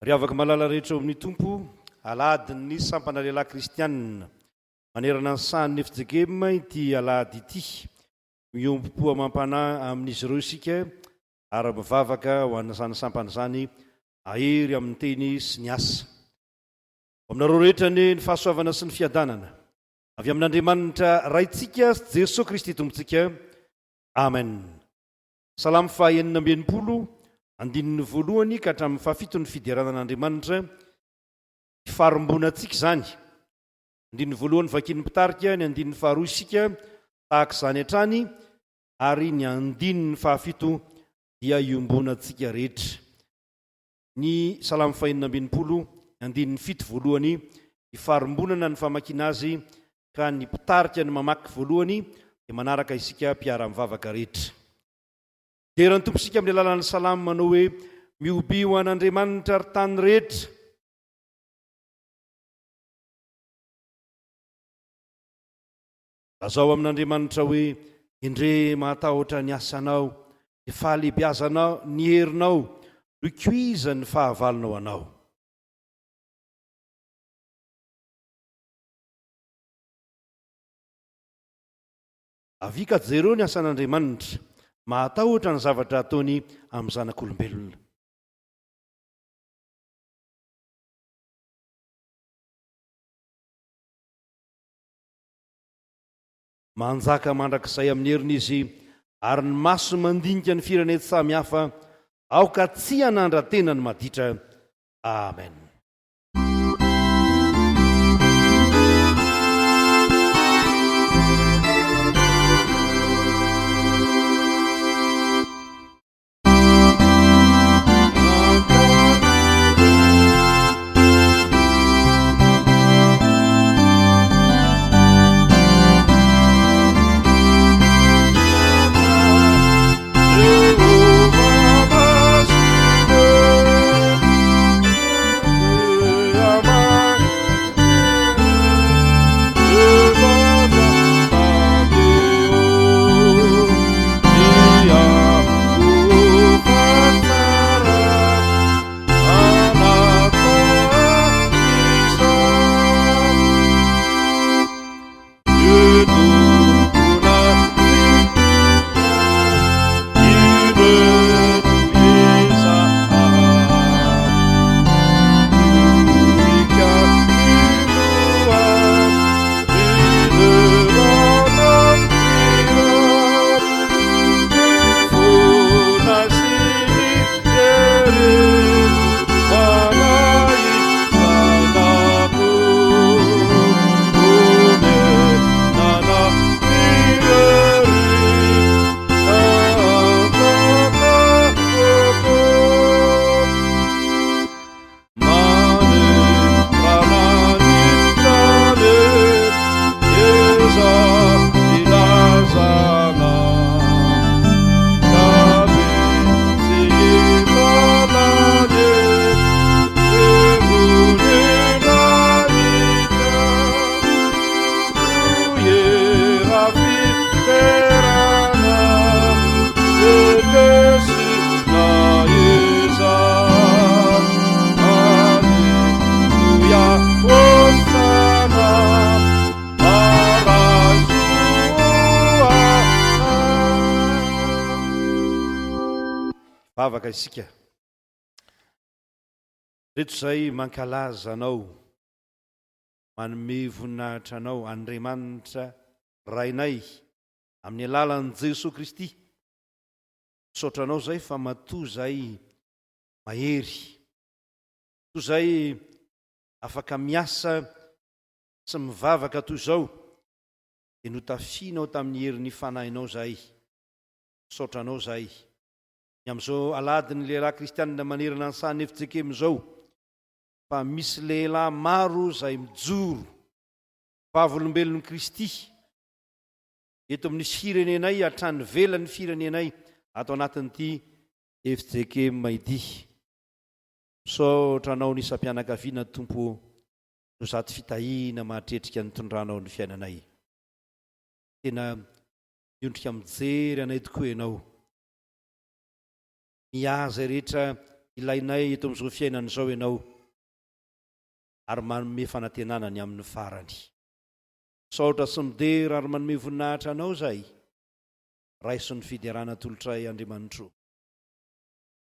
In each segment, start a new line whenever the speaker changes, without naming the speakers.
Ry havako malala rehetra ao amin'ny Tompo, Alahadin'ny Sampana Lehilahy Kristianina manerana ny sahan'ny FJKM ity alahady ity. Miombom-po amam-panahy amin'izy ireo isika ary mivavaka ho an'izany sampana izany hahery amin'ny teny sy ny asa. Ho aminareo rehetra anie ny fahasoavana sy ny fiadanana avy amin'Andriamanitra Raintsika sy Jesoa Kristy Tompontsika. Amen. Salamo faha 66, andininy voalohany ka hatramin'ny fahafito ny fiderana an'Andriamanitra, ifarimbonantsika izany. Andininy voalohany vakian'ny mpitarika, ny andininy faharoa isika tahaka izany hatrany, ary ny andininy fahafito dia iombonantsika rehetra. Ny Salamo faha 66, ny andininy fito voalohany, ifarimbonana ny famakiana azy ka ny mpitarika no mamaky voalohany dia manaraka isika mpiara-mivavaka rehetra. Dera ny Tompo isika amin'ny alalan'ny salamo manao hoe Mihobihy ho an'Andriamanitra ry tany rehetra. Lazao amin'Andriamanitra hoe Endrey mahatahotra ny asanao, ny fahalehibiazanao, ny herinao, noikoizan'ny fahavalonao anao. Avia ka jereo ny asan'Andriamanitra, mahatahotra ny zavatra ataony amin'ny zanak'olombelona. Manjaka mandrakizay amin'ny heriny izy, ary ny maso mandinika ny firenena samy hafa, aoka tsy hanandra-tena ny maditra. Amen. Vavaka isika. Reto izay mankalaza anao, manome voninahitra anao, Andriamanitra Rainay, amin'ny alalan'i Jesoa Kristy. Misaotra anao izay fa matoa izay mahery, toa izay afaka miasa sy mivavaka toy izao, dia notafianao tamin'ny herin'ny Fanahinao izahay. Misaotra anao izahay. Ny amin'izao alahadin'ny lehilahy kristianina manerana ny sahan'ny fjkm izao, fa misy lehilahy maro izay mijoro vavolombelon'i Kristy eto amin'ny firenenay hatrany ivelan'ny firenenay ato anatin'ity fjkm ity. Misaotra anao ny isam-pianakaviana Tompo ô, noho izato fitahiana mahatretrika nitondranao ny fiainanay. Tena miondrika mijery anay tokoa Ianao. Miaha izay rehetra. ilainay eto amin'izao fiainana izao Ianao ary manome fanantenana ny amin'ny farany. Misaotra sy midera ary manome voninahitra Anao izahay. Raiso ny fiderana atolotray Andriamanitro.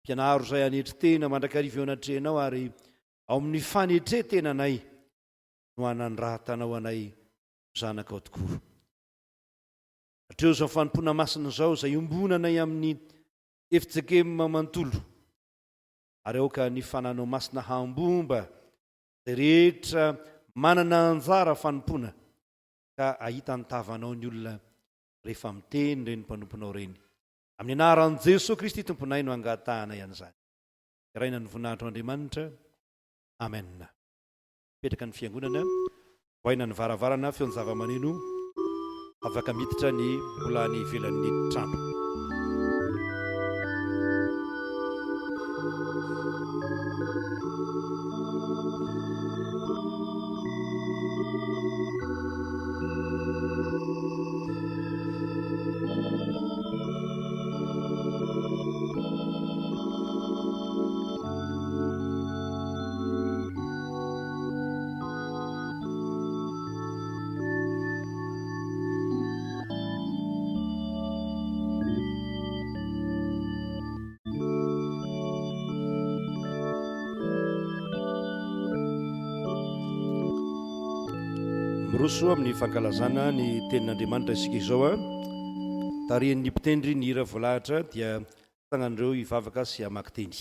Ampianaro izahay hanetry tena mandrakariva eo anatrehanao ary ao amin'ny fanetren-tenanay no hanandratanao anay ho zanakao tokoa. Hatreo izao fanompoana masina izao izay iombonanay amin'ny fjkm manontolo ary aoka ny fananao masina hambomba izay rehetra manana anjara fanompoana ka hahita ny tavanao ny olona rehefa miteny ireny mpanomponao ireny. Amin'ny anaran'i Jesoa Kristy Tomponay no angatahanay an'izany. Deraina ny voninahitro Andriamanitra. Amen. Mipetraka ny fiangonana, vohaina ny varavarana, feon-javamaneno, afaka miditra ny mbola any ivelan'ny trano. Miroso amin'ny fankalazana ny tenin'Andriamanitra isika izao a. Tarihin'ny mpitendry ny hira voalahatra dia tsangan'ireo hivavaka sy hamaky teny.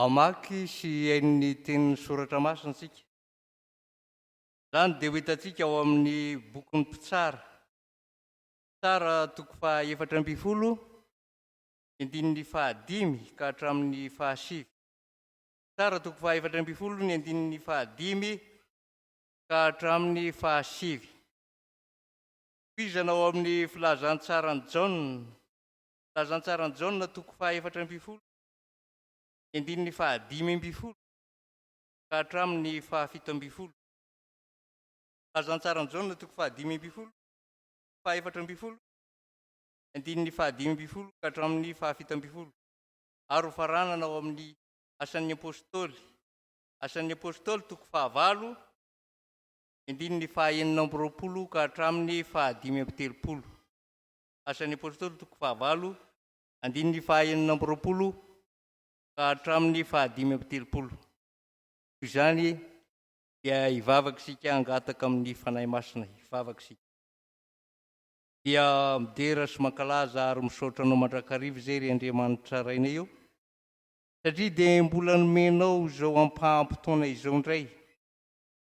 Hamaky sy hihaino ny tenin'ny Soratra Masina isika. Izany dia ho hitantsika ao amin'ny bokin'ny Mpitsara. Mpitsara toko faha 14, andininy fahadimy ka hatramin'ny fahasivy. Mpitsara toko faha 14 ny andininy fahadimy ka hatramin'ny fahasivy. Tohizana ao amin'ny Filazantsaran'i Jaona, Filazantsaran'i Jaona toko faha 14, ny andininy faha 15 ka hatramin'ny faha 17. Filazantsaran'i Jaona toko faha 15, faha 14, ny andininy faha 15 ka hatramin'ny faha 17, ary hofaranana ao amin'ny Asan'ny Apostoly, Asan'ny Apostoly toko faha 8, ny andininy faha 26 ka hatramin'ny faha 35. Asan'ny Apostoly toko faha 8, andininy faha 26 ka hatramin'ny faha 35. Noho izany dia hivavaka isika hangataka amin'ny Fanahy Masina. Hivavaka isika. Dia midera sy mankalaza ary misaotra Anao mandrakariva izay ry Andriamanitra Rainay ô, satria dia mbola nomenao izao ampaham-potoana izao indray,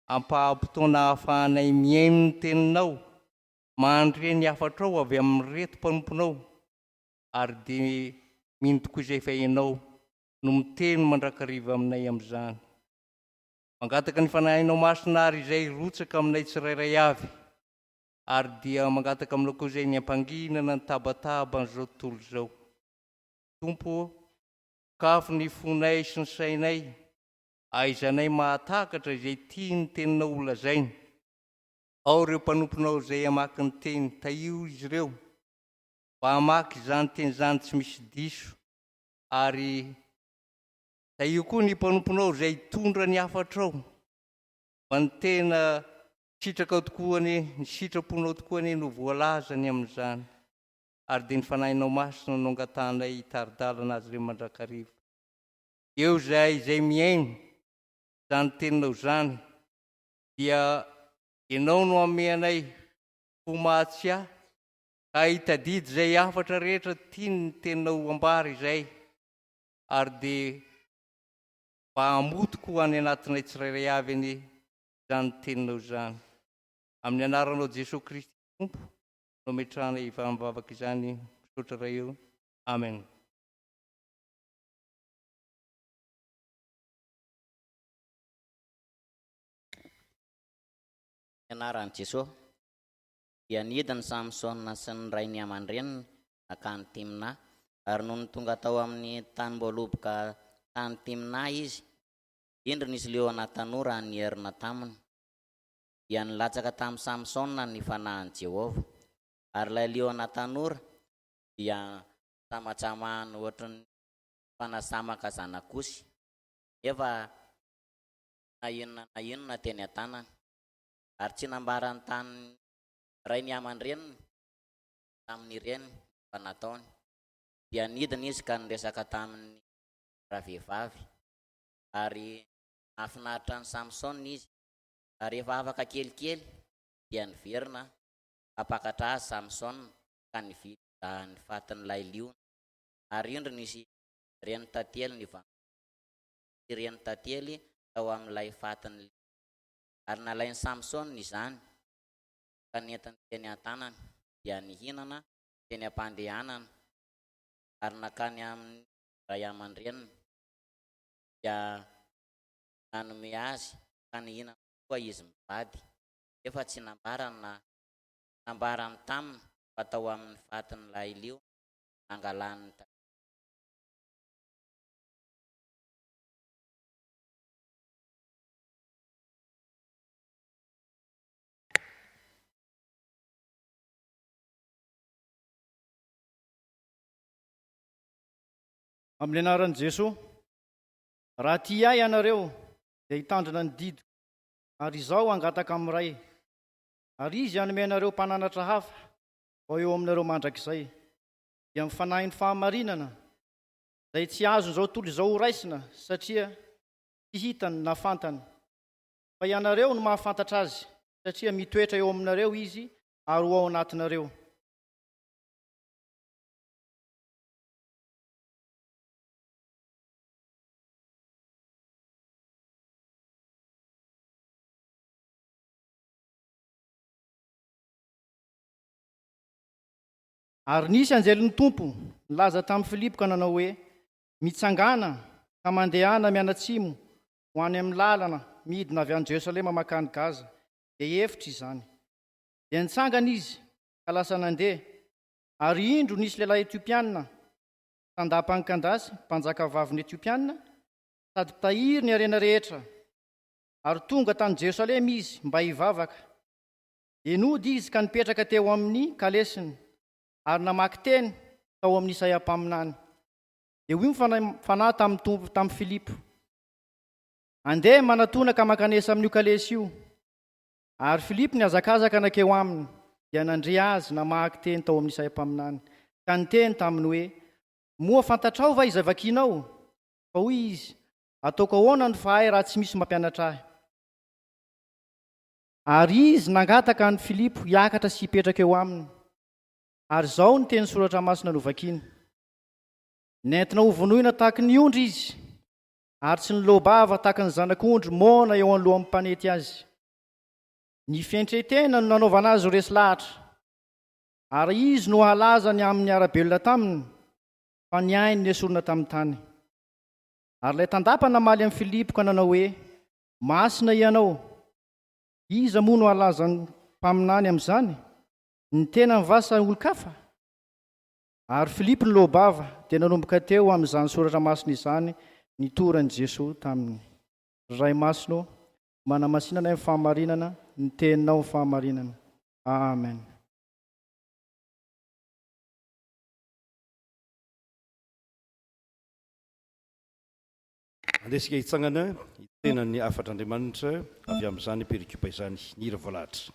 ampaham-potoana ahafahanay mihaino ny Teninao, mandre ny hafatrao avy amin'ireto mpanomponao, ary dia mino tokoa izay fa Ianao no miteny mandrakariva aminay amin'izany. Mangataka ny Fanahinao Masina àry izay hirotsaka aminay tsirairay avy, ary dia mangataka aminao koa izay ny hampanginana ny tabataban'izao tontolo izao. Tompo ô, sokafy ny fonay sy ny sainay, ahaizanay mahatakatra izay tian'ny Teninao holazaina. Ao ireo mpanomponao izay hamaky ny Teny, tahio izy ireo mba hamaky izany Teny izany tsy misy diso, ary. Tahio koa ny mpanomponao izay hitondra ny hafatrao, mba ny tena sitrakao tokoa anie, ny sitraponao tokoa anie no voalaza ny amin'izany, ary dia ny Fanahinao Masina no angatahanay hitari-dalana azy ireo mandrakariva. Eo izahay izay mihaino izany teninao izany, dia Ianao no hameanay fo mahatsiahy ka hitadidy izay hafatra rehetra tian'ny teninao ambara izay, ary dia mba hamotiko ho any anatinay tsirairay avy anie izany teninao izany. Amin'ny anaranao Jesoa Kristy Tompo no ametrahanay izany vavaka izany. Misaotra Ray o. Amen.
Ny anaran'i Jesoa. Dia nidina Samsona sy ny rainy aman-dreniny nankany Timnà. Ary nony tonga tao amin'ny tanim-boaloboka tany Timnà izy, indro nisy liona tanora nierona taminy. Dia nilatsaka tamin'i Samsona ny fanahin'i Jehovah. Ary ilay liona tanora dia nisamatsamahany hoatran'ny fanasamaka zanak'osy, nefa na inona na inona teny an-tanany, ary tsy nambarany tamin'ny rainy aman-dreniny tamin'ireny ny efa nataony. Dia nidina izy ka niresaka tamin'ny ravehivavy, ary nahafinaritra an'i Samsona izy. Ary rehefa afaka kelikely, dia niverina hampakatra azy Samsona ka nivily hizaha ny fatin'ilay liona, ary indro nisy renin-tantely nivangongo. sy renin-tantely tao amin'ilay fatin'i Lia. Ary nalain'i Samsona izany ka nentiny teny an-tanany, dia nihinana teny am-pandehanana, ary nankany amin'ny ray aman-dreniny, dia nanome azy ka nihinana koa izy mivady, nefa tsy nambarany na nambarany taminy fa tao amin'ny fatin'ilay liona nangalany ny tantely.
Amin'ny anaran'i Jesoa, raha tia Ahy ianareo, dia hitandrina ny didiko, ary Izaho hangataka amin'ny Ray, ary Izy hanome anareo mpananatra hafa ho eo aminareo mandrakizay, dia ny Fanahin'ny fahamarinana, izay tsy azon'izao tontolo izao horaisina satria tsy hitany na fantany. Fa ianareo no mahafantatra azy, satria mitoetra eo aminareo izy ary ho ao anatinareo. Ary nisy anjelin'ny Tompo nilaza tamin'i Filipo ka nanao hoe, Mitsangàna ka mandehana mianatsimo ho any amin'ny lalana midina avy any Jerosalema mankany Gaza, dia efitra izany. Dia nitsangana izy ka lasa nandeha, ary indro nisy lehilahy Etiopiana, tandapan'i Kandasy, mpanjakavavin'ny Etiopiana, sady mpitahiry ny harena rehetra, ary tonga tany Jerosalema izy mba hivavaka. Dia nody izy ka nipetraka teo amin'ny kalesiny, ary namaky teny tao amin'i Isaia mpaminany. Dia hoy ny Fanahy tamin'ny Tompo tamin'i Filipo, Andeha manatona ka mankanesa amin'io kalesy io. Ary Filipo nihazakazaka nankeo aminy, dia nandre azy namaky teny tao amin'i Isaia mpaminany, ka niteny taminy hoe, Moa fantatrao va izay vakinao? Fa hoy izy, Ataoko ahoana no fahay raha tsy misy mampianatra ahy? Ary izy nangataka an'i Filipo hiakatra sy hipetraka eo aminy. Ary izao ny teny soratra masina novakiny, Nentina hovonoina tahaky ny ondry izy, ary tsy niloa-bava tahaky ny zanak'ondry moana eo anoloan'ny mpanety azy. Ny fientren-tena no nanaovana azy ho resy lahatra, ary izy no hahalaza ny amin'ny niara-belona taminy, fa ny ainy nesorina tamin'ny tany. Ary ilay tandapa namaly an'i Filipo ka nanao hoe, Masina hianao, Iza moa no halaza ny mpaminany amin'izany? Ny tenany va sa olon-kafa? Ary Filipo niloa-bava, dia nanomboka teo amin'izany soratra masina izany nitoran'i Jesoa taminy. Ry Ray Masina ô, manamasina anay amin'ny fahamarinana, ny teninao ny fahamarinana. Amen.
Andeha isika hitsangana hitena ny hafatr'Andriamanitra avy amin'izany perikopa izany. Ny hira voalahatra.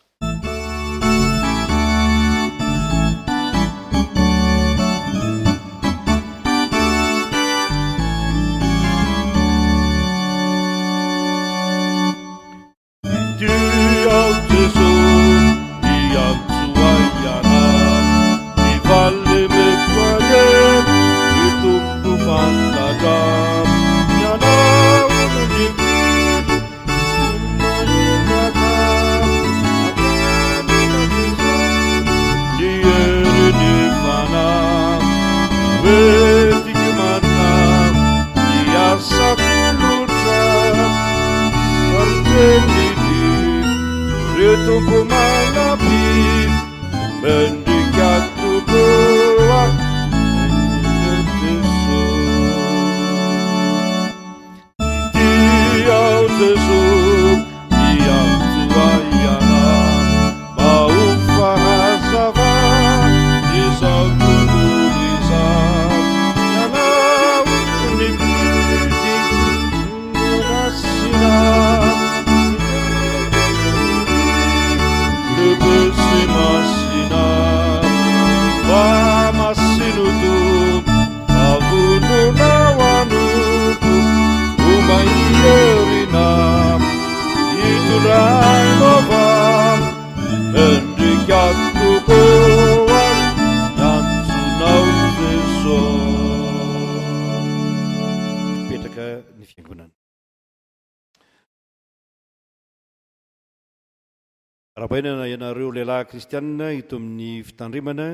Arahabaina ianareo lehilahy kristianina eto amin'ny fitandremana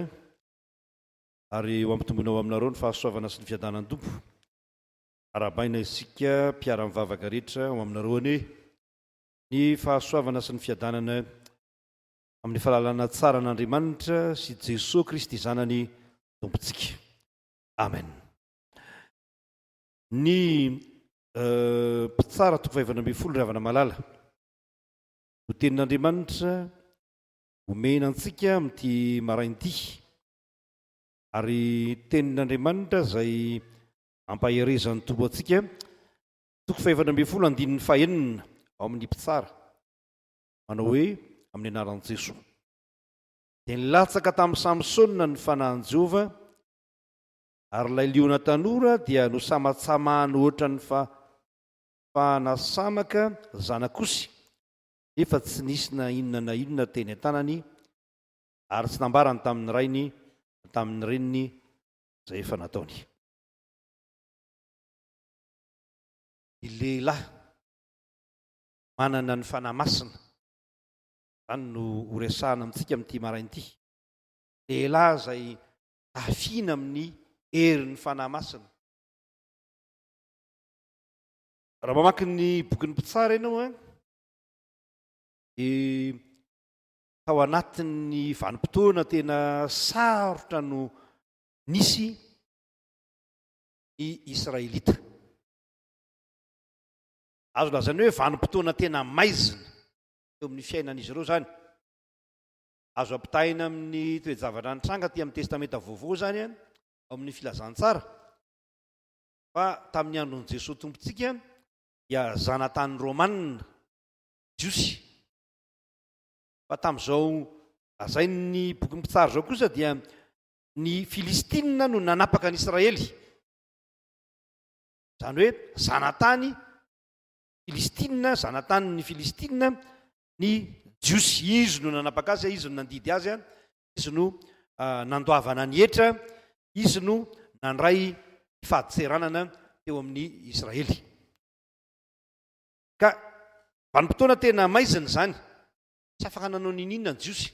ary ho ampitomboina ho aminareo ny fahasoavana sy ny fiadanan'ny Tompo. Arahabaina isika mpiara-mivavaka rehetra ho aminareo anie ny fahasoavana sy ny fiadanana amin'ny fahalalana tsara an'Andriamanitra sy Jesoa Kristy Zanany Tompontsika. Amen. Ny mpitsara toko faha-14 ry havana malala. Ho tenin'Andriamanitra omena antsika amin'ity maraina ity, ary tenin'Andriamanitra izay ampaherezan'ny Tompo antsika, toko faha-14 andininy fahenina ao amin'ny Mpitsara, manao hoe amin'ny anaran'i Jesoa. Dia nilatsaka tamin'i Samsona ny fanahin'i Jehovah, ary ilay liona tanora dia nosamatsamahany hoatran'ny fa fanasamaka zanak'osy, nefa tsy nisy na inona na inona teny an-tanany, ary tsy nambarany tamin'ny rainy na tamin'ny reniny izay efa nataony. Ny lehilahy manana ny Fanahy Masina, izany no horesahana amintsika amin'ity maraina ity. Lehilahy izay tafiana amin'ny herin'ny Fanahy Masina. Raha mamaky ny bokin'ny Mpitsara ianao an, dia tao anatin'ny vanim-potoana tena sarotra no nisy ny Israelita. Azo lazaina hoe vanim-potoana tena maizina teo amin'ny fiainan'izy ireo izany. Azo ampitahaina amin'ny toe-javatra nitranga aty amin'ny Testamenta Vaovao izany an, ao amin'ny Filazantsara. Fa tamin'ny andron'i Jesoa Tompontsika dia zanatany Romana, Jiosy. Fa tamin'izao lazain'ny bokin'ny Mpitsara izao kosa dia ny Filistina no nanapaka an'i Israely. Izany hoe zanatany Filistina, zanatanin'ny Filistina ny Jiosy. Izy no nanapaka azy, izy no nandidy azy, izy no nandoavana ny hetra, izy no nandray ny fadintseranana teo amin'ny Israely. Ka vanim-potoana tena maizina izany, tsy afaka nanao n'inon'inona ny Jiosy.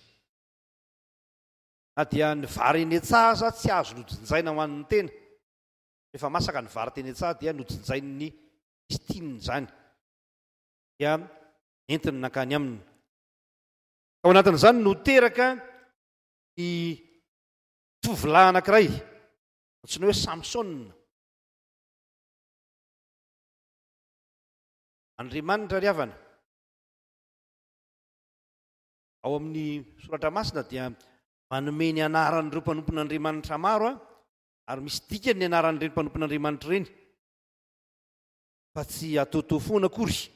Na dia ny vary eny an-tsaha aza tsy azo nojinjaina ho an'ny tena. Rehefa masaka ny vary teny an-tsaha dia nojinjain'ny Filistinina izany, dia nentiny nankany aminy. Tao anatin'izany no teraka ny tovolahy anankiray antsoina hoe Samsona. Andriamanitra ry havana, ao amin'ny soratra masina dia manome ny anaran'ireo mpanompon'Andriamanitra maro ary misy dikany ny anaran'ireny mpanompon'Andriamanitra ireny. Fa tsy ataotao foana akory.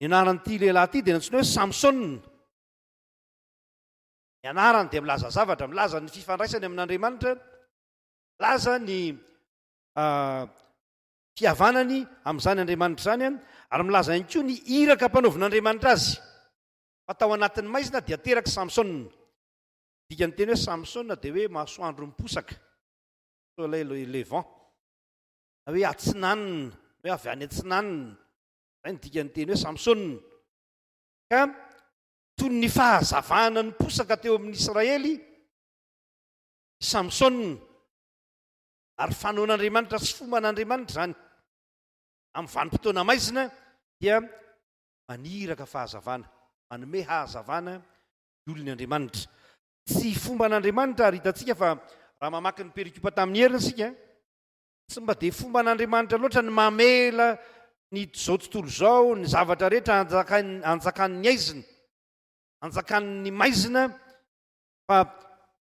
Ny anaran'ity lehilahy ity dia nantsoina hoe Samsona. Ny anarany dia milaza zavatra, milaza ny fifandraisany amin'Andriamanitra, milaza ny fihavanany amin'izany Andriamanitra izany, ary milaza ihany koa ny iraka ampanaovin'Andriamanitra azy. Fa tao anatin'ny maizina dia teraka Samsona. Dikan'ny teny hoe Samsona dia hoe masoandro miposaka, soleil levant, na hoe atsinanina, hoe avy any atsinanina. Izay no dikan'ny teny hoe Samsona. Ka toy ny fahazavana niposaka teo amin'ny Israely i Samsona. Ary fanaon'Andriamanitra sy fomban'Andriamanitra izany. Amin'ny vanim-potoana maizina dia maniraka fahazavana, manome hazavana ny olony Andriamanitra. Tsy fomban'Andriamanitra ary hitantsika fa raha mamaky ny perikopa tamin'ny heriny isika, tsy mba dia fomban'Andriamanitra loatra ny mamela ny izao tontolo izao, ny zavatra rehetra anjakan'ny aizina, anjakan'ny maizina, fa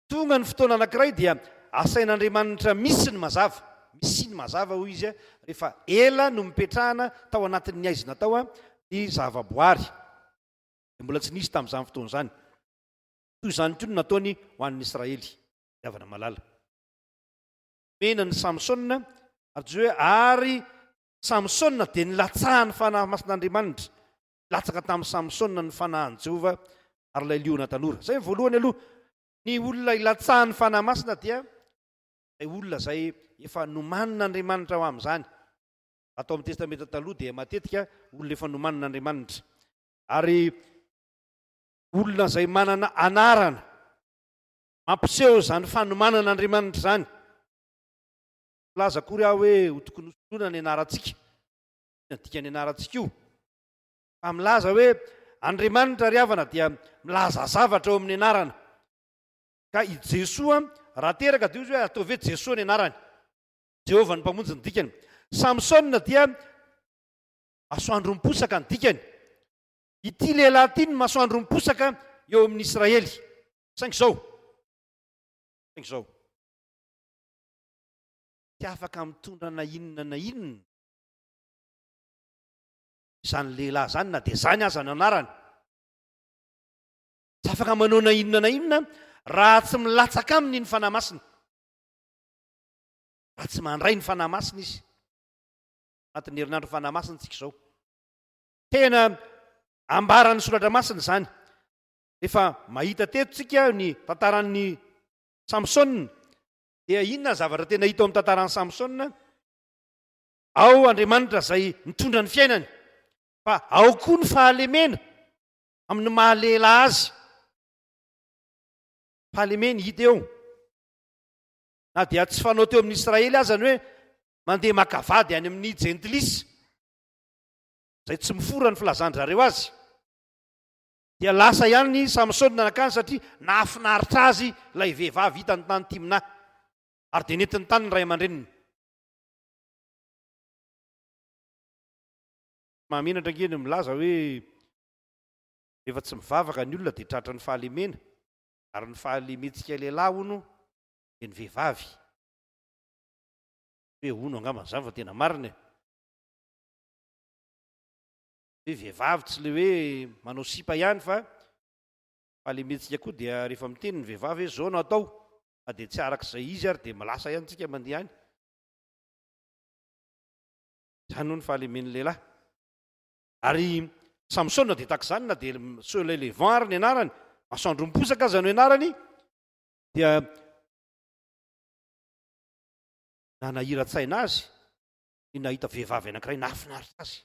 tonga ny fotoana anankiray dia asain'Andriamanitra misy ny mazava, misy ny mazava hoy izy rehefa ela no mipetrahana tao anatin'ny aizina tao ny zavaboary. Dia mbola tsy nisy tamin'izany fotoana izany. Toy izany koa no nataony ho an'ny Israely, ry havana malala. Nomena an'i Samsona, ary toy izao hoe, ary Samsona dia nilatsahan'ny Fanahy Masin'Andriamanitra. Nilatsaka tamin'i Samsona ny Fanahin'i Jehovah, ary ilay liona tanora. Izay ny voalohany aloha. Ny olona ilatsahan'ny Fanahy Masina dia ilay olona izay efa nomanin'Andriamanitra ho amin'izany. Ato amin'ny Testamenta Taloha dia matetika olona efa nomanin'Andriamanitra. Ary olona izay manana anarana mampiseho izany fanomanan'Andriamanitra izany. Tsy milaza akory aho hoe ho tokony hosoloina ny anarantsika. Inona ny dikan'ny anarantsika io? Fa milaza hoe Andriamanitra ry havana dia milaza zavatra ao amin'ny anarana. Ka i Jesoa raha teraka dia hoy izy hoe ataovy hoe Jesoa ny anarany. Jehovah ny Mpamonjy ny dikany. Samsona dia masoandro miposaka ny dikany. Ity lehilahy ity no masoandro miposaka eo amin'ny Israely. Saingy izao, saingy izao, tsy afaka mitondra na inona na inona izany lehilahy izany na dia izany aza ny anarany. Tsy afaka manao na inona na inona raha tsy milatsaka aminy ny Fanahy Masina. Raha tsy mandray ny Fanahy Masina izy. Anatin'ny herinandro Fanahy Masina tsika izao. Tena ambaran'ny Soratra Masina izany. Rehefa mahita teto tsika ny tantaran'ny Samsona, dia inona ny zavatra tena hita ao amin'ny tantaran'i Samsona? Ao Andriamanitra izay mitondra ny fiainany, fa ao koa ny fahalemena amin'ny maha lehilahy azy. Fahalemeny hita eo. Na dia tsy fanao teo amin'ny Israely aza ny hoe mandeha maka vady any amin'ny jentilisa, izay tsy mifora ny filazan-dry zareo azy, dia lasa ihany i Samsona nankany satria nahafinaritra azy ilay vehivavy hitany tany Timna, ary dia nentiny tany ny ray aman-dreniny. Mahamenatra ange ny milaza hoe rehefa tsy mivavaka ny olona dia tratran'ny fahalemena, ary ny fahalementsika lehilahy hono dia ny vehivavy. Hoe hono angamba izany fa tena marina e. Hoe vehivavy tsy le hoe manao sipa ihany fa fahalementsika koa dia rehefa miteny ny vehivavy hoe zao no atao na dia tsy araka izay izy ary dia lasa ihany tsika mandeha any. Izany hono fahalemen'ny lehilahy. Ary Samsona dia tahaka izany na dia soleil levant ary ny anarany, masoandro miposaka aza no anarany dia nanahiran-tsaina azy ny nahita vehivavy anankiray nahafinaritra azy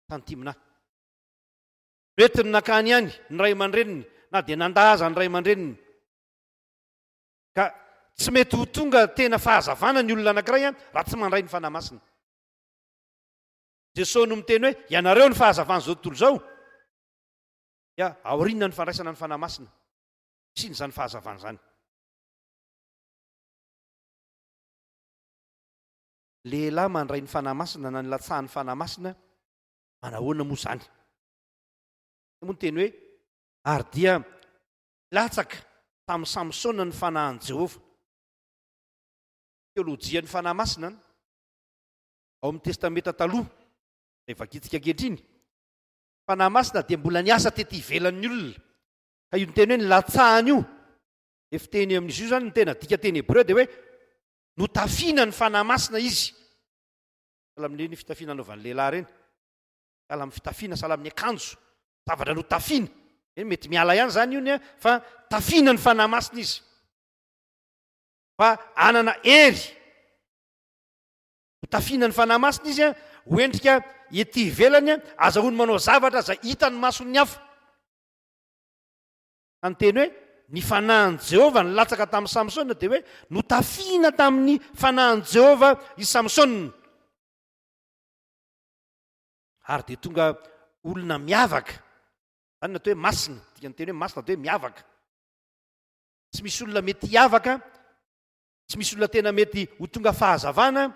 tany Timna. Nentiny nankany ihany ny ray aman-dreniny na dia nandà aza ny ray aman-dreniny. Ka tsy mety ho tonga tena fahazavana ny olona anankiray raha tsy mandray ny Fanahy Masina. Jesosy no miteny hoe ianareo ny fahazavan'izao tontolo izao. Dia aoriana ny fandraisana ny Fanahy Masina. Fisiana izany fahazavana izany. Lehilahy mandray ny Fanahy Masina na nilatsahan'ny Fanahy Masina, manahoana moa izany? Moa ny teny hoe ary dia latsaka tamin'i Samsona ny Fanahin'i Jehovah. Teolojian'ny Fanahy Masina. Ao amin'ny Testamenta Taloha, izay vakintsika ankehitriny, Fanahy Masina dia mbola niasa tety ivelan'ny olona. Ka io teny hoe nilatsahany io, ilay fiteny amin'izy io izany, ny tena dika teny hebreo dia hoe notafiana ny Fanahy Masina izy. Sahala amin'ireny fitafiana anaovan'ny lehilahy ireny. Sahala amin'ny fitafiana, sahala amin'ny akanjo, zavatra notafiana. Eny, mety miala ihany izany io ny fa tafiana ny Fanahy Masina izy. Fa hanana hery. Hotafiana ny Fanahy Masina izy, ho endrika ety ivelany, azahoany manao zavatra izay hitan'ny mason'ny hafa. Ka ny teny hoe ny Fanahin'i Jehovah nilatsaka tamin'i Samsona dia hoe notafiana tamin'ny Fanahin'i Jehovah i Samsona. Ary dia tonga olona miavaka. Izany no atao hoe masina. Dikan'ny teny hoe masina dia hoe miavaka. Tsy misy olona mety hiavaka, tsy misy olona tena mety ho tonga fahazavana,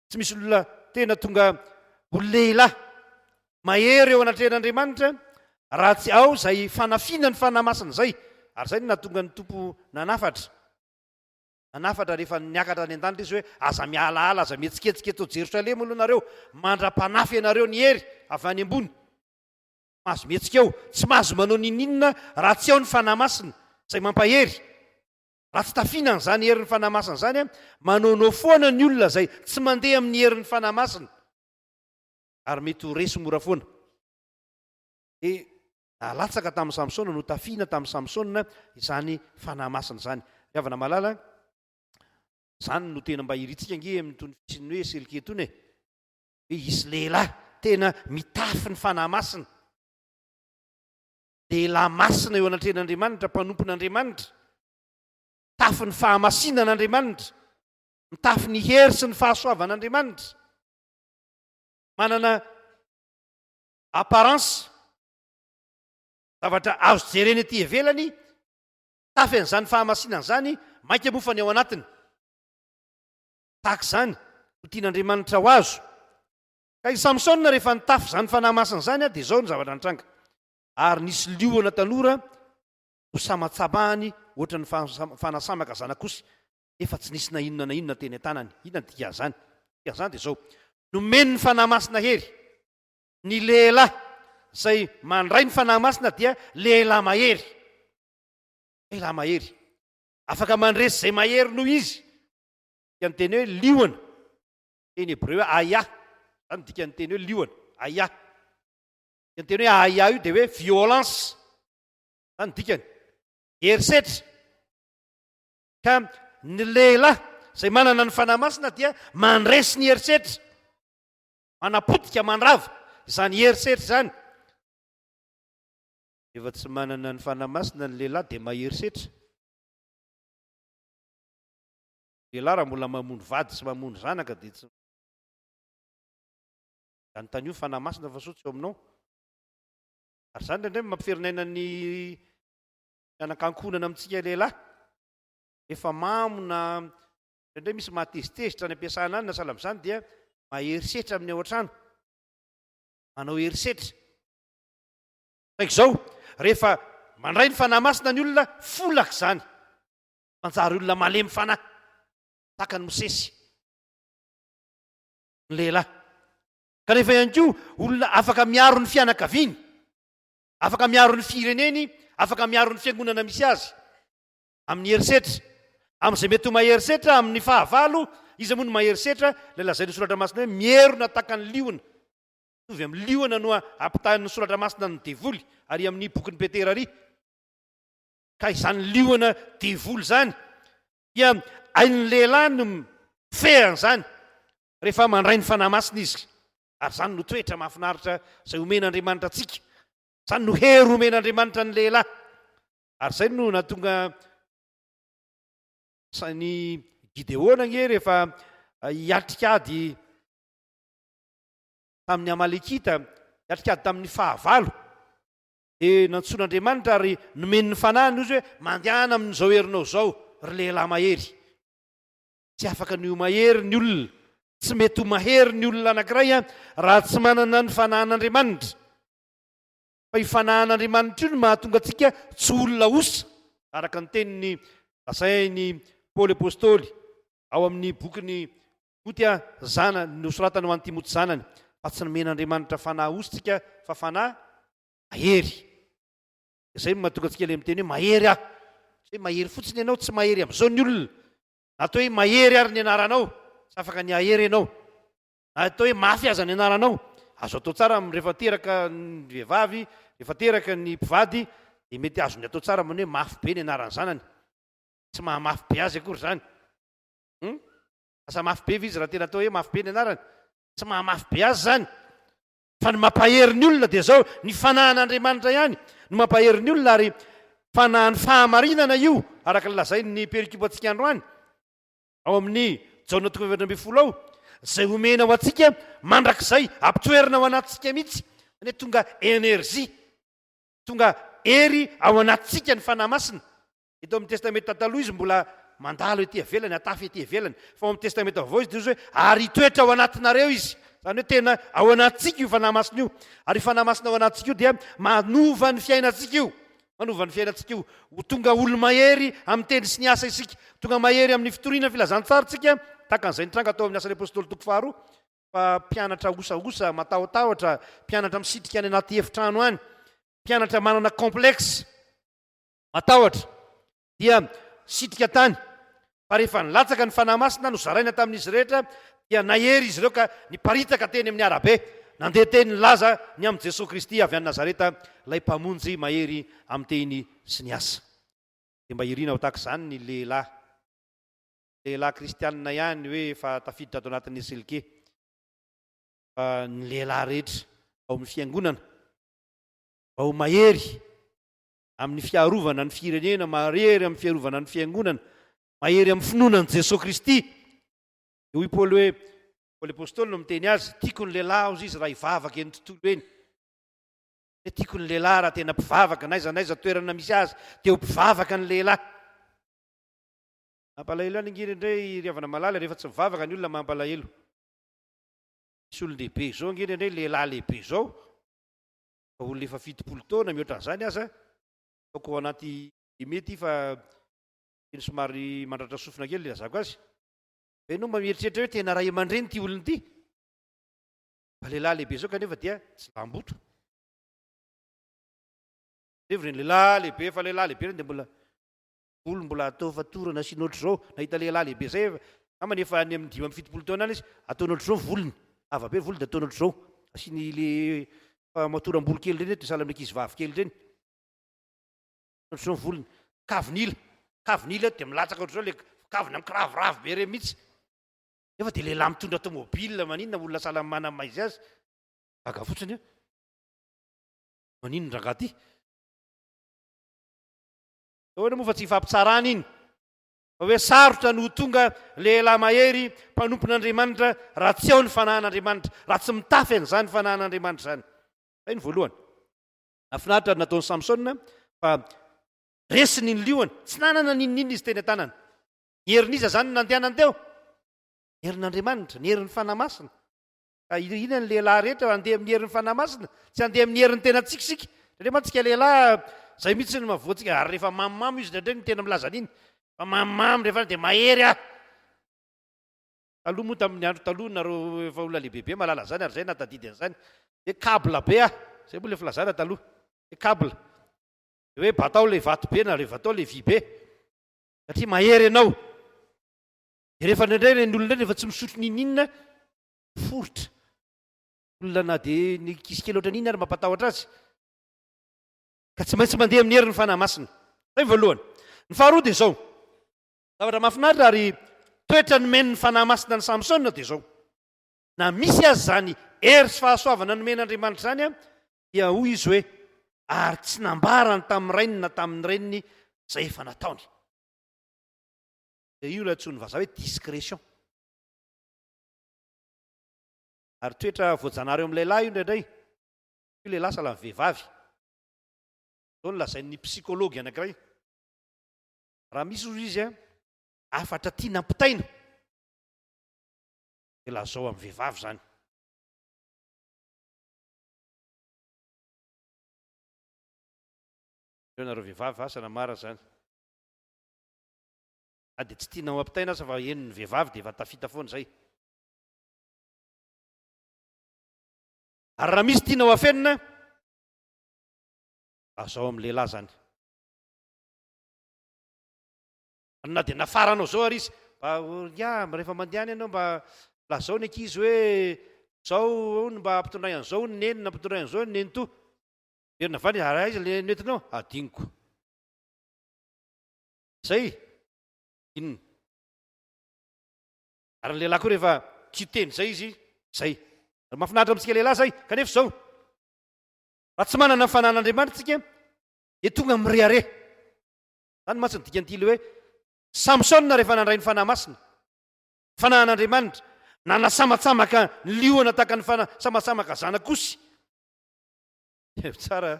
tsy misy olona tena tonga ho lehilahy mahery eo anatrehan'Andriamanitra raha tsy ao izay fanafiana ny Fanahy Masina izay. Ary izay no nahatonga ny Tompo nanafatra. Nanafatra rehefa niakatra any an-danitra izy hoe aza mialaala, aza mihetsiketsika eto Jerosalema aloha nareo, mandra-panafy anareo ny hery avy any ambony. Mahazo mihetsika eo, tsy mahazo manao n'inon'inona raha tsy ao ny Fanahy Masina, izay mampahery. Raha tsy tafiana an'izany herin'ny Fanahy Masina izany, manaonao foana ny olona izay tsy mandeha amin'ny herin'ny Fanahy Masina, ary mety ho resy mora foana. Dia nalatsaka tamin'i Samsona, notafiana tamin'i Samsona izany Fanahy Masina izany. Ry havana malala, izany no tena mba irintsika ange amin'itony fisian'ny hoe SLK itony e. Hoe hisy lehilahy tena mitafy ny Fanahy Masina. Lehilahy masina eo anatrehan'Andriamanitra, mpanompon'Andriamanitra, mitafy ny fahamasinan'Andriamanitra, mitafy ny hery sy ny fahasoavan'Andriamanitra, manana apparence, zavatra azo jerena ety ivelany, mitafy an'izany fahamasinana izany, mainka moa fa ny ao anatiny. Tahaka izany no tian'Andriamanitra ho azo. Ka i Samsona rehefa nitafy izany Fanahy Masina izany dia izao ny zavatra nitranga. Ary nisy liona tanora nosamatsamahany ohatran'ny fanasamaka zanak'osy, nefa tsy nisy na inona na inona teny an-tanany. Inona ny dikan'izany? Ny dikan'izany dia izao, nomen'ny Fanahy Masina hery. Ny lehilahy izay mandray ny Fanahy Masina dia lehilahy mahery. Lehilahy mahery. Afaka mandresy izay mahery noho izy. Dikan'ny teny hoe liona, teny hebreo hoe ayah, izany no dikan'ny teny hoe liona, ayah. Ny teny hoe aia io dia hoe violence. Zany ny dikany. Herisetra. Ka ny lehilahy izay manana ny Fanahy Masina dia mandresy ny herisetra. Manapotika, mandrava izany herisetra izany. Rehefa tsy manana ny Fanahy Masina ny lehilahy dia mahery setra. Lehilahy raha mbola mamono vady sy mamono zanaka dia tsy Anontanio ny Fanahy Masina fa soa tsy eo aminao. Ary izany indraindray mampiferinaina ny fianakaankohonana amintsika lehilahy. Efa mamo na indraindray misy mahatezitezitra any am-piasana any na sahala amin'izany dia mahery setra amin'ny ao an-trano. Manao herisetra. Saingy izao, rehefa mandray ny Fanahy Masina ny olona, folaka izany. Manjary olona malemy fanahy, tahaka an'i Mosesy. Ny lehilahy. Kanefa ihany koa olona afaka miaro ny fianakaviany, afaka miaro ny fireneny, afaka miaro ny fiangonana misy azy amin'ny herisetra. Amin'izay mety ho mahery setra amin'ny fahavalo, iza moa no mahery setra? Ilay lazain'ny soratra masina hoe mierona tahaka ny liona. Mitovy amin'ny liona no ampitahan'ny soratra masina ny devoly ary amin'ny bokin'i Petera ary. Ka izany liona devoly izany dia hain'ny lehilahy ny mifehy an'izany rehefa mandray ny Fanahy Masina izy. Ary izany no toetra mahafinaritra izay omen'Andriamanitra antsika. Izany no hery omen'Andriamanitra ny lehilahy. Ary izay no nahatonga ny Gideona ange rehefa hiatrika ady tamin'ny Amalekita, hiatrika ady tamin'ny fahavalo. Dia nantsoin'Andriamanitra ary nomeny ny fanahiny izy hoe, Mandehana amin'izao herinao izao, ry lehilahy mahery. Tsy afaka ny ho mahery ny olona. Tsy mety ho mahery ny olona anankiray raha tsy manana ny fanahin'Andriamanitra. Fa io fanahin'Andriamanitra io no mahatonga antsika tsy ho olona osa, araka ny teniny lazain'i Paoly Apostoly ao amin'ny bokiny. Timoty a, zana, nosoratany ho an'i Timoty zanany, fa tsy nomen'Andriamanitra fanahy osa tsika fa fanahy mahery. Izay no mahatonga antsika ilay miteny hoe mahery aho. Tsy hoe mahery fotsiny ianao, tsy mahery amin'izao ny olona. Na atao hoe mahery ary ny anaranao, tsy afaka ny hahery ianao. Na atao hoe mafy aza ny anaranao, azo atao tsara amin'ny rehefa teraka ny vehivavy, rehefa teraka ny mpivady, dia mety azony atao tsara amin'ny hoe mafy be ny anaran'ny zanany. Tsy mahamafy be azy akory izany. Hum? Lasa mafy be ve izy raha tena atao hoe mafy be ny anarany? Tsy mahamafy be azy izany. Fa ny mampahery ny olona dia izao, ny fanahin'Andriamanitra ihany no mampahery ny olona ary fanahin'ny fahamarinana io, araka ny lazain'ny perikopa antsika androany, ao amin'ny Jaona toko 14 ao, izay omena ho antsika mandrakizay, ampitoerina ao anatintsika mihitsy, izany hoe tonga énergie, tonga hery ao anatintsika ny Fanahy Masina. Eto amin'ny Testamenta Taloha izy mbola mandalo ety ivelany, atafy ety ivelany. Fa ao amin'ny Testamenta Vaovao izy dia hozy hoe, ary hitoetra ao anatinareo izy. Izany hoe tena ao anatintsika io Fanahy Masina io. Ary io Fanahy Masina ao anatintsika io dia manova ny fiainantsika io. Manova ny fiainantsika io. Ho tonga olo-mahery amin'ny teny sy ny asa isika. Tonga mahery amin'ny fitoriana ny filazantsara isika, tahaka an'izay nitranga tao amin'ny Asan'ny Apostoly toko faharoa, fa mpianatra osaosa, matahotahotra, mpianatra misitrika any anaty efitrano any, mpianatra manana complexe. Matahotra, dia sitrika tany. Fa rehefa nilatsaka ny Fanahy Masina nozaraina tamin'izy rehetra, dia nahery izy ireo ka niparitaka teny amin'ny arabe, nandeha teny nilaza ny amin'i Jesoa Kristy avy any Nazareta, ilay Mpamonjy mahery amin'ny teny sy ny asa. Dia mba irina ho tahaka izany ny lehilahy, lehilahy kristianina ihany hoe efa tafiditra ato anatin'ny SLK, fa ny lehilahy rehetra ao amin'ny fiangonana, mba ho mahery amin'ny fiarovana ny firenena, mahery amin'ny fiarovana ny fiangonana, mahery amin'ny finoana an'i Jesoa Kristy. Dia hoy Paoly hoe, Paoly Apostoly no miteny azy, tiako ny lehilahy hozy izy raha hivavaka eny tontolo eny. Hoe tiako ny lehilahy raha tena mpivavaka, n'aiza n'aiza toerana misy azy, dia ho mpivavaka ny lehilahy. Mampalahelo ihany ange indraindray ry havana malala, rehefa tsy mivavaka ny olona mampalahelo. Misy olon-dehibe izao ange indraindray, lehilahy lehibe izao, Fa olona efa 70 taona mihoatra an'izany aza, ataoko ao anaty guillemets ity fa teny somary mandratra sofina kely ilay ilazako azy. Fa ianao mba mieritreritra hoe tena ray aman-dreny ity olona ity? Fa lehilahy lehibe izao kanefa dia tsy lamboto. Revo ireny lehilahy lehibe efa lehilahy lehibe ireny dia mbola volo mbola atao fatorana asiana ohatr'izao. Nahita lehilahy lehibe izay angambany efa any amin'ny 75 taona any izy, ataony ohatr'izao ny volony, lava be ny volony dia ataony ohatr'izao. Asiany le famatoram-bolo kely ireny dia sahala amin'ny ankizy vavy kely ireny. Ohatr'izao ny volony. Kavin'ila, kavin'ila dia milatsaka ohatr'izao le kavina mikiraviravy be ireny mihitsy. Nefa dia lehilahy mitondra tomobile maninona olona sahala amin'ny manana maha izy azy. Gaga fotsiny aho. Maninona rangahy ty? Ahoana moa fa tsy ifampitsarana iny? Fa hoe sarotra ny ho tonga lehilahy mahery mpanompon'Andriamanitra raha tsy ao ny fanahin'Andriamanitra, raha tsy mitafy an'izany fanahin'Andriamanitra izany. Izay ny voalohany. Nahafinaritra ny nataon'i Samsona fa resiny ny liona. Tsy nanana n'inon'inona izy teny an-tanany. Ny herin'iza izany no nandehanany teo? Ny herin'Andriamanitra, ny herin'ny Fanahy Masina. Ka irina ny lehilahy rehetra handeha amin'ny herin'ny Fanahy Masina, tsy handeha amin'ny herin'ny tenantsika isika. Indraindray mantsy isika lehilahy, izay mihitsy no mahavoa antsika, ary rehefa mamomamo izy indraindray no tena milaza an'iny, fa mamomamo rehefa any dia mahery aho. Taloha moa tamin'ny andro taloha nareo efa olona lehibebe mahalala an'izany ary izay nahatadidy an'izany, hoe câble be aho, izay moa ilay filazana taloha, hoe câble. Dia hoe batao ilay vato be na batao ilay vy be, satria mahery ianao. Dia rehefa indraindray ireny olona ireny rehefa tsy misotro n'inon'inona, Miforitra. Olona na dia ny ankizy kely ohatran'iny ary mampatahotra azy. Ka tsy maintsy mandeha amin'ny herin'ny Fanahy Masina. Izay ny voalohany. Ny faharoa dia izao. Zavatra mahafinaritra ary toetra nomen'ny Fanahy Masina an'i Samsona dia izao. Na misy aza izany hery sy fahasoavana nomen'Andriamanitra izany, dia hoy izy hoe, ary tsy nambarany tamin'ny rainy na tamin'ny reniny izay efa nataony. Dia io ilay antsoin'ny vazaha hoe discrétion. Ary toetra voajanahary eo amin'ny lehilahy io indraindray. Io lehilahy sahala amin'ny vehivavy. Izao no lazain'ny psychologue anankiray. Raha misy hozy izy hafatra tiana ampitaina, dia lazao amin'ny vehivavy izany. Eo nareo vehivavy, asa na marina izany. Na dia tsy tianao ampitaina aza fa henon'ny vehivavy dia efa tafita foana izay. Ary raha misy tianao afenina, lazao amin'ny lehilahy izany. Na dia nafaranao izao ary izy, mba ingahy rehefa mandeha any ianao mba lazao ny ankizy hoe izao hono mba ampitondray an'izao hono neny, nampitondray an'izao hono nenitoa. Verina avy any, ary aiza ilay nentinao? Adinoko. Izay, inona? Ary ny lehilahy koa rehefa tsy hiteny izay izy, izay. Ary mahafinaritra amintsika lehilahy izay, kanefa izao, raha tsy manana ny fananan'Andriamanitra isika, dia tonga mirehareha. Izany mantsy ny dikan'ity ilay hoe Samsona rehefa nandray ny Fanahy Masina, Fanahin'Andriamanitra, nanasamatsamaka ny liona tahaka ny fanasamatsamaka zanak'osy. Tsara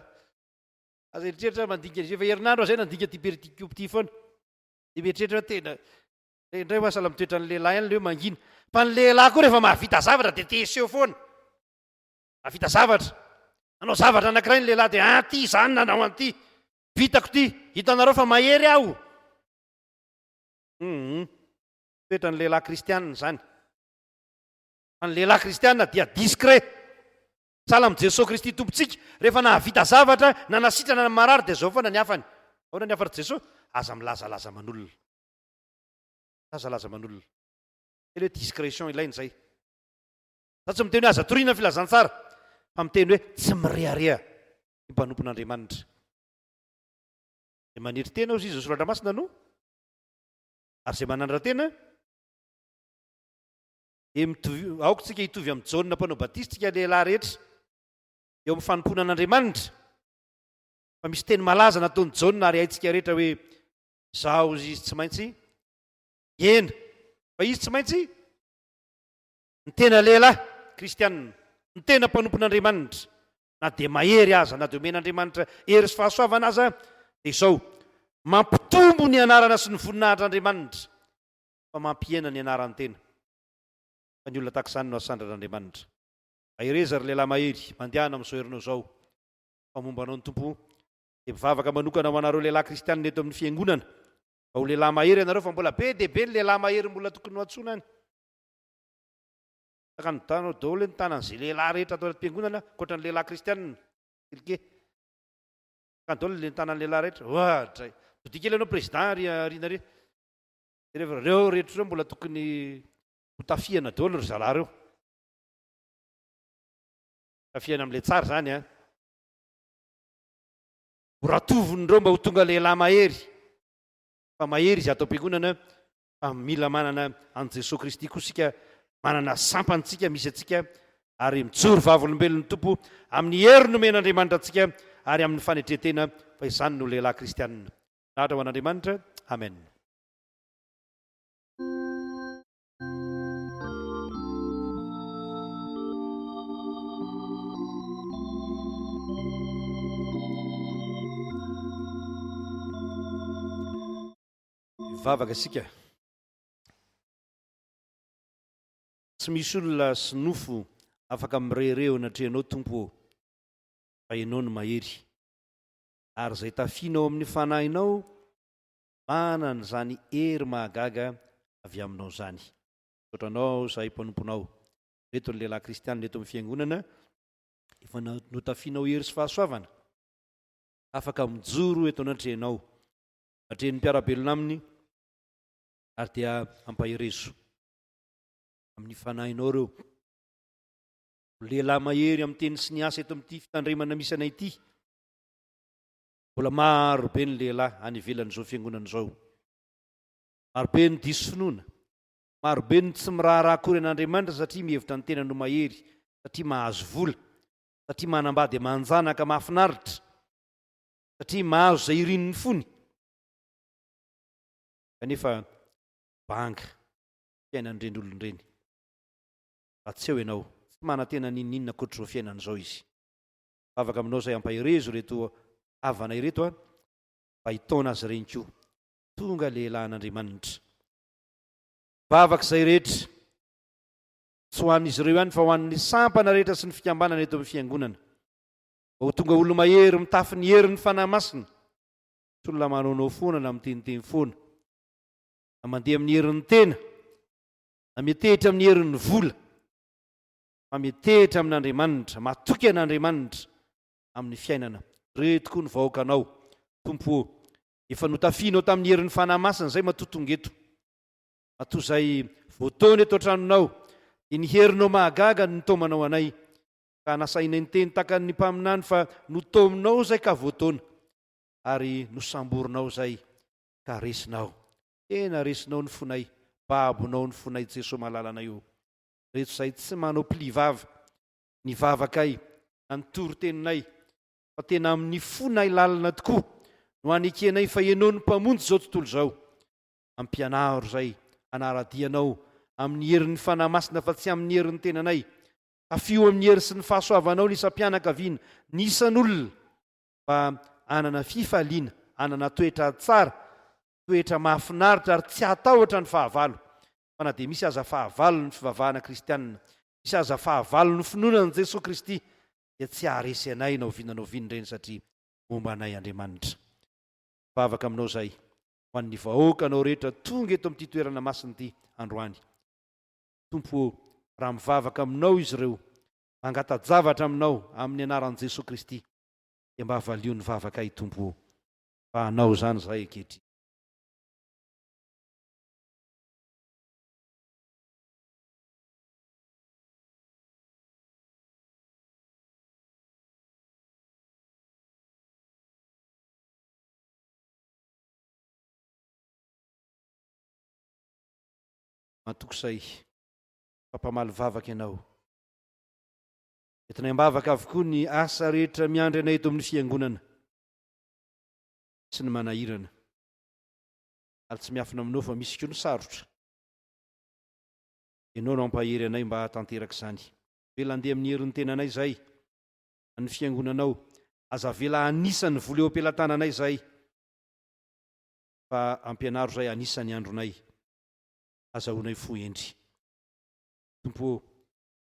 aza eritreritra mandinika izy efa herinandro aho izay nandinika ity periticope ity foana. Dia mieritreritra hoe tena indray hoa sahala mitoetra ny lehilahy ihany ilay hoe mangina. Fa ny lehilahy koa rehefa mahavita zavatra dia te hiseho foana. Mahavita zavatra. Nanao zavatra anankiray ny lehilahy dia ah ty izany nanao an'ity. Vitako ity, hitanareo fa mahery aho. Hum, toetran'ny lehilahy kristianina izany. Fa ny lehilahy kristianina dia discret. Sahala amin'i Jesoa Kristy Tompontsika, rehefa nahavita zavatra, nanasitrana ny marary dia izao foana ny hafany. Ahoana ny hafatr'i Jesoa? Aza milazalaza aman'olona. Milazalaza aman'olona. Tena hoe discrétion ilaina izay. Za tsy miteny hoe aza torina ny filazantsara, fa miteny hoe tsy mirehareha ny mpanompon'Andriamanitra. Izay manetry tena hozy izy ny soratra masina no ary izay manandra-tena dia mitovy, aoka tsika hitovy amin'i Jaona mpanao batisa tsika lehilahy rehetra eo amin'ny fanompoana an'Andriamanitra. Fa misy teny malaza nataon'i Jaona ary haintsika rehetra hoe izaho hozy izy tsy maintsy hihena fa izy tsy maintsy ny tena lehilahy kristianina, ny tena mpanompon'Andriamanitra. Na dia mahery aza, na dia omen'Andriamanitra hery sy fahasoavana aza, dia izao, mampitombo ny anarana sy ny voninahitr'Andriamanitra, fa mampihena ny anaran'ny tena. Fa ny olona tahaka izany no asandran'Andriamanitra. Mahereza ry lehilahy mahery, mandehana amin'izao herinao izao, fa momba anao ny Tompo, dia mivavaka manokana ho anareo lehilahy kristianina eto amin'ny fiangonana, mba ho lehilahy mahery ianareo, fa mbola be dia be ny lehilahy mahery mbola tokony ho antsoina any. Takanodanao daholo ny tanan'izay lehilahy rehetra ato anatim-piangonana ankoatra ny lehilahy kristianina. Cliquez. Takano daholo ny tanan'ny lehilahy rehetra. Oadray. Todiho kely ianao président ry aoriana ry. Jereo ireo rehetra ireo mbola tokony ho tafihana daholo ry zalahy ireo. Tafihana amin'ilay tsara izany an. Ho ratoviny ireo mba ho tonga lehilahy mahery. Fa mahery izy ato am-piangonana fa mila manana an'i Jesoa Kristy koa isika, manana sampantsika misy antsika ary mijoro vavolombelon'ny Tompo amin'ny hery nomen'Andriamanitra antsika ary amin'ny fanetren-tena fa izany no lehilahy kristianina. Voninahitra ho an'Andriamanitra. Amen. Hivavaka isika. Tsy misy olona sy nofo afaka mirehareha eo anatrehanao Tompo ô, fa Ianao no mahery. Ary izay tafianao amin'ny Fanahinao manana izany hery mahagaga avy aminao izany. Misaotra Anao izahay mpanomponao. Ireto ny lehilahy kristianina eto amin'ny fiangonana efa notafianao hery sy fahasoavana, afaka mijoro eto anatrehanao. Atrehin'ny mpiara-belona aminy ary dia ampaherezo amin'ny fanahinao ireo lehilahy mahery amin'ny teny sy ny asa eto amin'ity fitandremana misy anay ity. Mbola maro be ny lehilahy any ivelan'izao fiangonana izao. Maro be ny diso finoana. Maro be ny tsy miraharaha akory an'Andriamanitra satria mihevitra ny tenany ho mahery, satria mahazo vola, satria manambady aman-janaka mahafinaritra. satria mahazo izay irin'ny fony, kanefa banga fiainan'ireny olona ireny. Raha tsy eo ianao, tsy manantena n'inon'inona ankoatr'izao fiainana izao izy. Vavaka aminao izay ampaherezo ireto havana ireto an, mba hitaona azy ireny koa. Tonga lehilahin'Andriamanitra. Vavaka izay rehetra, tsy ho an'izy ireo ihany fa ho an'ny sampana rehetra sy ny fikambanana eto amin'ny fiangonana. Mba ho tonga olo-mahery mitafy ny herin'ny Fanahy Masina, tsy olona manaonao foana na miteniteny foana, na mandeha amin'ny herin'ny tena, na miantehitra amin'ny herin'ny vola. Fa metehitra amin'Andriamanitra, matoky an'Andriamanitra amin'ny fiainana. Re tokoa ny vahoakanao, Tompo ô. Efa notafihinao tamin'ny herin'ny Fanahy Masina izay matoa tonga eto. Matoa izay voataona eto an-tranonao, dia ny herinao mahagaga no nitaomanao anay. Ka nasahinay niteny tahaka ny mpaminany fa notaominao izay ka voataona, ary nosamborinao izay ka resinao. Tena resinao ny fonay, babonao ny fonay Jeso malalanay ô. Reto izay tsy manao pli vava ny vavakay na ny toriteninay fa tena amin'ny fonay lalina tokoa no anekenay fa Ianao no Mpamonjy izao tontolo izao. Ampianaro izay hanara-dia Anao amin'ny herin'ny Fanahy Masina fa tsy amin'ny herin'ny tenanay. Tafio amin'ny hery sy ny fahasoavanao ny isam-pianakaviana, ny isan'olona mba hanana fifaliana, hanana toetra tsara, toetra mahafinaritra ary tsy hatahotra ny fahavalo. Fa na dia misy aza fahavalo ny fivavahana kristianina, misy aza fahavalo ny finoana an'i Jesoa Kristy, dia tsy haharesy anay na oviana na oviana ireny satria momba anay Andriamanitra. Mivavaka aminao izahay ho an'ny vahoakanao rehetra tonga eto amin'ity toerana masina ity androany. Tompo ô, raha mivavaka aminao izy ireo, mangata-javatra aminao amin'ny anaran'i Jesoa Kristy, dia mba valio ny vavakay Tompo ô, fa hanao izany izahay ankehitriny. Matoky izay fa mpamaly vavaka ianao. Entinay am-bavaka avokoa ny asa rehetra miandry anay eto amin'ny fiangonana sy ny manahirana. Ary tsy miafina aminao fa misy koa ny sarotra. Ianao no hampahery anay mba hahatanteraka izany. Avela handeha amin'ny herin'ny tenanay izahay, an'ny fiangonanao. Aza avela hanisa ny vola eo am-pelatananay izahay, fa ampianaro izahay hanisa ny andronay, hazahoanay fo hendry. Tompo ô,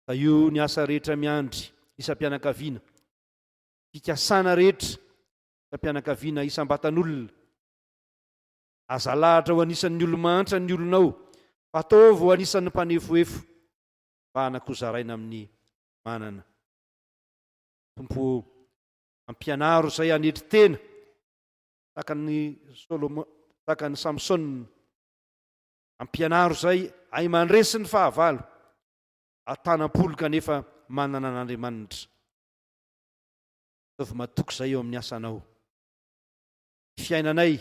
tahio ny asa rehetra miandry isam-pianakaviana, fikasana rehetra isam-pianakaviana, isam-batan'olona. Aza alahatra ho anisan'ny olo-mahantra ny olonao, fa ataovy ho anisan'ny mpanefoefo, mba hanan-kozaraina amin'ny manana. Tompo ô, ampianaro izay hanetry tena, tahaka an'i Solomona, tahaka an'i Samsona. Ampianaro izay hahay mandresy ny fahavalo, atanam-polo kanefa manana an'Andriamanitra. Ataovy matoky izay eo amin'ny asanao. Ny fiainanay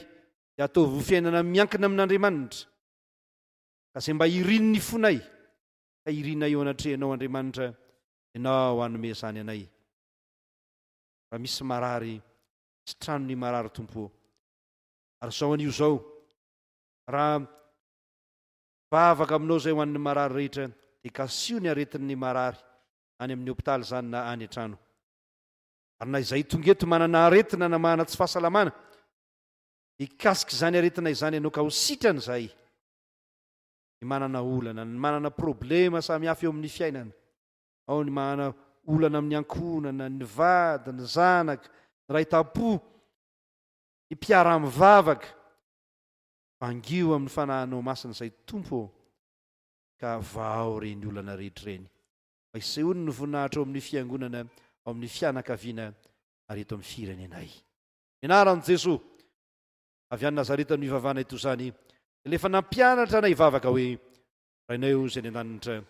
dia ataovy ho fiainana miankina amin'Andriamanitra, ka izay mba irin'ny fonay, ka irinay eo anatrehanao Andriamanitra, Ianao hanome izany anay. Raha misy marary, sitrano ny marary Tompo ô. Ary izao anio izao, raha mivavaka aminao izay ho an'ny marary rehetra, dia kasiho ny aretin'ny marary, any amin'ny hopitaly izany na any an-trano. Ary na izay tonga eto manana aretina na manana tsy fahasalamana, dia hikasika izany aretina izany ianao ka ho sitrana izahay. Ny manana olana, ny manana problema samihafa eo amin'ny fiainana, ao ny manana olana amin'ny ankohonana, ny vady, ny zanaka, ny ray tam-po, ny mpiara-mivavaka, vangio amin'ny fanahinao masina izay Tompo ô, ka vahao ireny olana rehetra ireny. Mba hisehoany ny voninahitra ao amin'ny fiangonana, ao amin'ny fianakaviana ary eto amin'ny firenenay. Ny anaran'i Jesoa avy any Nazareta no ivavahanay toy izany, ilay efa nampianatra anay hivavaka hoe, Rainay ô izay any an-danitra,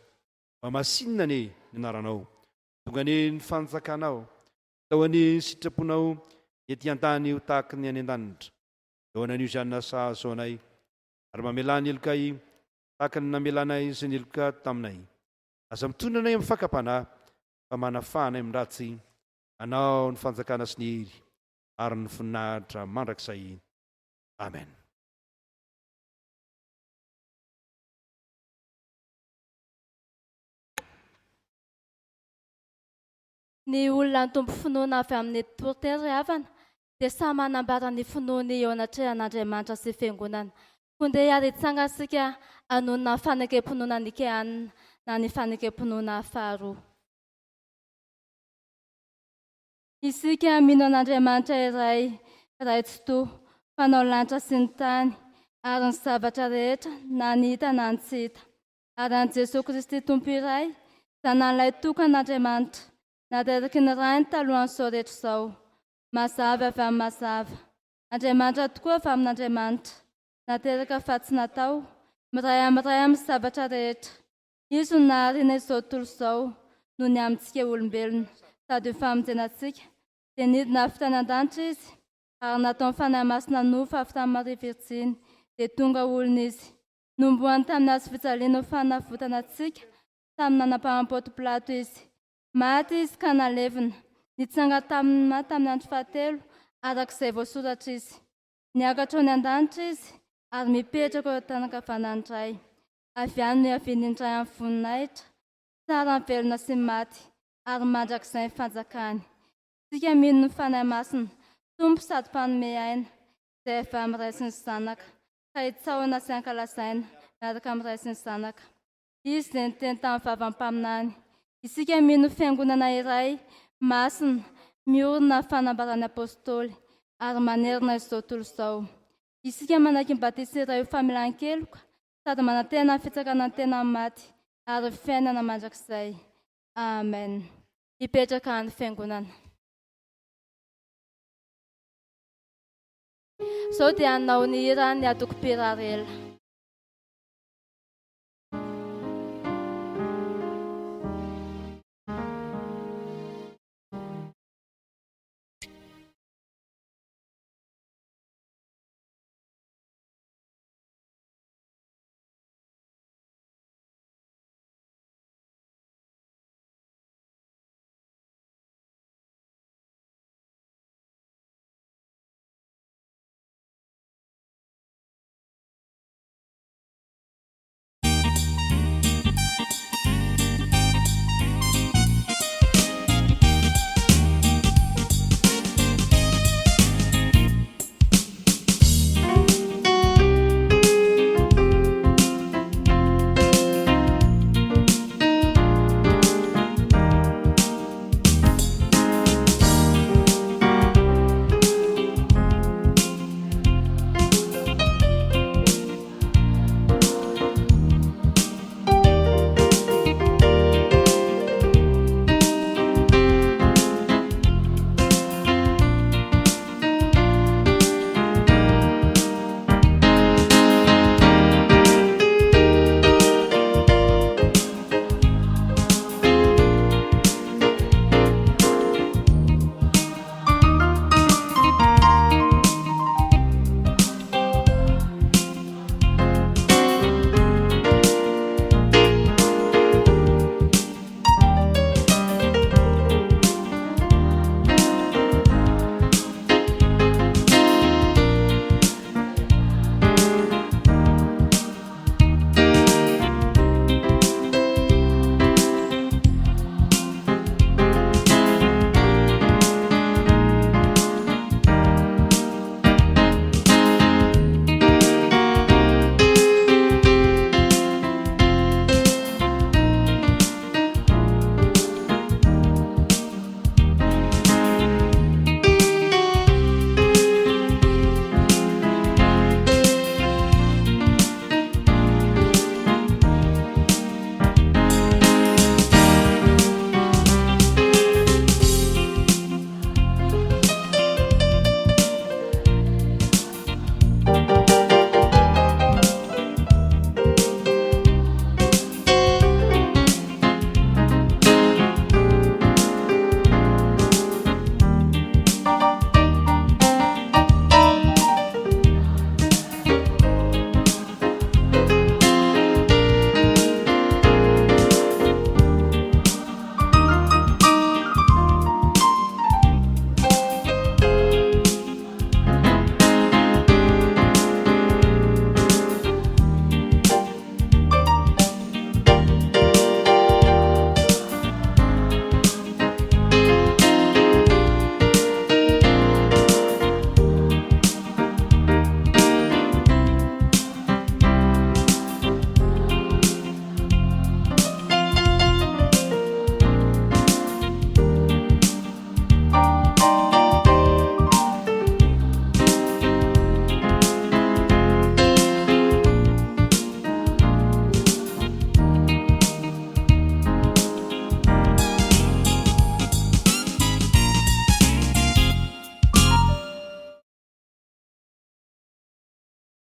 mba masinina anie ny anaranao, tonga anie ny fanjakanao, atao anie ny sitraponao ety an-tany ho tahaka ny any an-danitra. Eo ananio izany nasahazo anay, ary mamelà ny helokay tahaka ny namelanay izay niheloka taminay. Aza mitondra anay amin'ny fakam-panahy, fa manafaha anay amin'ny ratsy. Anao ny fanjakana sy ny hery ary ny voninahitra mandrakizay. Amen.
Ny olona nitombo finoana avy amin'ny toriteny ry havana dia samy manambara ny finoany eo anatrehan'Andriamanitra sy Fiangonana. Koa ndeha ary hitsangana isika hanonona ny fanekem-pinoana Nikeana na ny fanekem-pinoana faharoa. Isika mino an'Andriamanitra iray, Ray Tsitoha, Mpanao lanitra sy ny tany, ary ny zavatra rehetra, na ny hita na ny tsy hita. Ary an'i Jesoa Kristy Tompo iray, Zanany tokana Andriamanitra, nateraky ny Rainy talohan'izao rehetra izao, mazava avy amin'ny mazava, Andriamanitra tokoa avy amin'Andriamanitra, nateraka fa tsy natao, miray amin'ny Ray amin'ny zavatra rehetra. Izy no nahariana izao tontolo izao noho ny amintsika olombelona, sady ho famonjena antsika, dia nidina avy tany an-danitra Izy, ary nataon'ny Fanahy Masina nofo avy tamin'i Maria Virjiny, dia tonga olona Izy. Nohomboany tamin'ny hazo fijaliana ho fanavotana antsika tamin'ny nanapahan'i Ponto Pilato Izy. Maty Izy ka nalevina. Nitsangana tamin'ny maty tamin'ny andro fahatelo, araka izay voasoratra Izy. Niakatra ho any an-danitra Izy, ary mipetraka eo an-tanan-kavanan'ny Ray. Avy any no hiaviany indray amin'ny voninahitra, tsara ny velona sy ny maty, ary mandrakizay ny fanjakany. Isika mino ny Fanahy Masina, Tompo sady Mpanome aina, izay avy amin'ny Ray sy ny Zanaka, ka hitsaohana sy hankalazaina miaraka amin'ny Ray sy ny Zanaka. Izy izay niteny tamin'ny vavan'ny mpaminany. Isika mino Fiangonana iray, masina, miorina amin'ny fanambaran'ny Apôstôly, ary manerana izao tontolo izao. Isika manaiky ny batisa iray ho famelan-keloka, sady manantena ny fitsanganan-tena amin'ny maty, ary fiainana mandrakizay. Amen. Hipetraka any fiangonana. Izao dia hanao ny hira ny Antoko Mpirarela.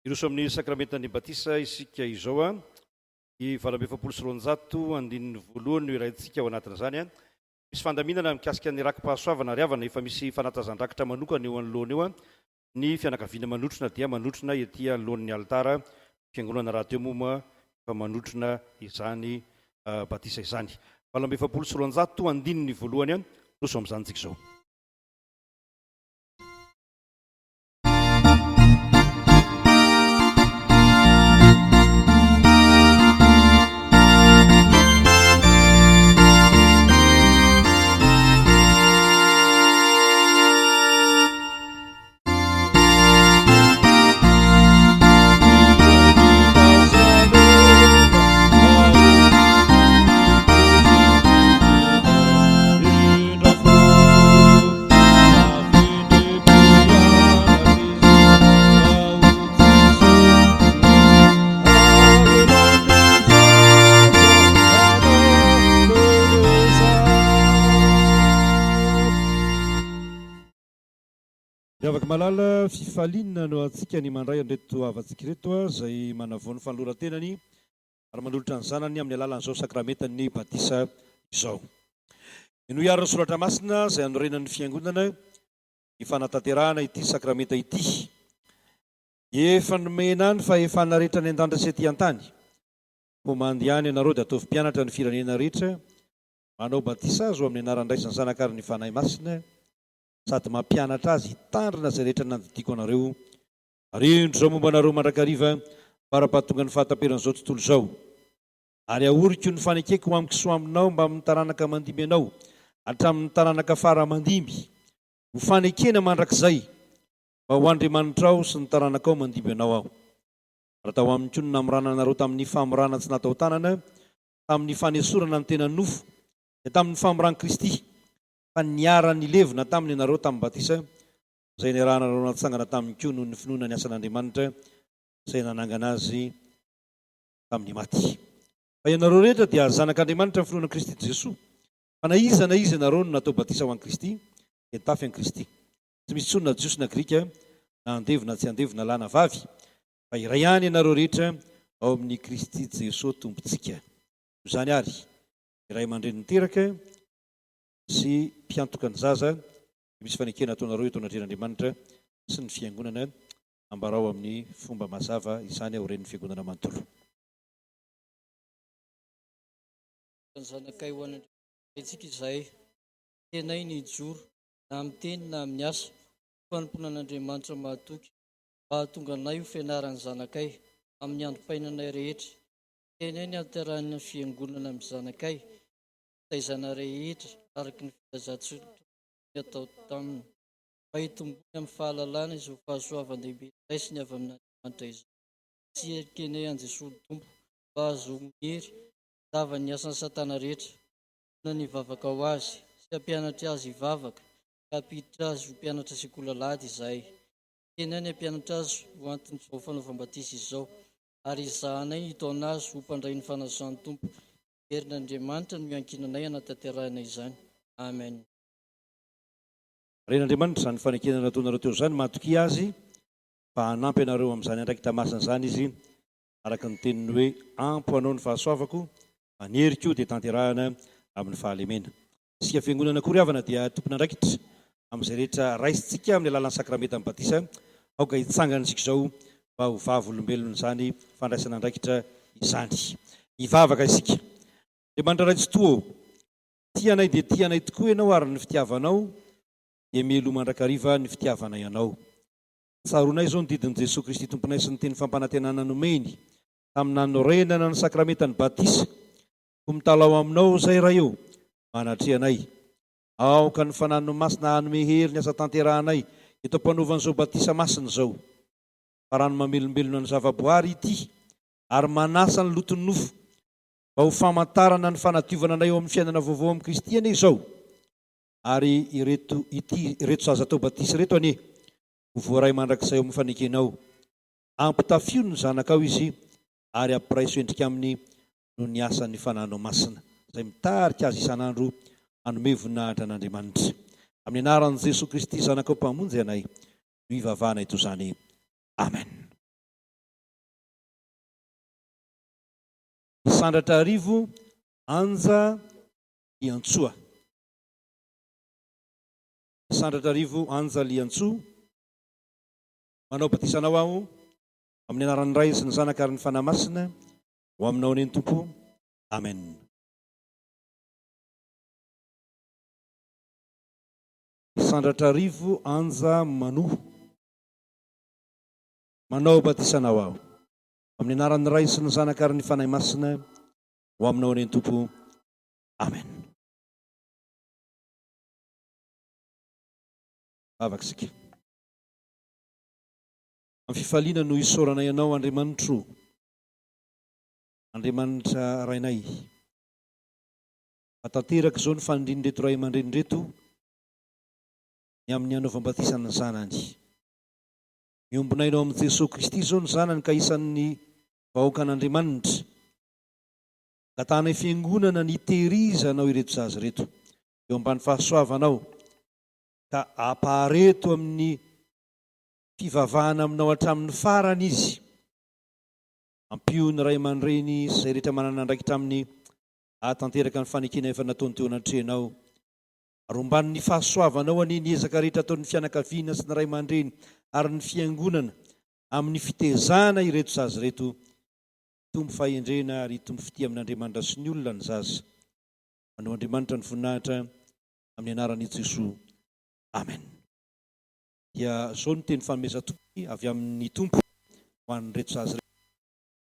Hiroso amin'ny sakramentan'ny batisa isika izao. Ny 248 andininy voalohany no iraintsika ao anatin'izany. Misy fandaminana mikasika ny raki-pahasoavana ry havana, efa misy fanatazan-drakitra manokana eo anoloana eo. Ny fianakaviana manotrona dia manotrona ety anoloan'ny alitara, ny fiangonana rahateo moa efa manotrona izany batisa izany. 248 andininy voalohany, roso amin'izany tsika izao. Ry havako malala, fifaliana no antsika ny mandray an'ireto havantsika ireto izay manavao ny fanoloran-tenany ary manolotra ny zanany amin'ny alalan'izao sakramentan'ny batisa izao. Henoy àry ny Soratra Masina izay anorenan'ny Fiangonana ny fanatanterahana ity sakramenta ity. Efa nomena ahy ny fahefana rehetra any an-danitra sy ety an-tany. Koa mandehana ianareo dia ataovy mpianatra ny firenena rehetra, manao batisa azy ho amin'ny anaran'ny Ray sy ny Zanaka ary ny Fanahy Masina, sady mampianatra azy hitandrina izay rehetra nandidiako anareo. Ary indro izao momba anareo mandrakariva, ambara-pahatongan'ny fahataperan'izao tontolo izao. Ary ahoriko ny fanekeko ho amiko sy ho aminao mbamin'ny taranaka mandimby anao, hatramin'ny taranaka fara aman-dimby, ho fanekena mandrakizay, mba ho Andriamanitrao sy ny taranakao mandimby anao Aho. Ary tao aminy koa no namorana anareo tamin'ny famorana tsy natao tanana, tamin'ny fanesorana ny tena nofo, dia tamin'ny famoran'i Kristy, fa niara-nilevina taminy ianareo tamin'ny batisa, izay niarahanareo natsangana taminy koa noho ny finoana ny asan'Andriamanitra izay nanangana azy tamin'ny maty. Fa ianareo rehetra dia zanak'Andriamanitra amin'ny finoana an'i Kristy Jesoa. Fa na iza na iza ianareo no natao batisa ho an'i Kristy, dia nitafy an'i Kristy. Tsy misy intsony na Jiosy na Grika, na andevo na tsy andevo, na lahy na vavy, fa iray ihany ianareo rehetra ao amin'i Kristy Jesoa Tompontsika. Noho izany àry, ny ray aman-dreny niteraka sy mpiantoka ny zaza dia misy fanekena ataonareo eto anatrehan'Andriamanitra sy ny Fiangonana Ambarao amin'ny fomba mazava izany aorian'ny Fiangonana manontolo.
Ny zanakay ho an'Andriamanitra antsika izahay, tenay ny hijoro na amin'ny teny na amin'ny asa, ho fanompoana an'Andriamanitra mahatoky, mba hahatonga anay ho fianaran'ny zanakay amin'ny androm-painanay rehetra. Tenay ny hahaterahan'ny Fiangonana amin'ny zanakay, fitaizana rehetra araka ny filazantsoa tokony hatao taminy. mba hitomboany amin'ny fahalalana izao fahasoavan-dehibe raisiny avy amin'Andriamanitra izao, sy ekenay an'i Jesoa Tompo, mba hahazoany hery handava ny asan'i Satana rehetra, vonona ny hivavaka ho azy, sy hampianatra azy hivavaka, ka hampiditra azy ho mpianatra sekoly alahady izahay. Ekenay ny hampianatra azy ho anton'izao fanaovam-batisa izao, ary ezahanay ny hitaona azy ho mpandray ny fanasan'ny Tompo. Herin'Andriamanitra no iankinanay hanatanterahina izany. Amen.
Ren'Andriamanitra izany fanekena nataonareo teo izany, matokia Azy fa hanampy anareo amin'izany andraikitra masina izany Izy, araka ny teniny hoe, Ampy ho anao ny fahasoavako, fa ny heriko dia tanterahana amin'ny fahalemena. Isika Fiangonana koa ry havana dia tompon'andraikitra amin'izay rehetra raisintsika amin'ny alalan'ny sakramentan'ny batisa, aoka hitsangana isika izao mba ho vavolombelon'izany fandraisana andraikitra izany. Hivavaka isika. Andriamanitra Ray Tsitoha ô, Tia anay dia tia anay tokoa Ianao ary ny fitiavanao dia mialoha mandrakariva ny fitiavanay Anao. Tsaroanay izao ny didin'i Jesoa Kristy Tomponay sy ny teny fampanantenana nomeny tamin'ny nanorenana ny sakramentan'ny batisa. Koa mitalaho Aminao izay Ray ô, mba hanatrehanay. Aoka ny Fanahiny Masina hanome hery ny asa tanterahanay eto am-panaovana izao batisa masina izao. Fa rano mamelombelona ny zavaboary ity ary manasa ny loton'ny nofo Mba ho famantarana ny fanadiovana anay eo amin'ny fiainana vaovao amin'i Kristy anie izao, ary ireto ity ireto zaza atao batisa ireto anie ho voaray mandrakizay ao amin'ny fanekenao. Ampitafio ny zanakao izy ary ampiraiso endrika aminy noho ny asan'ny Fanahinao Masina, izay mitarika azy isan'andro hanome voninahitra an'Andriamanitra. Amin'ny anaran'i Jesoa Kristy Zanakao Mpamonjy anay no ivavahanay toy izany. Amen. Sandratrarivo Anja Liantsoa. Sandratrarivo Anja Liantsoa, Manao batisa anao aho amin'ny anaran'ny Ray sy ny Zanaka ary ny Fanahy Masina, ho aminao anie ny Tompo. Amen. Sandratrarivo Anja Manoa, Manao batisa anao aho amin'ny anaran'ny Ray sy ny Zanaka ary ny Fanahy Masina, ho aminao anie ny Tompo. Amen. Vavaka isika. Amin'ny fifaliana no isaoranay Anao Andriamanitro, Andriamanitra Rainay. Fa tanteraka izao ny fanirian'ireto ray aman-dreny ireto ny amin'ny hanaovam-batisa ny zanany. Miombon'aina ao amin'i Jesoa Kristy izao ny zanany ka isan'ny vahoakan'Andriamanitra. Angatahanay Fiangonana ny hitehirizanao ireto zaza ireto eo ambany fahasoavanao ka ampahareto amin'ny fivavahana aminao hatramin'ny farany izy. Ampio ny ray aman-dreny sy izay rehetra manana andraikitra aminy hahatanteraka ny fanekena efa nataony teo anatrehanao. Ary omban'ny fahasoavanao anie ny ezaka rehetra ataon'ny fianakaviana sy ny ray aman-dreny ary ny fiangonana amin'ny fitezana ireto zaza ireto. Hitombo fahendrena ary hitombo fitia amin'Andriamanitra sy ny olona ny zaza. Manao Andriamanitra ny voninahitra amin'ny anaran'i Jesoa. Amen. Dia izao no teny fanomezan-toky avy amin'ny Tompo ho an'ireto zaza ireto,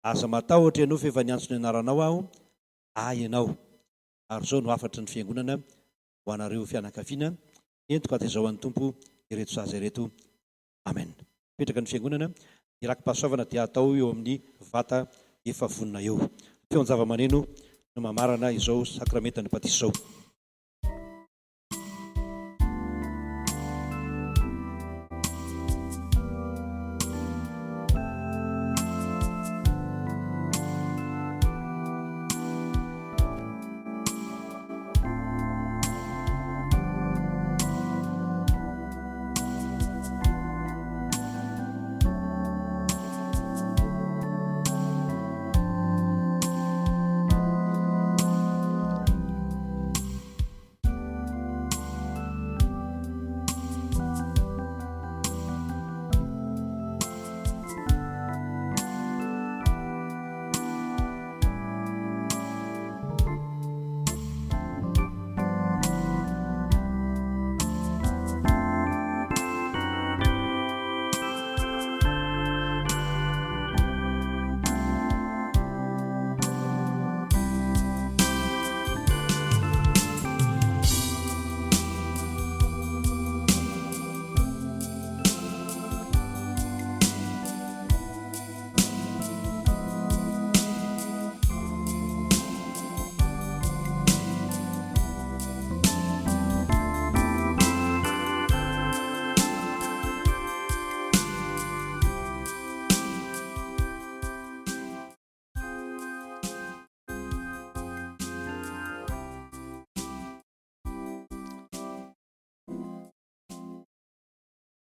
Aza matahotra ianao fa efa niantso ny anaranao Aho, Ahy ianao. Ary izao no hafatry ny Fiangonana ho anareo fianakaviana, Ento ka tezao an'ny Tompo ireto zaza ireto. Amen. Mipetraka ny Fiangonana, ny raki-pahasoavana dia atao eo amin'ny vata efa vonona eo. Feon-javamaneno no mamarana izao sakramentan'ny batisa izao.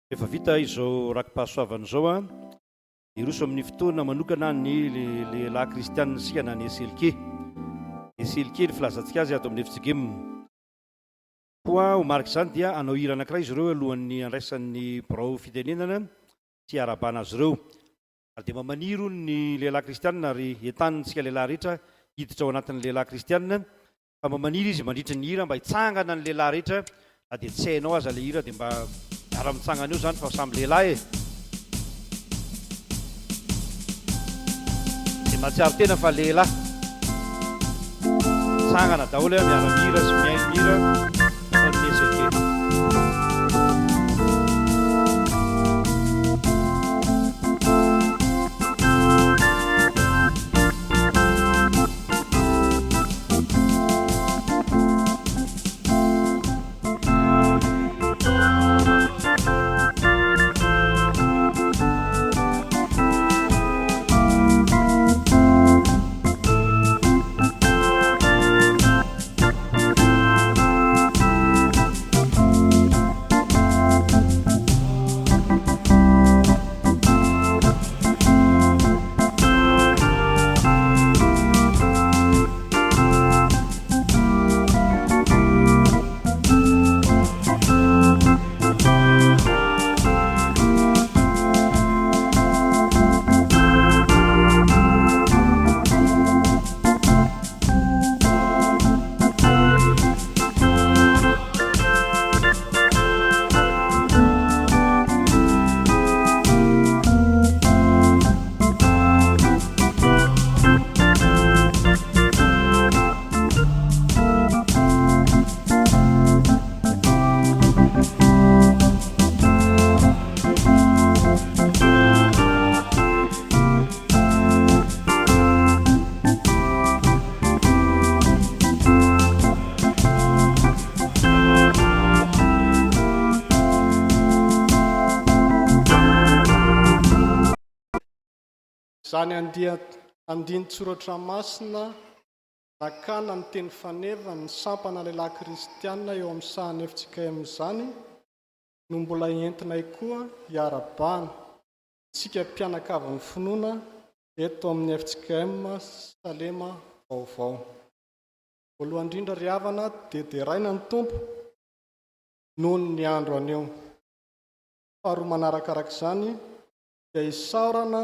Rehefa vita izao raki-pahasoavana izao an, hiroso amin'ny fotoana manokana ny lehilahy kristianina isika na ny SLK. SLK ny filazantsika azy ato amin'ny FJGM. Koa ho marik'izany dia hanao hira anankiray izy ireo alohan'ny handraisan'ny birao fitenenana sy hiarahabana azy ireo. Ary dia mba maniry hono ny lehilahy kristianina ary entanintsika lehilahy rehetra hiditra ao anatin'ny lehilahy kristianina fa mba maniry izy mandritra ny hira mba hitsangana ny lehilahy rehetra na dia tsy hainao aza le hira dia mba miara mitsangana eo zany fa samy lehilahy e! Dia mahatsiaro tena fa lehilahy mitsangana daholo a miara mihira sy mihaino ny hira ataon'ny SLK.
Izany andinin-tsoratra masina nakana ny teny faneva ny sampana lehilahy kristiana eo amin'ny sahan'ny fjkm izany no mbola entinay koa hiarabana isika mpianakavin'ny finoana eto amin'ny fjkm Salema vaovao. Voalohany indrindra ry havana dia deraina ny Tompo noho ny andro anio. Faharoa manarakaraka izany dia isaorana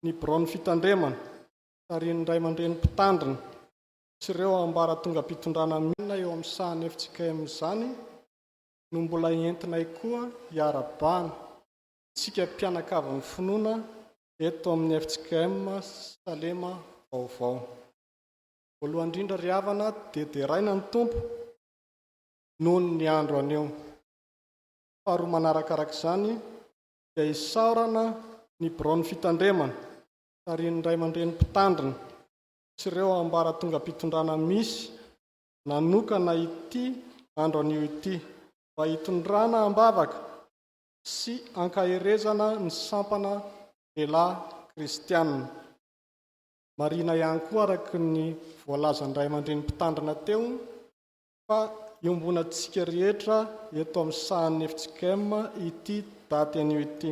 ny biraon'ny fitandremana tarihin'ny ray aman-dreny mpitandrina sy ireo ambaratongam-pitondrana mila eo amin'ny sahan'ny fjkm izany no mbola entinay koa hiarabana isika mpianakavin'ny finoana eto amin'ny fjkm Salema vaovao. Voalohany indrindra ry havana dia deraina ny Tompo noho ny andro anio. Faharoa manarakaraka izany dia isaorana ny biraon'ny fitandremana tarihin'ny ray aman-dreny mpitandrina sy ireo ambaratongam-pitondrana misy nanokana ity andro anio ity mba hitondrana am-bavaka sy ankaherezana ny sampana lehilahy kristiana. Marihina ihany koa araka ny voalazan'ny ray aman-dreny mpitandrina teo fa iombonantsika rehetra eto amin'ny sahan'ny fjkm ity daty anio ity.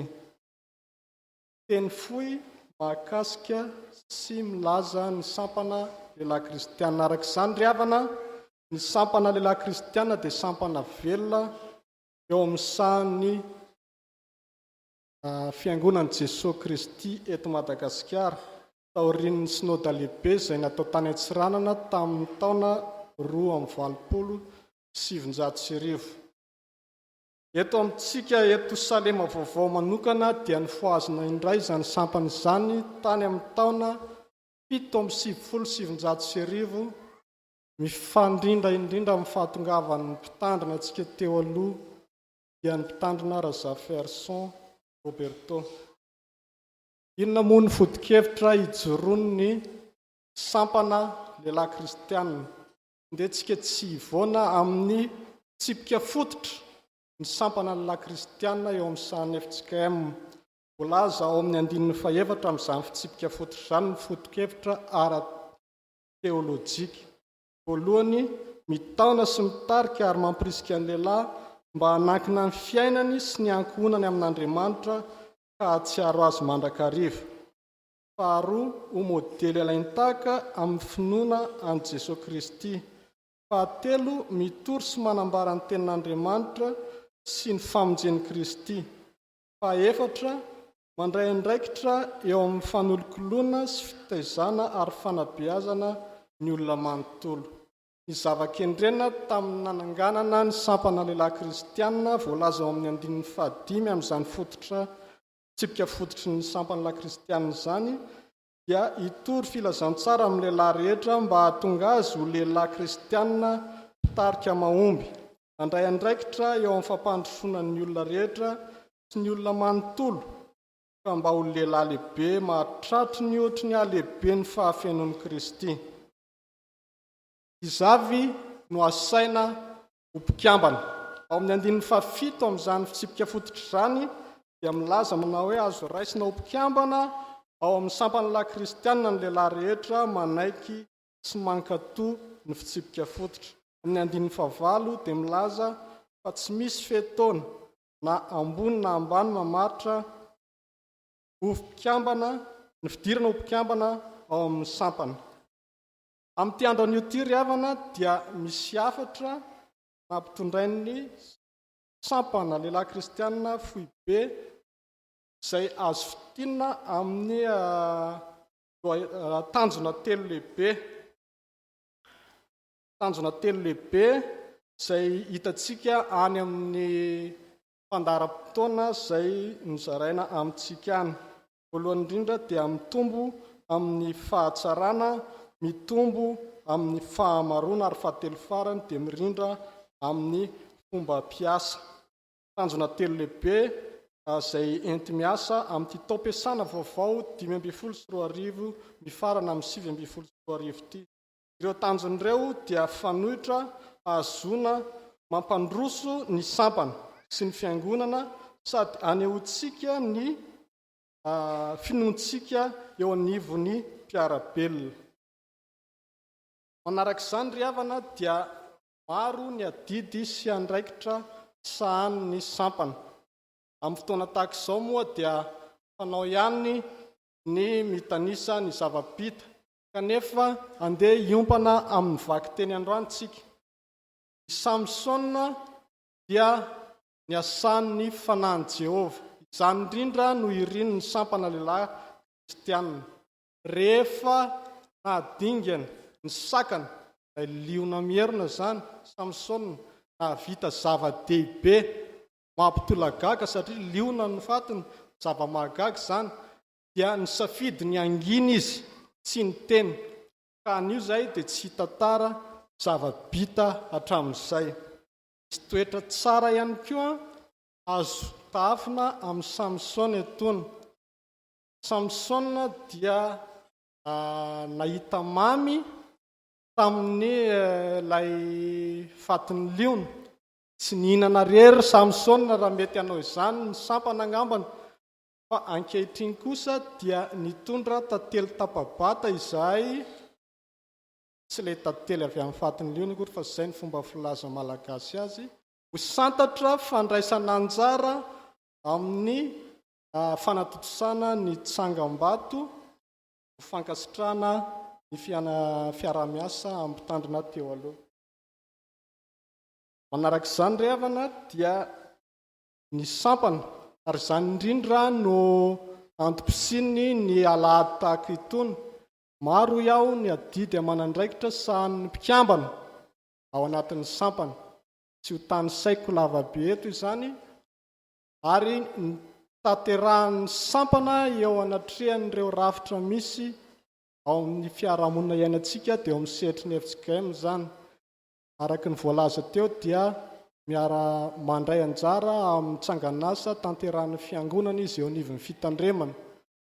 Teny fohy mahakasika sy milaza ny sampana lehilahy kristiana. Araka izany ry havana, ny sampana lehilahy kristiana dia sampana velona eo amin'ny sahan'ny Fiangonan'i Jesoa Kristy eto Madagasikara, taorian'ny Synoda Lehibe izay natao tany Antsiranana tamin'ny taona 1982. Eto amintsika eto Salema Vaovao manokana dia nofohazina indray izany sampana izany tany amin'ny taona 1997, mifandrindra indrindra amin'ny fahatongavan'ny mpitandrina antsika teo aloha dia ny mpitandrina Razafiarison Roberto. Inona moa ny foto-kevitra ijoroan'ny sampana lehilahy kristiana? Ndeha tsika tsy hivoana amin'ny tsipika fototra ny sampana lehilahy kristiana eo amin'ny sahan'ny fjkm. Voalaza ao amin'ny andininy fahefatra amin'izany fitsipika fototra izany ny foto-kevitra ara-teolojika. Voalohany, mitaona sy mitarika ary mampirisika ny lehilahy mba hanankina ny fiainany sy ny ankohonany amin'Andriamanitra ka hahatsiaro Azy mandrakariva. Faharoa, ho modely alain-tahaka amin'ny finoana an'i Jesoa Kristy. Fahatelo, mitory sy manambara ny Tenin'Andriamanitra sy ny famonjen'i Kristy. Fahaefatra, mandray andraikitra eo amin'ny fanolokoloana sy fitaizana ary fanabeazana ny olona manontolo. Ny zava-kendrena tamin'ny nananganana ny sampana lehilahy kristiana voalaza ao amin'ny andininy fahadimy amin'izany fototra fitsipika fototry ny sampana lehilahy kristiana izany dia hitory filazantsara amin'ny lehilahy rehetra mba hahatonga azy ho lehilahy kristiana mpitarika mahomby, handray andraikitra eo amin'ny fampandrosoana ny olona rehetra sy ny olona manontolo ka mba ho lehilahy lehibe mahatratry ny ohatry ny halehiben'ny fahafenoan'i Kristy. Iza avy no asaina ho mpikambana? Ao amin'ny andininy fahafito amin'izany fitsipika fototra izany dia milaza manao hoe azo raisina ho mpikambana ao amin'ny sampan'ny lahy kristianina ny lehilahy rehetra manaiky sy mankatò ny fitsipika fototra. Amin'ny andininy fahavalo dia milaza fa tsy misy fe-taona na ambony na ambany mamaritra ho mpikambana ny fidirana ho mpikambana ao amin'ny sampana. Amin'ity andro anio ity ry havana dia misy hafatra nampitondrain'ny sampana lehilahy kristianina foibe izay azo fintinina amin'ny tanjona telo lehibe. Tanjona telo lehibe izay hitantsika any amin'ny fandaharam-potoana izay nozaraina amintsika any. Voalohany indrindra dia mitombo amin'ny fahatsarana, mitombo amin'ny fahamaroana ary fahatelo farany dia mirindra amin'ny fomba mpiasa. Tanjona telo lehibe izay enti-miasa amin'ity taom-piasana vaovao 2015 mifarana amin'ny 2019 ity. Ireo tanjona ireo dia fanoitra hahazoana mampandroso ny sampana sy ny fiangonana sady anehoantsika ny. finoantsika eo anivon'ny mpiara-belona. Manaraka izany ry havana dia maro ny adidy sy andraikitra sahanin'ny sampana. Amin'ny fotoana tahaka izao moa dia fanao ihany ny mitanisa ny zava-bita kanefa andeha hiompana amin'ny vakiteny androany tsika. I Samsona dia niasan'ny fanahin'i Jehovah. Izany indrindra no irin'ny sampana lehilahy kristianina. Rehefa nahadingana ny sakana, ilay liona mierona izany, Samsona, nahavita zava-dehibe mampitolagaga satria liona no fatiny, zava-mahagaga izany, dia nisafidy ny hangina izy, tsy niteny. Ka anio izahay dia tsy hitantara zava-bita hatramin'izay. Misy toetra tsara ihany koa azo tahafina amin'i Samsona etoana. Samsona dia nahita mamy tamin'ilay fatin'ny liona. Tsy nihinana irery Samsona raha mety hanao izany ny sampana angambany, fa ankehitriny kosa dia nitondra tantely tapa-bata izahay, tsy ilay tantely avy amin'ny fatin'ny liona akory fa izay ny fomba filaza malagasy azy, ho santatra fandraisana anjara amin'ny fanatontosana ny tsangambato ho fankasitrahana ny fiaraha-miasa amin'ny mpitandrina teo aloha. Manaraka izany ry havana dia ny sampana, ary izany indrindra no antom-pisiany ny alahady tahaka itony. Maro hoy aho ny adidy aman'andraikitra sahanin'ny mpikambana ao anatin'ny sampana. Tsy ho tanisaiko lavabe eto izany ary ny tanterahan'ny sampana eo anatrehan'ireo rafitra misy ao amin'ny fiarahamonina iainantsika dia eo amin'ny sehatry ny fjkm izany. Araka ny voalaza teo dia miara mandray anjara amin'ny tsanganasa tanterahan'ny fiangonana izy eo anivon'ny fitandremana.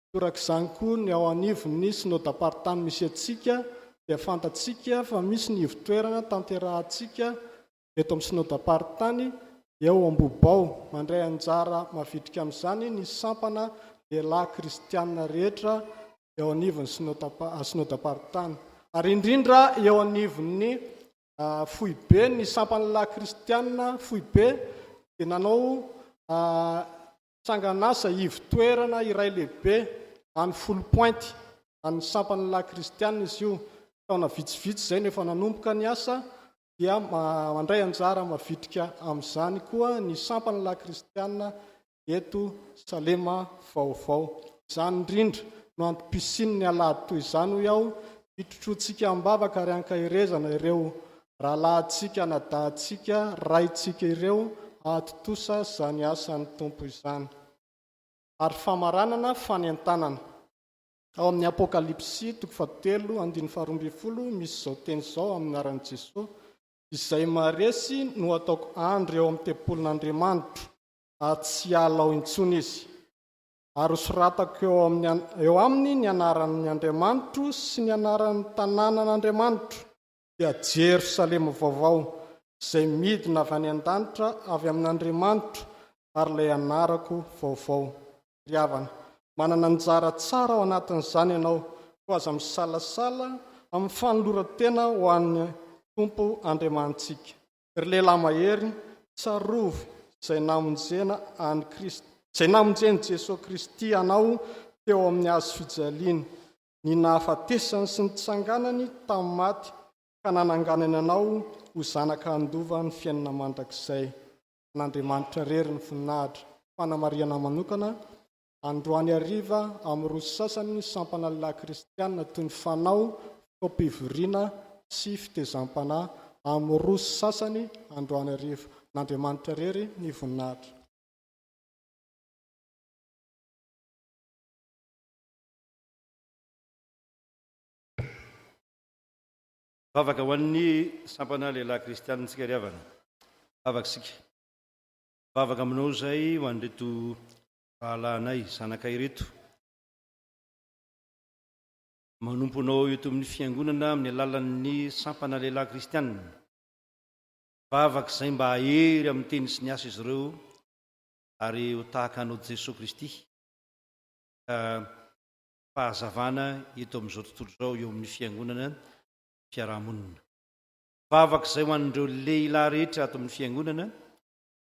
Torak'izany koa ny ao anivon'ny synodam-paritany misy antsika dia fantatsika fa misy ny ivon-toerana tanterahantsika eto amin'ny synodam-paritany eo Ambohibao. Mandray anjara mavitrika amin'izany ny sampana lehilahy kristiana rehetra eo anivon'ny synodam-paritany ary indrindra eo anivon'ny foibe ny sampan'ny lahy kristiana foibe dia nanao tsanganasa ivon-toerana iray lehibe any Foulpointe an'ny sampan'ny lahy kristiana izy io. Taona vitsivitsy izay no efa nanomboka ny asa dia mandray anjara mavitrika amin'izany koa ny sampan'ny lahy kristiana eto Salema vaovao. Izany indrindra no antom-pisian'ny alahady toy izany hoy aho, hitrotroantsika am-bavaka ary hankaherezana ireo rahalahintsika, anadahintsika, raintsika ireo hahatontosa izany asan'ny Tompo izany. Ary famaranana fanentanana. Ao amin'ny Apokalypsy toko fahatelo andininy faharoa misy izao teny izao amin'ny anaran'i Jesoa, Izay maharesy no hataoko andry ao amin'ny tempolin'Andriamanitro, ary tsy hiala ao intsony izy. Ary hosoratako eo amin'ny eo aminy ny anaran'ny Andriamanitro sy ny anaran'ny tanànan'Andriamanitro, dia Jerosalema vaovao, izay midina avy any an-danitra avy amin'Andriamanitro, ary ilay anarako vaovao. Ry havana, manana anjara tsara ao anatin'izany ianao, koa aza misalasala amin'ny fanoloran-tena ho an'ny Tompo Andriamanitsika. Ry lehilahy mahery, tsarovy izay namonjena an'i Kristy, izay namonjen'i Jesoa Kristy anao teo amin'ny hazo fijaliana, ny nahafatesany sy nitsanganany tamin'ny maty ka nananganany anao ho zanaka handova ny fiainana mandrakizay. An'Andriamanitra irery ny voninahitra. Fanamarihana manokana, Androany hariva amin'ny roa sy sasany ny sampana lehilahy kristiana toy ny fanao, fotoam-pivoriana sy fitezam-panahy amin'ny roa sy sasany androany hariva. An'Andriamanitra irery ny voninahitra.
Vavaka ho an'ny sampana lehilahy kristianina isika ry havana. Vavaka isika. Vavaka aminao izay ho an'ireto rahalahinay, zanakay ireto. Manompo anao eto amin'ny fiangonana amin'ny alalan'ny sampana lehilahy kristianina. Vavaka izay mba hahery amin'ny teny sy ny asa izy ireo ary ho tahaka anao Jesoa Kristy. Ka fahazavana eto amin'izao tontolo izao eo amin'ny fiangonana fiarahamonina. Vavaka izay ho an'ireo lehilahy rehetra ato amin'ny fiangonana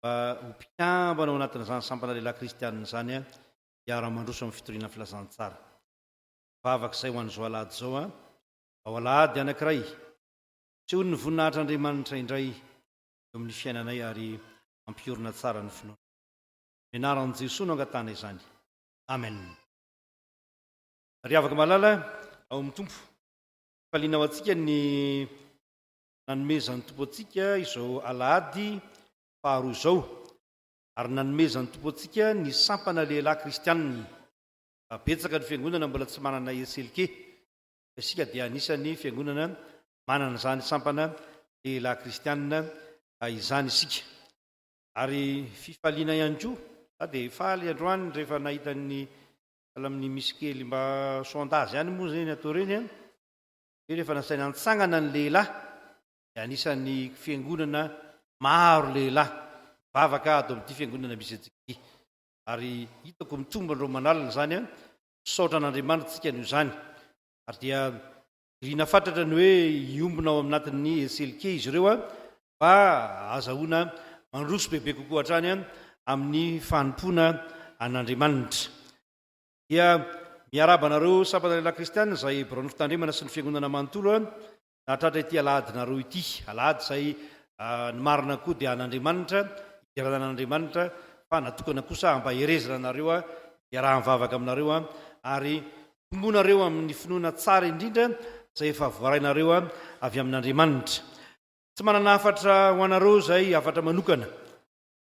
mba ho mpikambana ao anatin'izany sampana lehilahy kristianina izany hiara-mandroso amin'ny fitoriana filazantsara. Vavaka izay ho an'izao alahady izao an, ao alahady anankiray, asehony ny voninahitr'Andriamanitra indray eo amin'ny fiainanay ary mampiorina tsara ny finoana. Amin'ny anaran'i Jesoa no angatahana izany. Amen. Ry havako malala ao amin'ny Tompo, fifaliana ho antsika ny nanomezan'ny Tompo antsika izao alahady faharoa izao, ary nanomezan'ny Tompo antsika ny sampana lehilahy kristianina. Betsaka ny fiangonana mbola tsy manana SLK, fa isika dia anisan'ny fiangonana manana izany sampana lehilahy kristianina izany isika. Ary fifaliana ihany koa, za dia faly androany rehefa nahita ny sahala amin'ny misy kely mba sondage ihany moa zay ny atao ireny an, hoe rehefa nasaina nitsangana ny lehilahy dia anisan'ny fiangonana maro lehilahy mivavaka ato amin'ity fiangonana misy antsika ity. Ary hitako mitombo andro aman'alina izany an, misaotra an'Andriamanitra tsika noho izany. Ary dia irina fatratra ny hoe hiombona ao aminatin'ny SLK izy ireo an, mba hahazahoana mandroso bebe kokoa hatrany amin'ny fanompoana an'Andriamanitra. Dia miarahaba anareo sampana lehilahy kristiana izay biraon'ny fitandremana sy ny fiangonana manontolo nahatratra ity alahadinareo ity. Alahady izay ny marina koa dia an'Andriamanitra, hiderana an'Andriamanitra fa natokana kosa hampaherezana anareo, hiaraha-mivavaka aminareo ary tombonareo amin'ny finoana tsara indrindra izay efa voarainareo avy amin'Andriamanitra. Tsy manana hafatra ho anareo izay hafatra manokana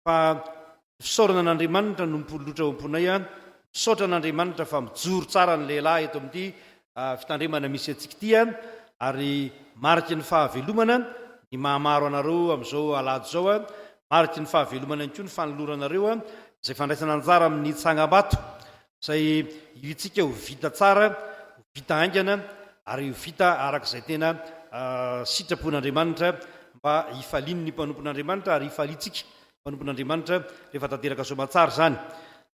fa ny fisaorana an'Andriamanitra no mipololotra ao am-ponay. Misaotra an'Andriamanitra fa mijoro tsara ny lehilahy eto amin'ity fitandremana misy antsika ity ary mariky ny fahavelomana ny mahamaro anareo amin'izao alahady izao, mariky ny fahavelomana ihany koa ny fanoloranareo izay fandraisana anjara amin'ny tsangambato izay irintsika ho vita tsara, ho vita haingana ary ho vita araka izay tena sitrapon'Andriamanitra mba hifalian'ny mpanompon'Andriamanitra ary hifaliantsika mpanompon'Andriamanitra rehefa tanteraka soamantsara izany.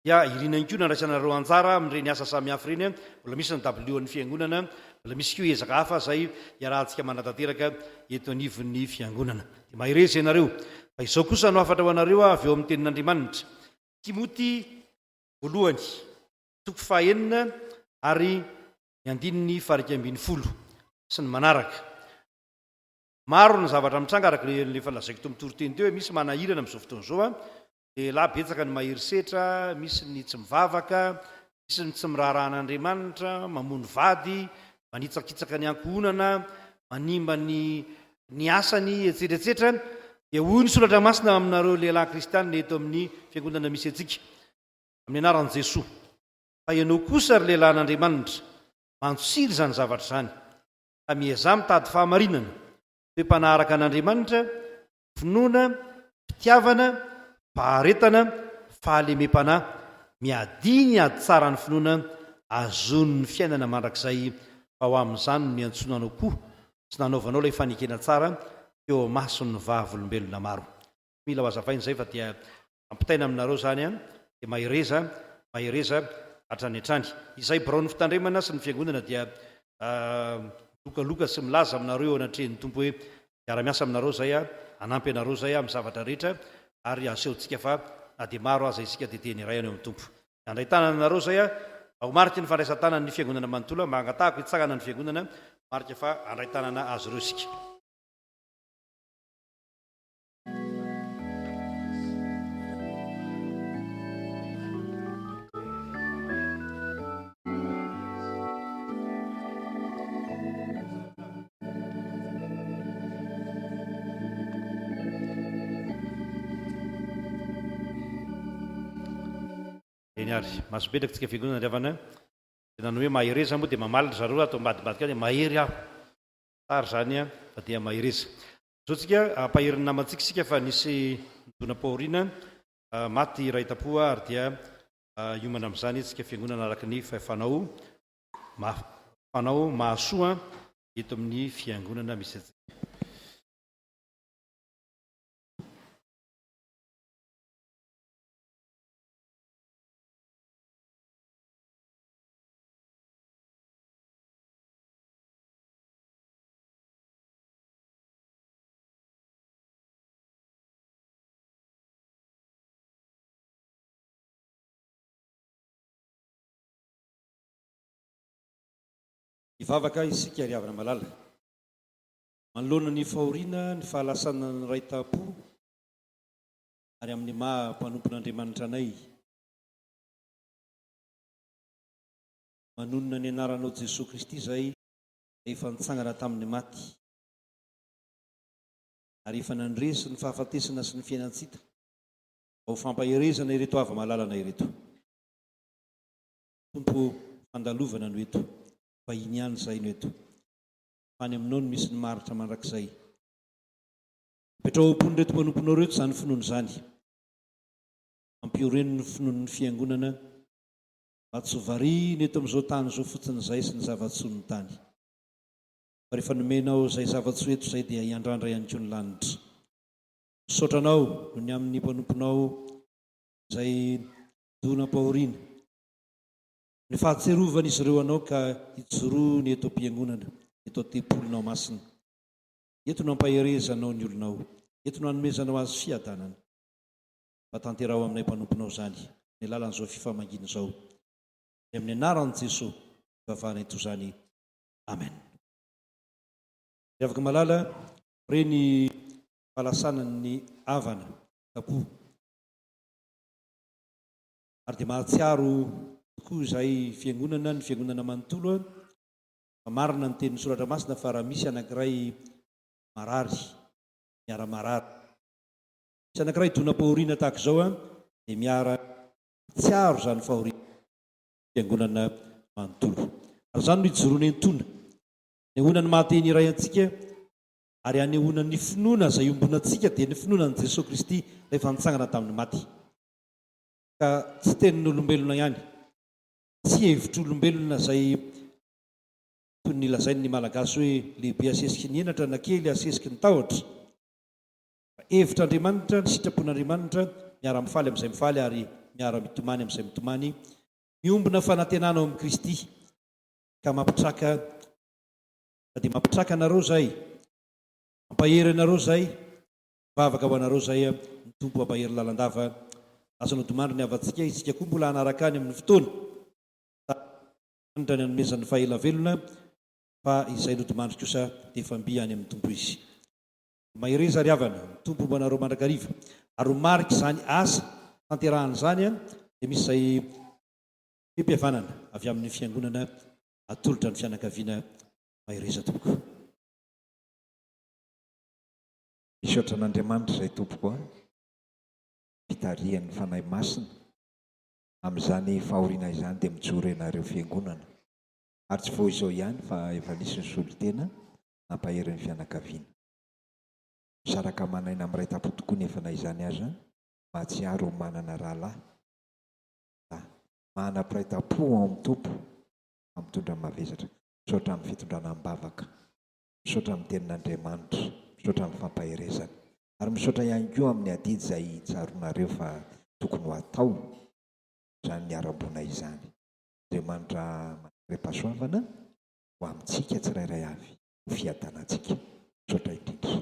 Dia irina ihany koa ny handraisanareo anjara amin'ireny asa samihafa ireny, mbola misy ny dabilio an'ny fiangonana, mbola misy koa ezaka hafa izay iarahantsika manatanteraka eto anivon'ny fiangonana. Dia mahereza ianareo. Fa izao kosa no hafatra ho anareo avy ao amin'ny tenin'Andriamanitra. Timoty voalohany, toko fahaenina ary ny andininy faha-11 sy ny manaraka. Maro ny zavatra mitranga araka ilay efa lazaiko teo amin'ny toriteny teo hoe misy manahirana amin'izao fotoana izao, lehilahy betsaka ny mahery setra, misy ny tsy mivavaka, misy ny tsy miraharaha an'Andriamanitra, mamono vady, manitsakitsaka ny ankohonana, manimba ny ny asany, etsetra etsetra. Dia hoy ny soratra masina aminareo lehilahy kristianina eto amin'ny fiangonana misy antsika, amin'ny anaran'i Jesoa, fa ianao kosa ry lehilahin'Andriamanitra, mantsiry izany zavatra izany, ka miezaha mitady fahamarinana, toe-panahy araka an'Andriamanitra, finoana, fitiavana, faharetana, fahalemem-panahy, miadia ny ady tsara ny finoana, ahazoany ny fiainana mandrakizay, fa ho amin'izany no niantsoana anao koa sy nanaovanao ilay fanekena tsara teo imason'ny vavolombelona maro. Tsy mila ho azavaina izay fa dia ampitaina aminareo izany an, dia mahereza, mahereza hatrany hatrany. Izay biraon'ny fitandremana sy ny fiangonana dia milokaloka sy milaza aminareo eo anatrehan'ny Tompo hoe hiara-miasa aminareo izay aho, hanampy anareo izay aho amin'ny zavatra rehetra ary asehontsika fa na dia maro aza isika dia teny iray any amin'ny Tompo. Handray tanana anareo izay aho mba ho mariky ny fandraisan-tanan'ny fiangonana manontolo, mba hangatahako hitsangana ny fiangonana ho marika fa handray tanana azy ireo isika. Eny ary, mahazo mipetraka tsika fiangonana ry havana. Tena ny hoe mahereza moa dia mamaly ry zareo ato ambadimbadika any, mahery aho. Tsara izany an, fa dia mahereza. Zao tsika hampahery ny namantsika isika fa nisy nidonam-pahoriana, maty iray tampo ary dia hiomana amin'izany tsika fiangonana araka ny fanao fanao mahasoa eto amin'ny fiangonana misy antsika. Hivavaka isika ry havana malala. Manoloana ny fahoriana, ny fahalasanana ny ray tampo ary amin'ny maha mpanompon'Andriamanitra anay, manonona ny anaranao Jesoa Kristy izay efa nitsangana tamin'ny maty ary efa nandresy ny fahafatesana sy ny fiainan-tsy hita mba ho fampaherezana ireto hava-malalana ireto. Tompo ô, fandalovana no eto, vahiny ihany izahay no eto, fa any Aminao no misy ny maharitra mandrakizay. Apetraho ao am-pon'ireto mpanomponao ireto izany finoana izany. Ampioreno ny finoan'ny Fiangonana mba tsy ho variana eto amin'izao tany izao fotsiny izahay sy ny zava-tsoan'ny tany. Fa rehefa nomenao izay zava-tsoa eto izay dia hiandrandra ihany koa ny lanitra. Misaotra Anao noho ny amin'ny mpanomponao izay donam-pahoriana. Ny fahatsiarovan'izy ireo Anao ka hijoroany eto am-piangonana, eto an-tempolinao masina. Eto no ampaherezanao ny olonao, eto no anomezanao azy fiadanana. Mba tanteraho aminay mpanomponao izany, amin'ny alalan'izao fifamangiana izao. Ary amin'ny anaran'i Jesoa, ivavahanay toy izany. Amen. Ry havako malala, re ny fahalasanan'ny havana, tapo. Ary dia mahatsiaro tokoa izahay fiangonana, ny fiangonana manontolo, fa marina ny tenin'ny Soratra Masina fa raha misy anankiray marary, miara-marary. Misy anankiray donam-pahoriana tahaka izao dia miara-tsiaro izany fahoriana fiangonana manontolo. Ary izany no ijoroana entoana, anehoana ny maha-teny iray antsika ary anehoana ny finoana izay iombonantsika dia ny finoana an'i Jesoa Kristy ilay efa nitsangana tamin'ny maty. Ka tsy tenin'olombelona ihany, tsy hevitr'olombelona izay toy ny lazain'ny Malagasy hoe lehibe asesiky ny henatra na kely asesiky ny tahotra. Fa hevitr'Andriamanitra, ny sitrapon'Andriamanitra, miara-mifaly amin'izay mifaly ary miara-mitomany amin'izay mitomany, miombona fanantenana ao amin'i Kristy, ka mampitraka, ka dia mampitraka anareo izahay, mampahery anareo izahay, mivavaka ho anareo izahay, ny Tompo hampahery lalandava. Lasa nodimandry ny havantsika, isika koa mbola hanaraka any amin'ny fotoana. Andriamanitra ny hanomezany fahela velona, fa izay nodimandry kosa dia efa mby any amin'ny Tompo izy. Mahereza ry havana, ny Tompo homba anareo mandrakariva. Ary ho marik'izany asa tanterahana izany dia misy izay fampihavanana avy amin'ny Fiangonana atolotra ny fianakaviana. Mahereza tompoko.
Misaotra an'Andriamanitra izay tompoko a, fitarihan'ny Fanahy Masina, amin'izany fahoriana izany dia mijoro ianareo Fiangonana, ary tsy vao izao ihany fa efa nisy ny solontena nampahery ny fianakaviana. Misaraka aman'aina miray tampo tokoa nefa na izany aza mahatsiaro ho manana rahalahy lahy manana mpiray tampo ao amin'ny Tompo fa mitondra ny mavesatra. Misaotra amin'ny fitondrana am-bavaka. Misaotra amin'ny tenin'Andriamanitra. Misaotra amin'ny fampaherezana. Ary misaotra ihany koa amin'ny adidy izay tsaroanareo fa tokony ho atao izany niharam-boina izany. Andriamanitra manam-pahasoavana ho amintsika tsirairay avy ho fiadanantsika. Misaotra indrindra.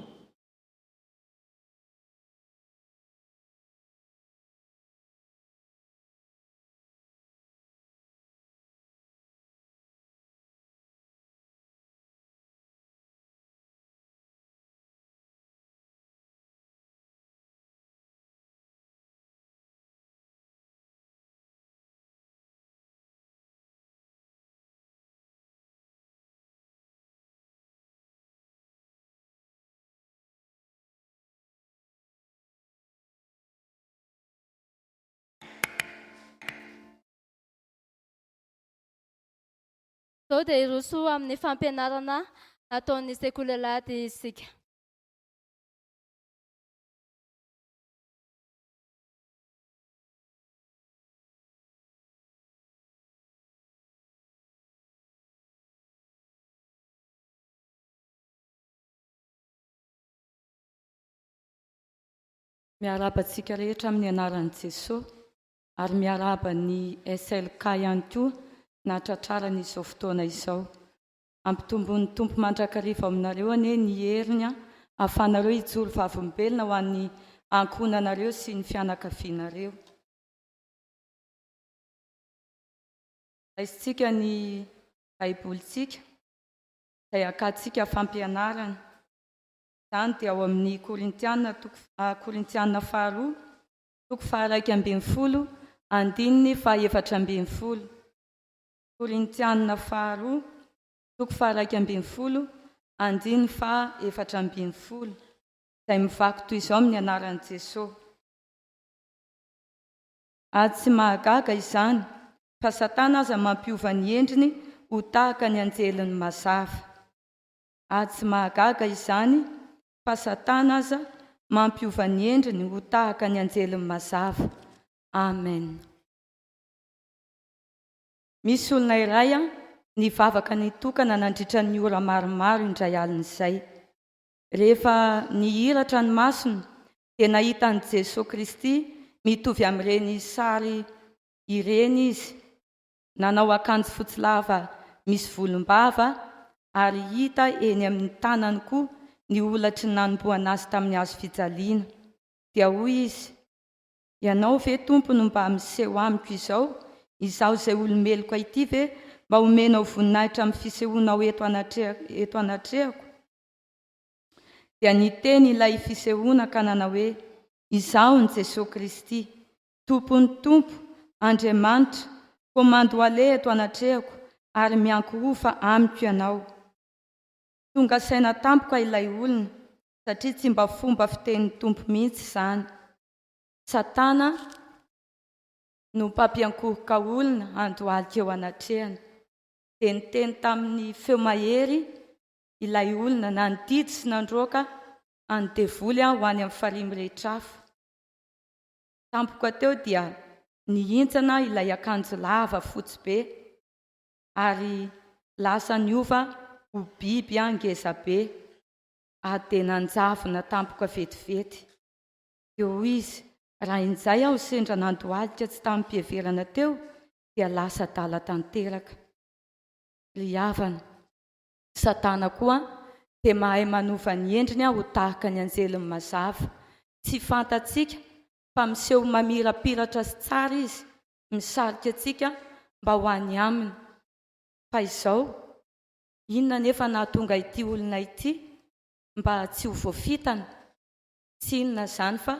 Izao dia hiroso amin'ny fampianarana ataon'ny sekoly alahady isika.
Miarahaba antsika rehetra amin'ny anaran'i Jesoa ary miarahaba ny SLK ihany koa nahatratrarana izao fotoana izao. Ampitomboin'ny Tompo mandrakariva ao aminareo anie ny heriny ahafahanareo hijoro vavolombelona ho an'ny ankohonanareo sy ny fianakavianareo. Raisintsika ny Baibolintsika. izay hakantsika fampianarana. Izany dia ao amin'ny Korintiana toko Korintiana faharoa toko faha-11 andininy faha-14. Korintiana faharoa toko faha-11 andininy faha-14 izay mivaky toy izao amin'ny anaran'i Jesosy. Ary tsy mahagaga izany fa Satana aza mampiova ny endriny ho tahaka ny anjelin'ny mazava. Ary tsy mahagaga izany fa Satana aza mampiova ny endriny ho tahaka ny anjelin'ny mazava. Amen. Misy olona iray nivavaka nitokana nandritra ny ora maromaro indray alina izay. Rehefa nihiratra ny masony dia nahita an'i Jesoa Kristy mitovy amin'ireny sary ireny izy. Nanao akanjo fotsy lava misy volombava ary hita eny amin'ny tanany koa ny holatry ny nanombohana azy tamin'ny hazo fijaliana. Dia hoy izy, Ianao ve Tompo no mba miseho amiko izao? Izaho izay olo-meloka ity ve mba omenao voninahitra amin'ny fisehoanao eto eto anatrehako? Dia niteny ilay fisehoana ka nanao hoe, Izaho ny Jesoa Kristy, Tompon'ny Tompo, Andriamanitra, koa mandohaleha eto anatrehako ary miankohofa amiko ianao. Tonga saina tampoka ilay olona, satria tsy mba fomba fitenin'ny Tompo mihitsy izany. Satana no mpampiankohoka olona handohalika eo anatrehany. Dia niteny tamin'ny feo mahery ilay olona nandidy sy nandroaka an'ny devoly ho any amin'ny farihy mirehitra afo. Tampoka teo dia nihintsana ilay akanjo lava fotsy be ary lasa niova ho biby ngeza be ary dia nanjavona tampoka vetivety. Dia hoy izy, Raha injay aho sendra nandohalika tsy tamim-piheverana teo dia lasa adala tanteraka. Ry havana, Satana koa dia mahay manova ny endriny ho tahaka ny anjelin'ny mazava. Tsy fantatsika fa miseho mamirapiratra sy tsara izy, misarika antsika mba ho any aminy. Fa izao, inona anefa nahatonga ity olona ity mba tsy ho voafitana? Tsy inona izany fa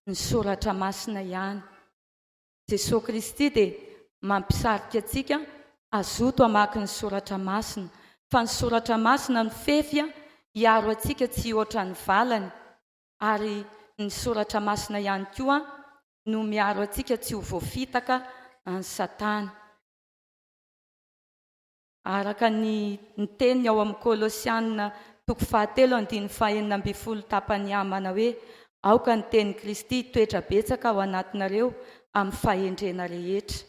ny soratra masina ihany. Jesoa Kristy dia mampisarika antsika hazoto hamaky ny soratra masina, fa ny soratra masina no fefy hiaro antsika tsy hihoatra ny valany, ary ny soratra masina ihany koa no miaro antsika tsy ho voafitaka an'i Satana. Araka ny ny teniny ao amin'ny Kolosiana toko fahatelo andininy fahenina ambinifolo tapany A manao hoe, Aoka ny tenin'i Kristy hitoetra betsaka ao anatinareo amin'ny fahendrena rehetra.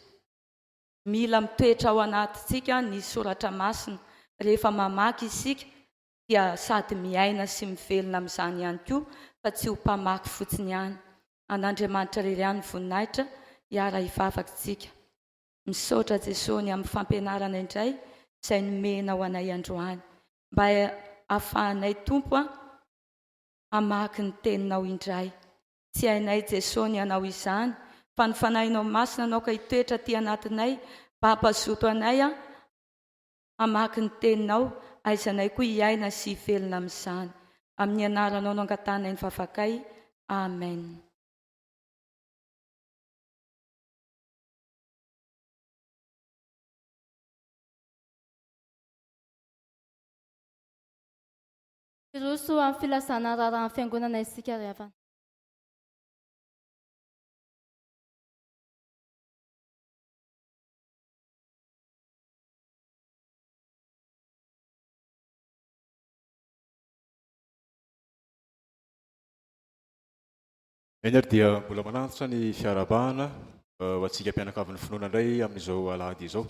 Mila mitoetra ao anatintsika ny soratra masina. Rehefa mamaky isika dia sady miaina sy mivelona amin'izany ihany koa fa tsy ho mpamaky fotsiny ihany. An'Andriamanitra irery ihany ny voninahitra, hiara-hivavaka isika. Misaotra Jesoa ny amin'ny fampianarana indray izay nomenao anay androany. Mba ahafahanay Tompo a hamaky ny teninao indray. Tsy hainay Jesoa ny hanao izany fa ny Fanahinao Masina no aoka hitoetra aty anatinay mba hampazoto anay a hamaky ny teninao aizanay koa hiaina sy hivelona amin'izany. Amin'ny anaranao no angatahanay ny vavakay. Amen.
Hiroso amin'ny filazana ny raharahan'ny Fiangonana isika ry havana.
Eny ary dia mbola manantitra ny fiarahabana ho antsika mpianakavin'ny finoana indray amin'izao alahady izao.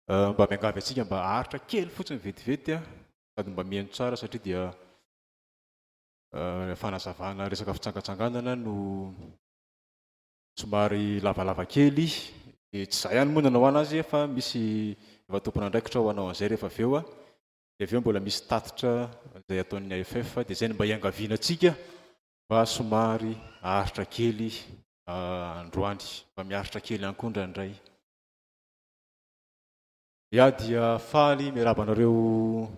Mba miangavy antsika mba haharitra kely fotsiny vetivety sady mba mihaino tsara satria dia fanazavana resaka fitsangatsanganana no somary lavalava kely. Dia tsy izaho ihany moa nanao anazy fa misy efa tompon'andraikitra ho hanao an'izay rehefa avy eo. Dia avy eo mbola misy tatitra izay ataon'ny AFF dia izay no mba iangaviana antsika Mba somary aharitra kely androany. Mba miaritra kely ihany koa indraindray. Ya dia faly miarahaba anareo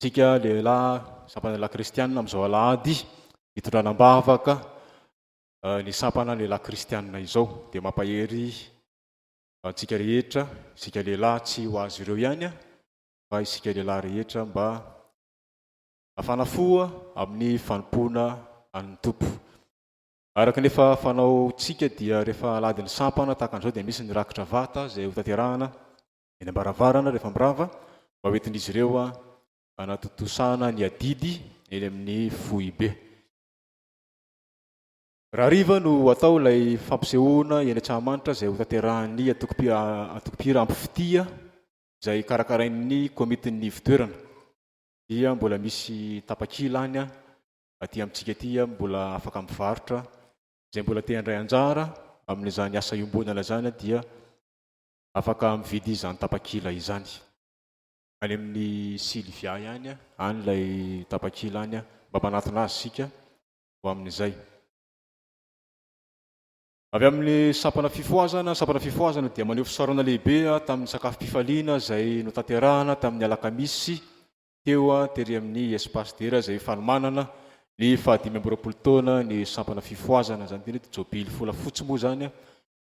Isika lehilahy sampana lehilahy kristianina amin'izao alahady hitondrana am-bavaka ny sampana lehilahy kristianina izao dia mampahery antsika rehetra, isika lehilahy tsy ho azy ireo ihany fa isika lehilahy rehetra mba hafana fo amin'ny fanompoana an'ny Tompo. Araka ny efa fanaontsika dia rehefa alahadin'ny sampana tahaka an'izao dia misy ny rakitra vata izay hotanterahana eny am-baravarana rehefa mirava mba ho entin'izy ireo hanatontosana ny adidy eny amin'ny foibe. Rahariva no ho atao ilay fampisehoana eny Antsahamanitra izay hotanterahan'ny antokom-pihira Ampifitia izay karakarain'ny komitin'ny ivon-toerana. Dia mbola misy tapakila any aty amintsika aty mbola afaka mivarotra. Izay mbola te handray anjara amin'izany asa iombonana izany dia Afaka mividy izany tapakila izany. Any amin'i Sylvia ihany, any ilay tapakila any. Mba manatona azy isika ho amin'izay. Avy amin'ny sampana fifohazana, sampana fifohazana dia maneho fisaorana lehibe tamin'ny sakafom-pifaliana izay notanterahana tamin'ny alakamisy teo tery amin'ny Espace Dera izay fanomanana ny fahadimy amby 20 taona ny sampana fifohazana. Izany teny hoe jobily folafotsy moa izany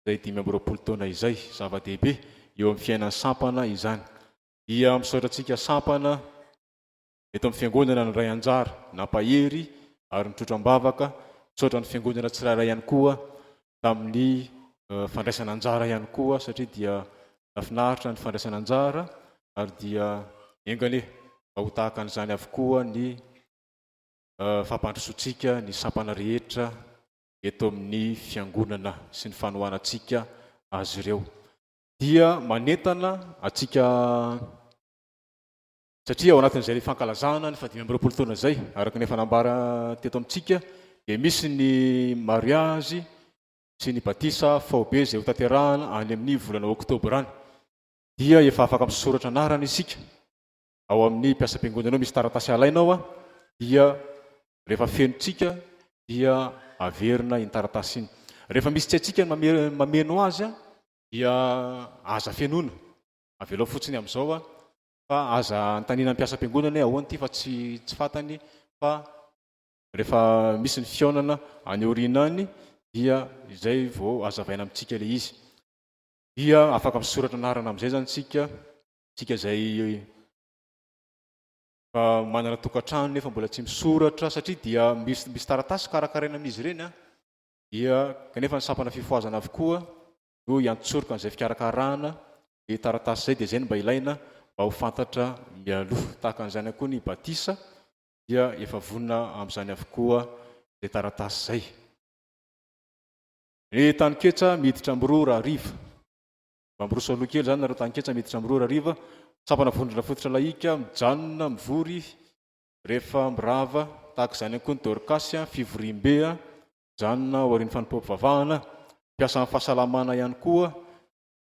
izay 25 taona izay. Zava-dehibe eo amin'ny fiainan'ny sampana izany. Dia misaotra antsika sampana eto amin'ny fiangonana nandray anjara, nampahery ary nitrotra am-bavaka. Misaotra ny fiangonana tsirairay ihany koa tamin'ny fandraisana anjara ihany koa satria dia nafinaritra ny fandraisana anjara ary dia enga anie mba ho tahaka an'izany avokoa ny fampandrosoantsika ny sampana rehetra eto amin'ny Fiangonana sy ny fanohanantsika azy ireo. Dia manentana antsika satria ao anatin'izay fankalazana ny fahadimy 25 taona izay, araka ny efa nambara teto amintsika, dia misy ny mariazy sy ny batisa faobe izay hotanterahana any amin'ny volana oktobra any. Dia efa afaka misoratra anarana isika ao amin'ny mpiasam-piangonana ao misy taratasy alaina ao dia rehefa fenontsika dia averina iny taratasy iny. Rehefa misy tsy haintsika ny mameno azy dia aza fenoina, avelao fotsiny amin'izao fa aza anontaniana ny mpiasam-piangonana hoe ahoana ity fa tsy tsy fantany fa rehefa misy ny fihaonana any aoriana any dia izay vao hazavaina amintsika ilay izy. Dia afaka misoratra anarana amin'izay izany isika. Tsika izay efa manana tokantrano nefa mbola tsy misoratra satria dia misy misy taratasy karakaraina amin'izy ireny an, dia kanefa ny sampana fifohazana avokoa no hiantsoroka an'izay fikarakarana ny taratasy izay dia izay no mba ilaina mba ho fantatra mialoha. Tahaka an'izany ihany koa ny batisa dia efa vonona amin'izany avokoa izay taratasy izay. Ny taninketsa miditra amin'ny roa hariva. Mba miroso aloha kely izany nareo taninketsa miditra amin'ny 2 ora hariva, sampana vondrona fototra lahika mijanona mivory rehefa mirava, tahaka izany ihany koa ny Dorcas, fivoriambe mijanona aorian'ny fanompoam-pivavahana, mpiasan'ny fahasalamana ihany koa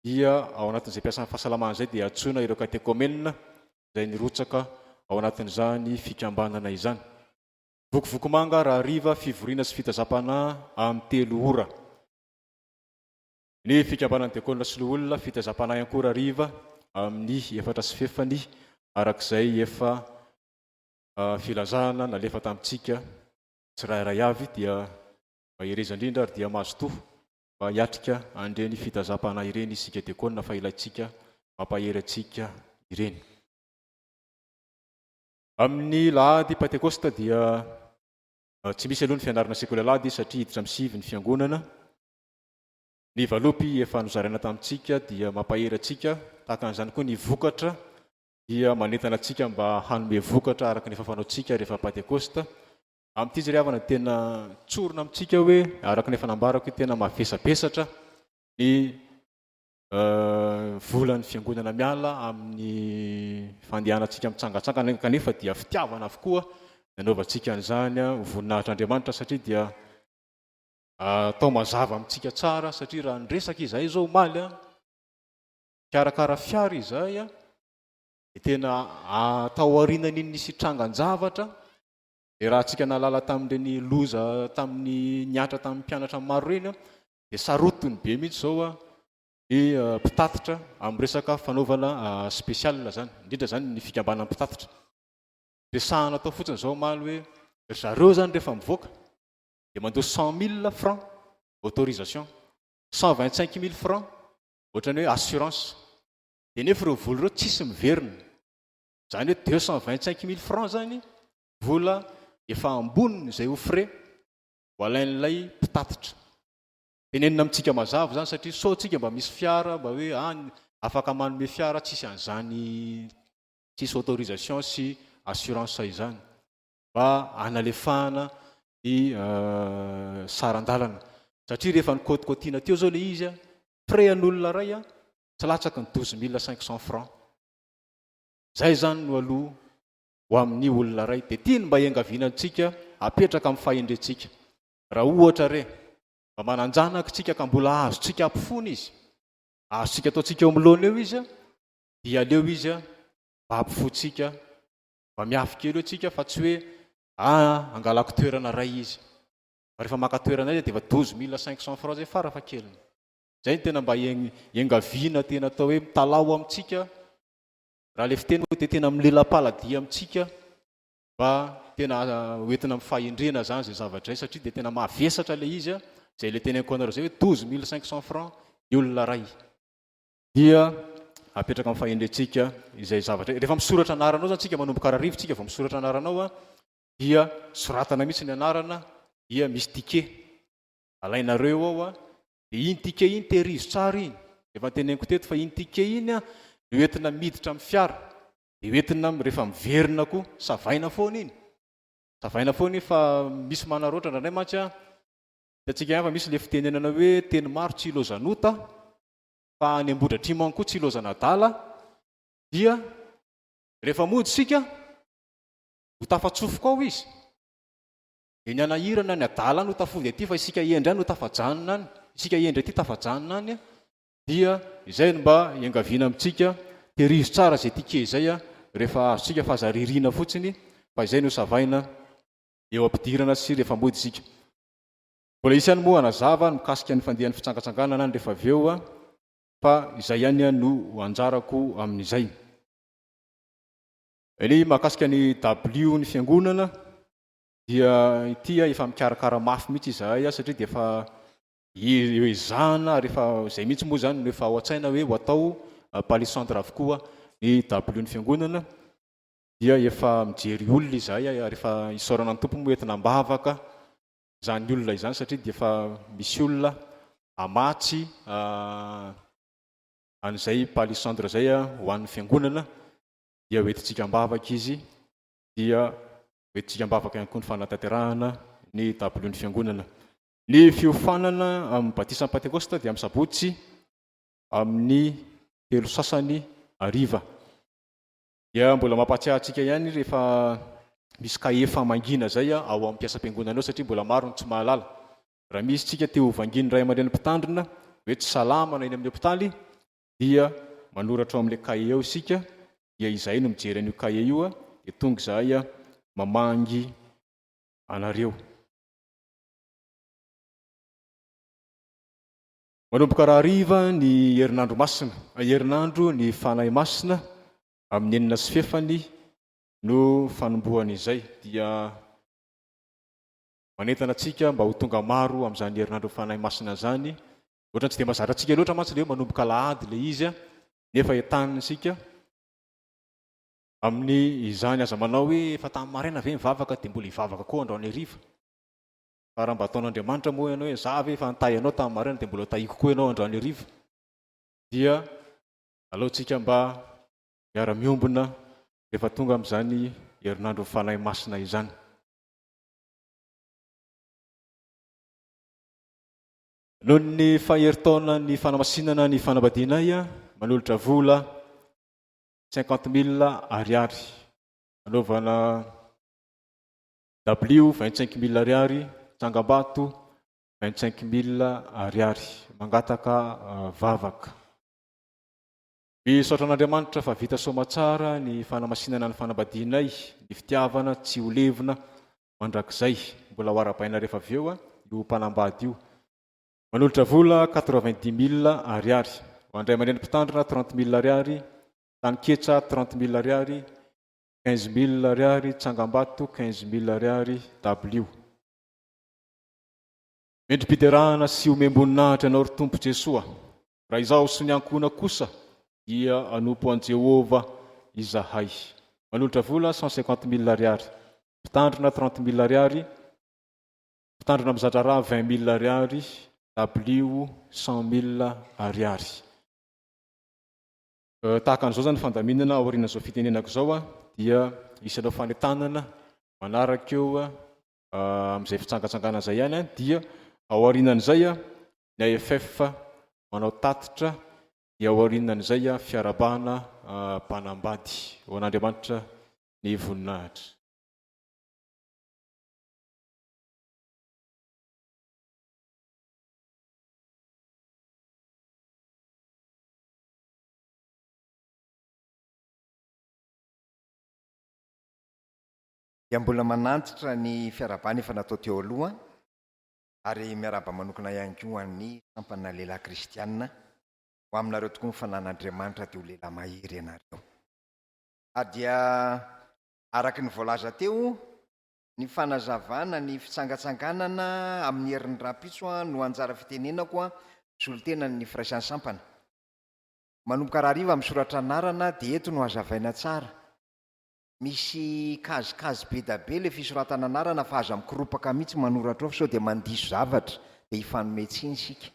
dia ao anatin'izay mpiasan'ny fahasalamana izay dia antsoina ireo katekomenina izay nirotsaka ao anatin'izany fikambanana izany. Vokovokomanga rahariva fivoriana sy fitazam-panahy amin'ny 3 ora. Ny fikambanan'ny Diakona sy Loholona fitaizam-panahy Ankora hariva amin'ny efatra sy fefany araka izay efa filazana nalefa tamintsika tsirairay avy dia mahereza indrindra ary dia mazotoa mba hiatrika an'ireny fitaizam-panahy ireny isika Diakona fa ilaintsika mampahery antsika ireny. Amin'ny lahady Pantekosta dia tsy misy aloha ny fianarana sekoly alahady satria hiditra amin'ny sivy ny fiangonana. Ny valopy efa nozaraina tamintsika dia mampahery antsika, tahaka an'izany koa ny vokatra dia manentana antsika mba hanome vokatra araka ny efa fanaontsika rehefa Pantekosta. Amin'ity izy ry havana tena tsorina amintsika hoe araka ny efa nambarako hoe tena mavesabesatra ny volan'ny fiangonana miala amin'ny fandehanantsika mitsangantsangana kanefa dia fitiavana avokoa ny anaovantsika an'izany ho voninahitr'Andriamanitra satria dia Atao mazava amintsika tsara satria raha niresaka izahay izao omaly an, nikarakara fiara izahay an, dia tena tao aorianan'iny nisy trangan-javatra, dia raha antsika nahalala tamin'ireny loza tamin'ny nihatra tamin'ny mpianatra maro ireny an, dia sarotiny be mihitsy izao an, ny mpitatitra amin'ny resaka fanaovana spécial izany, indrindra izany ny fikambanan'ny mpitatitra. Resahana tao fotsiny izao omaly hoe ry zareo izany rehefa mivoaka dia mandoa 100000 francs autorisation, 125000 francs ohatran'ny hoe assurance. Dia nefa ireo vola ireo tsisy miverina. Izany hoe 225000 francs izany vola efa amboniny izay ho frais ho alain'ilay mpitatitra. Tenenina amintsika mazava izany satria sao tsika mba misy fiara mba hoe any afaka manome fiara tsisy an'izany tsisy autorisation sy assurance izany mba hanalefahana ny saran-dalana satria rehefa nikôtikôtiana teo izao ilay izy frais an'olona iray tsy latsaky ny 12500 francs. Izay izany no aloha ho amin'ny olona iray dia tiany mba hiangaviana antsika apetraka amin'ny fahendrentsika. Raha ohatra re mba manan-janaka isika ka mbola azontsika ampofoana izy, azontsika ataontsika eo amin'ny laona eo izy, dia aleo izy mba ampofoantsika, mba miafy kely eo tsika fa tsy hoe ah angalako toerana iray izy. Fa rehefa maka toerana iray dia efa 12500 francs zay farafahakeliny. Izay no tena mba iangaviana tena atao hoe mitalaho amintsika, raha ilay fiteny moa dia tena milela-paladia amintsika mba tena ho entina amin'ny fahendrena izany izay zavatra izay satria dia tena mavesatra ilay izy, izay ilay teneniko anareo izay hoe 12500 francs ny olona iray. Dia apetraka amin'ny fahendrentsika izay zavatra, rehefa misoratra anarana ao izany tsika manomboka ararivo tsika vao misoratra anarana ao dia soratana mihitsy ny anarana dia misy ticket alainareo ao a, dia iny ticket iny tehirizo tsara iny, efa noteneniko teto fa iny ticket iny a no entina miditra amin'ny fiara, dia hoentina rehefa miverina koa, savaina foana iny, savaina foana iny fa misy manaraotra indraindray mantsy a, hitantsika ihany fa misy le fitenenana hoe teny maro tsy ilaozan'ota, fa any Ambohidratrimo any koa tsy ilaozan'adala, dia rehefa mody isika ho tafatsofoka ao izy. Dia ny hanahirana ny adala no tafody aty fa isika hendry any no tafajanona any, isika hendry aty tafajanona any dia izay no mba iangaviana amintsika, tehirizo tsara izay ticket izay rehefa azontsika fa aza ririna fotsiny fa izay no savaina eo ampidirana sy rehefa mody isika. Mbola hisy ihany moa hanazava ny mikasika ny fandehan'ny fitsangatsanganana any rehefa avy eo fa izay ihany no anjarako amin'izay. Ny mahakasika ny dabilio ny fiangonana dia ity efa mikarakara mafy mihitsy izahay satria dia efa ezahana ary efa izay mihitsy moa izany no efa ao an-tsaina hoe ho atao palissandre avokoa ny dabilio ny fiangonana dia efa mijery olona izahay ary efa isaorana ny Tompo moa entina am-bavaka izany olona izany satria dia efa misy olona hamatsy an'izay palissandre izay ho an'ny fiangonana dia ho entintsika am-bavaka izy dia ho entintsika am-bavaka ihany koa ny fanatanterahana ny dabilion'ny fiangonana. Ny fiofanana amin'ny batisan'ny Pantekosta dia amin'ny sabotsy amin'ny telo sasany hariva. Dia mbola mampahatsiahy antsika ihany rehefa misy kahie famangiana izay ao amin'ny mpiasam-piangonana ao satria mbola maro ny tsy mahalala. Raha misy tsika te ho vangian'ny ray aman-dreny mpitandrina hoe tsy salama na eny amin'ny hopitaly dia manoratra ao amin'ilay kahie ao isika dia izahay no mijery an'io kahie io dia tonga izahay mamangy anareo. Manomboka rahariva ny herinandro masina, herinandro ny Fanahy Masina amin'ny enina sy fefany no fanombohana izay dia manentana antsika mba ho tonga maro amin'izany herinandro Fanahy Masina izany. Ohatran'ny tsy dia mahazatra antsika loatra mantsy ilay hoe manomboka alahady ilay izy nefa entanina isika amin'ny izany. Aza manao hoe efa tamin'ny maraina ve nivavaka dia mbola hivavaka koa androany hariva. Fa raha mba ataon'Andriamanitra moa ianao hoe za ve efa nitahy anao tamin'ny maraina dia mbola tahiko koa ianao androany hariva dia aleontsika mba miara-miombona rehefa tonga amin'izany herinandron'ny Fanahy Masina izany. Noho ny faha-herintaonan'ny fanamasinana ny fanambadianay, manolotra vola 50 mille ariary hanaovana dabilio 25 mille ariary, tsangambato 25 mille ariary. Mangataka vavaka. Misaotra an'Andriamanitra fa vita soamatsara ny fanamasinana ny fanambadianay, ny fitiavana tsy ho levona mandrakizay. Mbola ho arahabaina rehefa avy eo io mpanambady io. Manolotra vola 90 mille ariary. Ho an-dray aman-dreny mpitandrina 30 mille ariary, taninketsa 30 mille ariary. 15000 ariary, Tsangambato, 15000 ariary, Dabilio. Mendri-piderana sy omem-boninahitra Ianao ry Tompo Jesoa. Raha izaho sy ny ankohonako kosa dia hanompo an'i Jehovah izahay. Manolotra vola 150 mille ariary. Mpitandrina 30 mille ariary. Mpitandrina mizadraharaha 20 mille ariary. Dabilio 100 mille ariary. Tahaka an'izao izany fandaminana aorian'izao fitenenako izao dia hisy hanao fanentanana manaraka eo amin'izay fitsangatsanganana izay ihany dia ao aorianan'izay ny AFF manao tatitra dia ao aorianan'izay fiarahabana mpanambady. Ho an'Andriamanitra ny voninahitra.
Dia mbola manantitra ny fiarahabana efa natao teo aloha ary miarahaba manokana ihany koa ho an'ny sampana lehilahy kristiana, ho aminareo tokoa ny fanan'Andriamanitra dia ho lehilahy mahery ianareo. Ary dia araka ny voalaza teo, ny fanazavana ny fitsangatsanganana amin'ny herin'ny rahampitso no anjara fitenenako solontenan'ny firaisan'ny sampana. Manomboka rahariva misoratra anarana dia eto no hazavaina tsara. Misy kazikazy bedabe le fisoratana anarana fa aza mikoropaka mihitsy manoratra ao sao dia mandiso zavatra dia hifanome tsiny isika.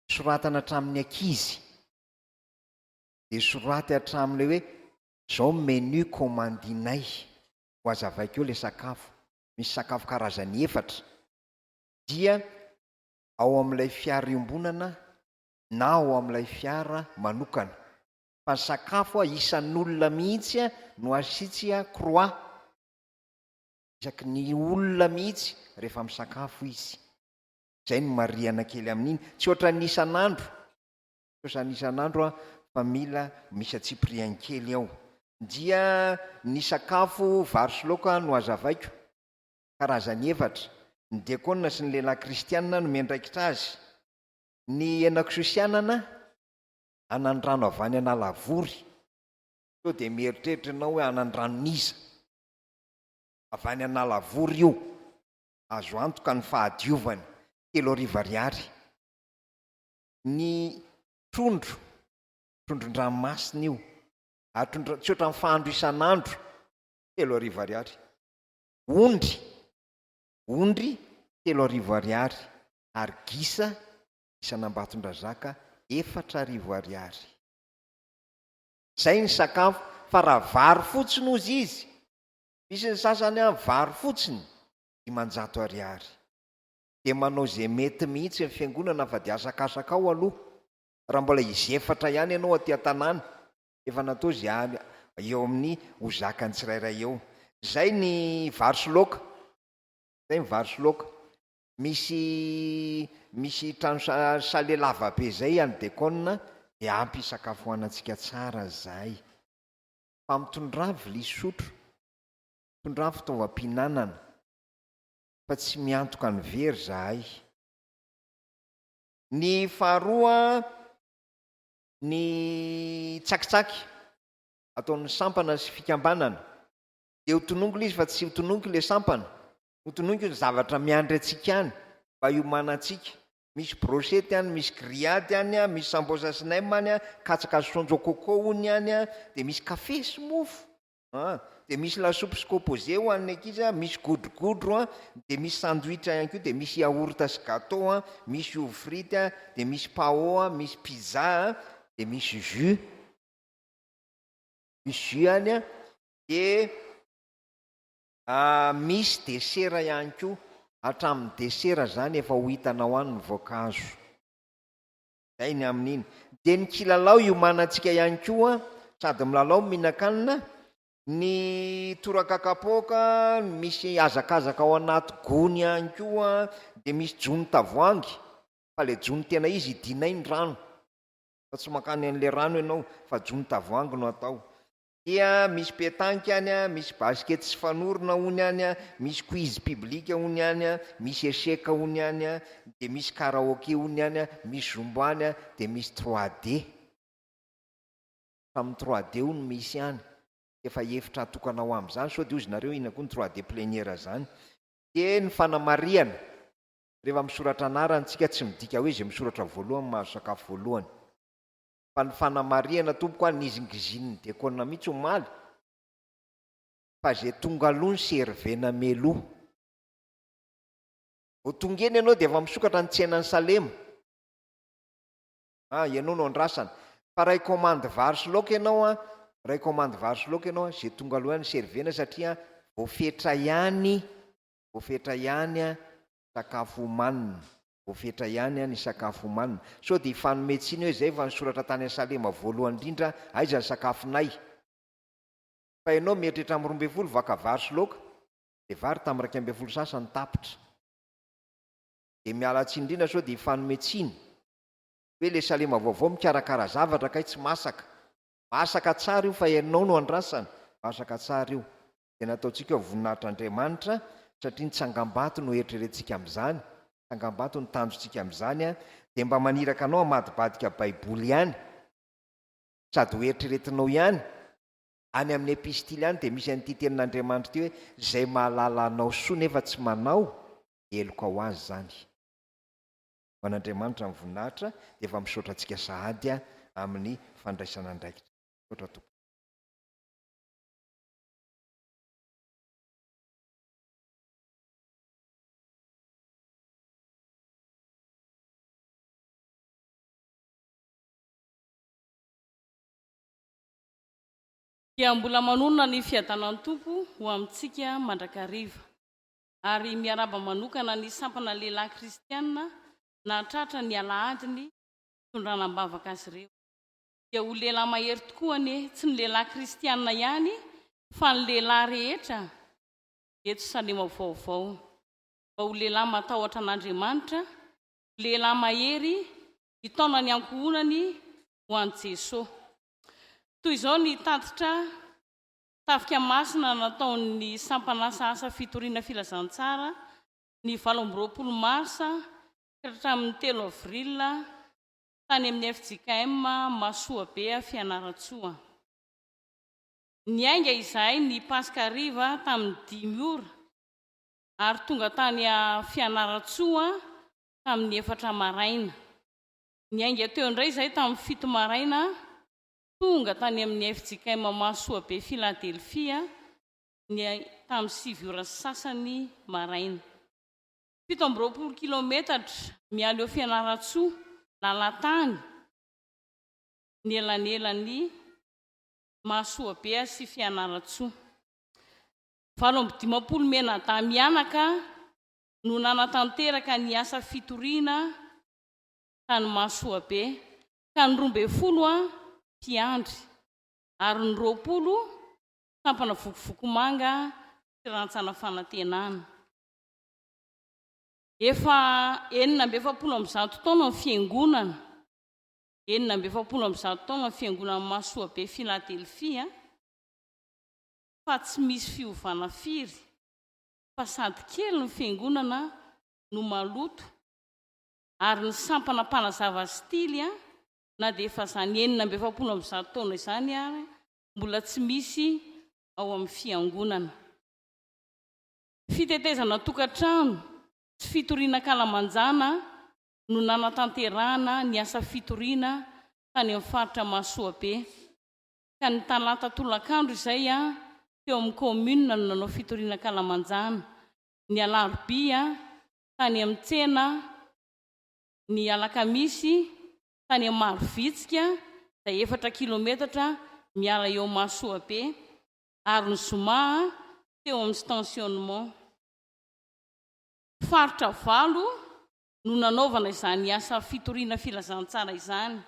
Soratana hatramin'ny ankizy. Dia soraty hatramin'ilay hoe zao menu commandinay. Ho hazavaiko eo le sakafo. Misy sakafo karazany efatra. Dia ao amin'ilay fiara iombonana na ao amin'ilay fiara manokana. Fa ny sakafo isan'olona mihitsy no asitsy croix isaky ny olona mihitsy rehefa misakafo izy. Izay no marihana kely amin'iny. Tsy ohatran'ny isan'andro, tsy ohatran'ny isan'andro fa mila misy antsipiriany kely ao. Dia ny sakafo vary sy laoka no hazavaiko, karazany efatra. Ny diakona sy ny lehilahy kristiana no miandraikitra azy. Ny henakisoa sy anana, anandrano avy any Analavory. Sao dia mieritreritra ianao hoe anandranon'iza? Avy any Analavory io. Azo antoka ny fahadiovany. 3000 ariary. Ny trondro, trondron-dranomasina io. Ary trondro, tsy ohatran'ny fahandro isan'andro. 3000 ariary. Ondry, ondry 3000 ariary. Ary gisa isan'Ambatondrazaka 4000 ariary. Zay ny sakafo fa raha vary fotsiny ozy izy, misy ny sasany an vary fotsiny 500 ariary. Dia manao ze mety mihitsy ny fiangonana fa dia asakasaka ao aloha. Raha mbola izy efatra ihany ianao aty an-tanàna, efa natao ze any eo amin'ny ho zakan'ny tsirairay eo. Zay ny vary sy laoka, zay ny vary sy laoka. Misy misy trano chalet lava be zay any Dekona dia ampy hisakafoanantsika tsara zay. Fa mitondrà vilia sotro, mitondrà fitaovam-pihinanana fa tsy miantoka ny very zahay. Ny faharoa ny tsakitsaky ataon'ny sampana sy fikambanana dia ho tononiko ilay izy fa tsy ho tononiko ilay sampana Notonoiko ny zavatra miandry antsika any mba hiomanantsika. Misy brochette any, misy grillade any, misy sambosa sy nem any, katsaka sy saonjo coco hono any, dia misy kafe sy mofo an, dia misy lasopy sy composé ho an'ny ankizy an, misy godrogodro an, dia misy sandwich ihany koa, dia misy yaourt sy gâteau an, misy ovy frity an, dia misy pao an, misy pizza an, dia misy jus, misy jus any an, dia. Misy desera ihany koa, hatramin'ny desera zany efa ho hitanao any ny voankazo. Zay ny amin'iny. Dia ny kilalao iomanantsika ihany koa, sady milalao no mihinan-kanina, ny toraka kapoaka, misy hazakazaka ao anaty gony ihany koa, dia misy jono tavoahangy, fa ilay jono tena izy idinay ny rano, fa tsy mankany an'ilay rano ianao fa jono tavoahangy no atao. Dia misy petanque any an, misy basket sy fanorona hono any an, misy quiz public hono any an, misy echec hono any an, dia misy karaoke hono any an, misy zumba any an, dia misy trois D. Hatramin'ny trois D hono misy any. Efa efitra atokana ho amin'izany, sao dia hozy nareo inona koa ny 3D plénière zany. Dia ny fanamarihana, rehefa misoratra anarana tsika tsy midika hoe izay misoratra voalohany mahazo sakafo voalohany. Fa ny fanamarihana tompoko an, nizingizinin'ny diakona mihitsy omaly fa izay tonga aloha ny servena mialoha. Vao tonga eny ianao dia efa misokatra ny tsenan'i Salema. Ah, ianao no andrasana. Fa raha hikaomandy vary sy laoka ianao an, raha hikaomandy vary sy laoka ianao an, izay tonga aloha ihany servena satria voafetra ihany, voafetra ihany an, sakafo homanina. Voafetra ihany ny sakafo homanina. Sao dia hifanome tsiny hoe izay efa nisoratra tany Salema voalohany indrindra, aiza ny sakafonay? Fa ianao mieritreritra amin'ny 12 vaka vary sy laoka, dia vary tamin'ny 11 sasany tapitra. Dia miala tsiny indrindra sao dia hifanome tsiny hoe ilay Salema vaovao mikarakara zavatra kay tsy masaka. Masaka tsara io fa ianao no andrasana. Masaka tsara io. Dia nataontsika ho voninahitr'Andriamanitra satria ny tsangambato no eritreretintsika amin'izany, tsangambato no tanjontsika amin'izany, dia mba maniraka anao hamadibadika Baiboly ihany, sady ho eritreretinao ihany, any amin'ny epistily any dia misy an'ity tenin'Andriamanitra ity hoe, izay mahalala anao soa nefa tsy manao, heloka ho azy izany. Ho an'Andriamanitra ny voninahitra, dia efa misaotra antsika sahady amin'ny fandraisana andraikitra. Misaotra tompoko.
Dia mbola manonona ny fiadanan'ny Tompo ho amintsika mandrakariva. Ary miarahaba manokana ny sampana lehilahy kristiana nahatratra ny alahadiny fitondrana am-bavaka azy ireo. Dia ho lehilahy mahery tokoa anie, tsy ny lehilahy kristiana ihany fa ny lehilahy rehetra eto Salema vaovao. Mba ho lehilahy matahotra an'Andriamanitra, ho lehilahy mahery hitaona ny ankohonany ho an'i Jesoa. Toy izao ny tatitra Tafika Masina nataon'ny Sampan'asa Asa Fitoriana Filazantsara ny 28 marsa ka hatramin'ny 3 avril tany amin'ny fjkm Mahasoabe Fianarantsoa. Niainga izahay ny Paska hariva tamin'ny dimy ora ary tonga tany Fianarantsoa tamin'ny efatra maraina. Niainga teo indray izahay tamin'ny fito maraina tonga tany amin'ny fjkm Mahasoabe Philadelphia ny tamin'ny sivy ora sy sasany maraina. 27 kilaometatra miala eo Fianarantsoa, lalan-tany, ny elanelan'i Mahasoabe sy Fianarantsoa. 58 mianadahy mianaka no nanatanteraka ny asa fitoriana tany Mahasoabe ka ny 12 mpiandry ary ny 20 sampana Vokovokomanga sy Rantsana Fanantenana. Efa 146 taona ny fiangonana, 146 taona ny fiangonan'i Mahasoabe Philadelphia fa tsy misy fiovana firy fa sady kely ny fiangonana no maloto ary ny sampana mpanazava stily na dia efa izany 146 taona izany ary mbola tsy misy ao amin'ny fiangonana. Fitetezana tokantrano sy fitoriana ankalamanjana no nanatanterahana ny asa fitoriana tany amin'ny faritra Mahasoabe, ka ny talata tolakandro izay teo amin'ny kaominina no nanao fitoriana ankalamanjana, ny alarobia tany amin'ny tsena, ny alakamisy tany amin'ny Marovitsika izay efatra kilometatra miala eo Mahasoabe, ary ny zoma teo amin'ny stantionnement. Faritra valo no nanaovana izany asa fitoriana filazantsara izany,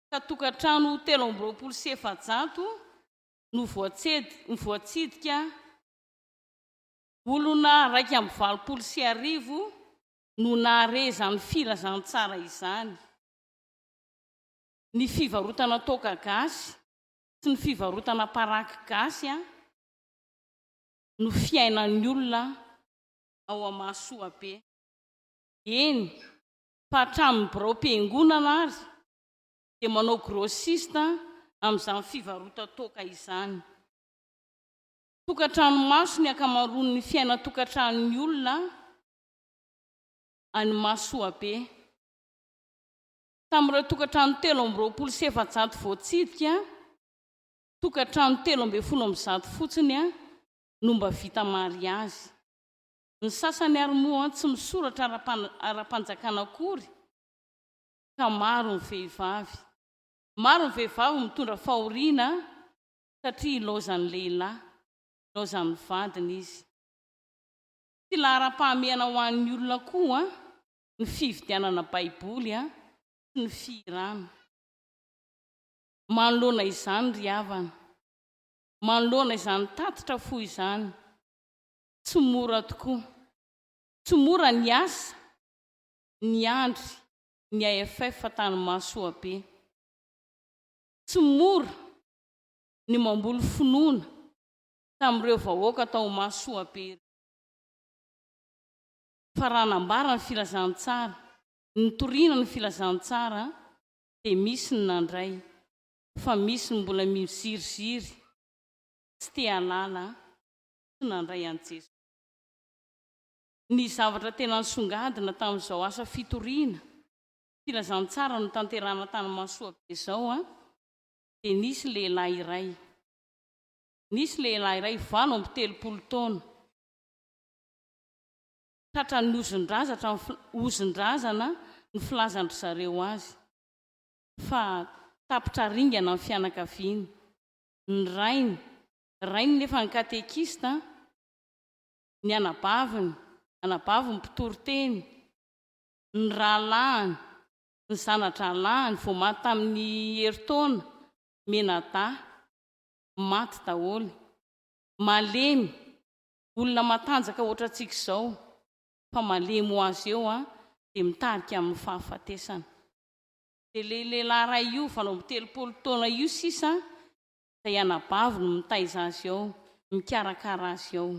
ka tokantrano 423 no voatsidika, olona 1081 no nahare izany filazantsara izany. Ny fivarotana toaka gasy sy ny fivarotana paraky gasy no fiainan'ny olona ao Mahasoabe. Eny, fa hatramin'ny biraom-piangonana ary dia manao grossiste amin'izany fivarotan-toaka izany. Tokantrano maso ny ankamaroan'ny fiainan-tokantranon'ny olona any Mahasoabe. Tamin'ireo tokantrano 423 voatsidika, tokantrano 113 fotsiny no mba vita mariazy. Ny sasany ary moa tsy misoratra ara-panjakana akory ka maro ny vehivavy. Maro ny vehivavy mitondra fahoriana satria ilaozan'ny lehilahy, ilaozan'ny vadiny izy. Tsy laharam-pahamehana ho an'ny olona koa ny fividianana Baiboly sy ny fihirana. Manoloana izany ry havana, manoloana izany tatitra fohy izany, tsy mora tokoa. Tsy mora ny asa niandry ny AFF tany Mahasoabe. Tsy mora ny mamboly finoana tamin'ireo vahoaka tao Mahasoabe ireo. Fa raha nambara ny filazantsara, nitoriana ny filazantsara dia misy ny nandray fa misy ny mbola miziriziry tsy te halala tsy nandray an'i Jesoa. Ny zavatra tena nisongadina tamin'izao asa fitoriana filazantsara notanterahana tany Mahasoabe izao dia nisy lehilahy iray nisy lehilahy iray 38 taona tratran'ny ozon-drazatra ozon-drazana ny filazan-dry zareo azy fa tapitra ringana ny fianakaviany ny rainy rainy nefa ny katekista ny anabaviny anabaviny mpitory teny ny rahalahiny ny zana-drahalahiny vao maty tamin'ny herintaona mianadahy maty daholo malemy Olona matanjaka ohatrantsika izao fa malemy ho azy eo an dia mitarika amin'ny fahafatesana. Dia ilay lehilahy iray io 38 taona io sisa izay anabavy no mitaiza azy ao, mikarakara azy ao.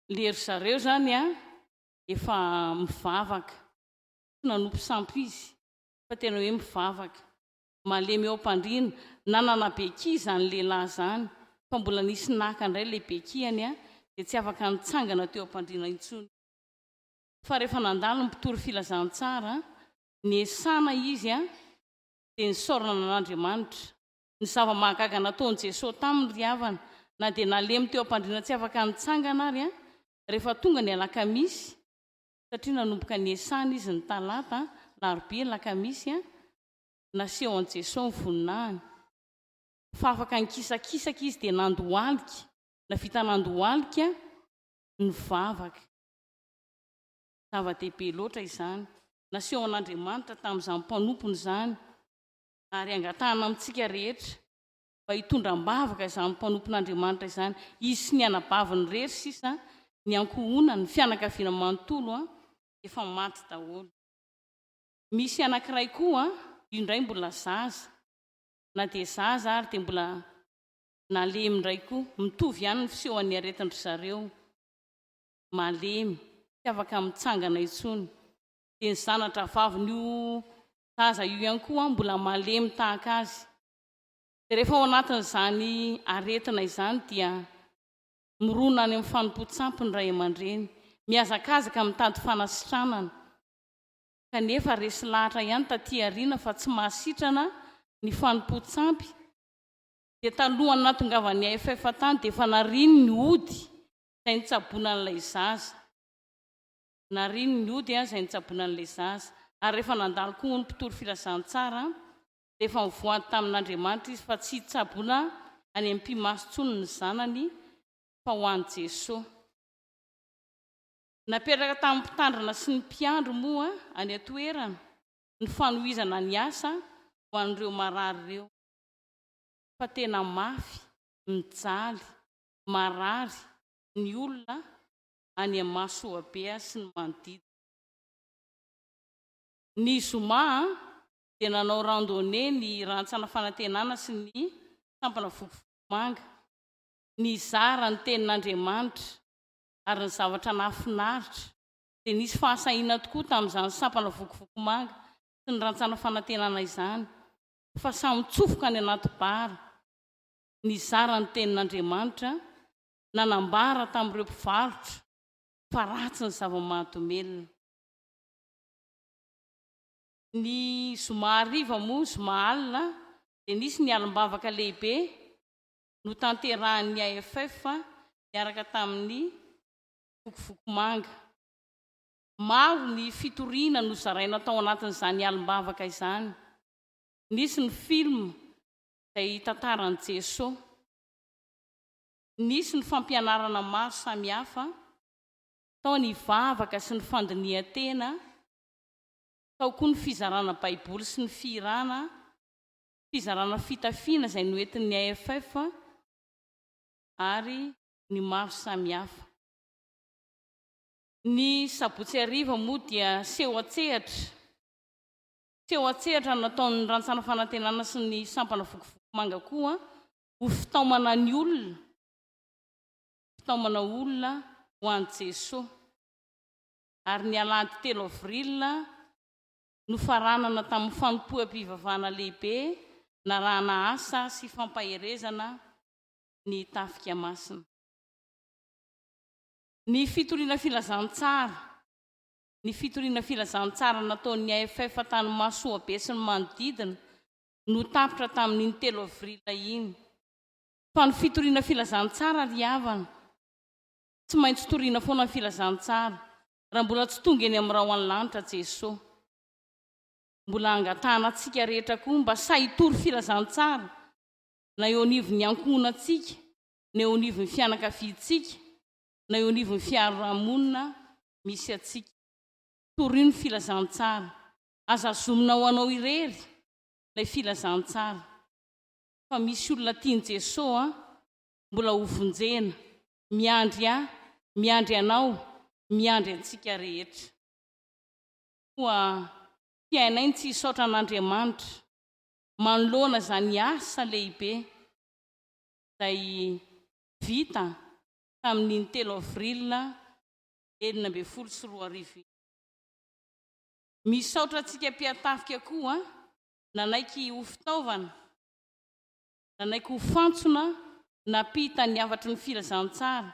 Le ry zareo izany an efa mivavaka, tsy nanompo sampy izy fa tena hoe mivavaka. Malemy eo am-pandriana. Nanana beky izany lehilahy izany, fa mbola nisy naka indray ilay bekihany dia tsy afaka nitsangana teo am-pandriana intsony izy. Fa rehefa nandalo ny mpitory filazantsara, niesana izy dia nisaorana an'Andriamanitra. Ny zava-mahagaga nataon'i Jesoa taminy ry havana, na dia nalemy teo am-pandriana tsy afaka nitsangana ary, rehefa tonga ny alakamisy, satria nanomboka niesana izy ny talata, alarobia, alakamisy, Naseho an'i Jesoa ny voninahiny. Fa afaka nikisakisaka izy dia nandohalika, navita nandohalika nivavaka. Zava-dehibe loatra izany. Naseho an'Andriamanitra tamin'izany mpanompony izany, ary angatahana amintsika rehetra mba hitondra am-bavaka izany mpanompon'Andriamanitra izany. Izy sy ny anabaviny irery sisa, ny ankohonany, ny fianakaviana manontolo efa maty daholo. Misy anankiray koa, io indray mbola zaza, na dia zaza ary dia mbola nalemy indray koa, mitovy ihany ny fisehoan'ny aretin-dry zareo, malemy, tsy afaka mitsangana intsony. Dia ny zana-drahavavin'io zaza io ihany koa mbola malemy tahaka azy. Dia rehefa ao anatin'izany aretina izany dia mirona any amin'ny fanompoan-tsampy ny ray aman-dreny, mihazakazaka mitady fanasitranana. kanefa resy lahatra ihany taty aoriana fa tsy mahasitrana ny fanompoan-tsampy, dia talohan'ny nahatongavan'ny AFF tany dia efa nariany ny ody izay nitsaboana an'ilay zaza. Nariany ny ody izay nitsaboana an'ilay zaza. Ary rehefa nandalo koa ny mpitory filazantsara dia efa nivoady tamin'Andriamanitra izy fa tsy hitsaboana any amin'ny mpimasy intsony ny zanany fa ho an'i Jesoa. Napetraka tamin'ny mpitandrina sy ny mpiandry moa any an-toerana ny fanohizana ny asa ho an'ireo marary ireo fa tena mafy, mijaly, marary ny olona any Mahasoabe sy ny manodidina. Ny zoma dia nanao randonnée ny rantsana fanantenana sy ny sampana Vokovoko-manga nizara ny tenin'Andriamanitra ary ny zavatra nahafinaritra dia nisy fahasahiana tokoa tamin'izany sampana vokovoko manga sy ny rantsana fanantenana izany fa samy nitsofoka any anaty bar. nizara ny tenin'Andriamanitra, nanambara tamin'ireo mpivarotra fa ratsy ny zava-mahadomelina. Ny zoma hariva moa, zoma alina, dia nisy ny alim-bavaka lehibe notanterahin'ny AFF niaraka tamin'ny Vokovoko Manga. Maro ny fitoriana nozaraina tao anatin'izany alim-bavaka izany. Nisy ny film izay tantaran'i Jesoa. Nisy ny fampianarana maro samihafa, tao ny vavaka sy ny fandinihan-tena, tao koa ny fizarana baiboly sy ny fihirana, fizarana fitafiana izay noentin'ny AFF ary ny maro samihafa. Ny sabotsy hariva moa dia seho an-tsehatra, seho an-tsehatra nataon'ny Rantsana Fanantenana sy ny Sampana Vokovoko Manga koa ho fitaomana ny olona, fitaomana olona ho an'i Jesoa. Ary ny alahady telo avril, nofaranana tamin'ny fanompoam-pivavahana lehibe narahana asa sy fampaherezana ny Tafika Masina. Ny fitoriana filazantsara, Ny fitoriana filazantsara nataon'ny AFF tany Mahasoabe sy ny manodidina no tapitra tamin'iny telo avril iny. Fa ny fitoriana filazantsara ry havana, tsy maintsy toriana foana ny filazantsara raha mbola tsy tonga eny amin'ny rahon'ny lanitra Jesoa. Mbola angatahana antsika rehetra koa mba sahy hitory filazantsara na eo anivon'ny ankohonantsika, na eo anivon'ny fianakaviantsika, na eo anivon'ny fiarahamonina misy antsika. Torio ny filazantsara. Aza azomina ho anao irery ilay filazantsara. Fa misy olona tian'i Jesoa mbola ho vonjena, miandry ahy, miandry anao, miandry antsika rehetra. Koa tiainay ny tsy hisaotra an'Andriamanitra manoloana izany asa lehibe izay vita tamin'iny telo avril 2016 iny. Misaotra antsika mpiatafika koa nanaiky ho fitaovana, nanaiky ho fantsona nampita ny hafatry ny filazantsara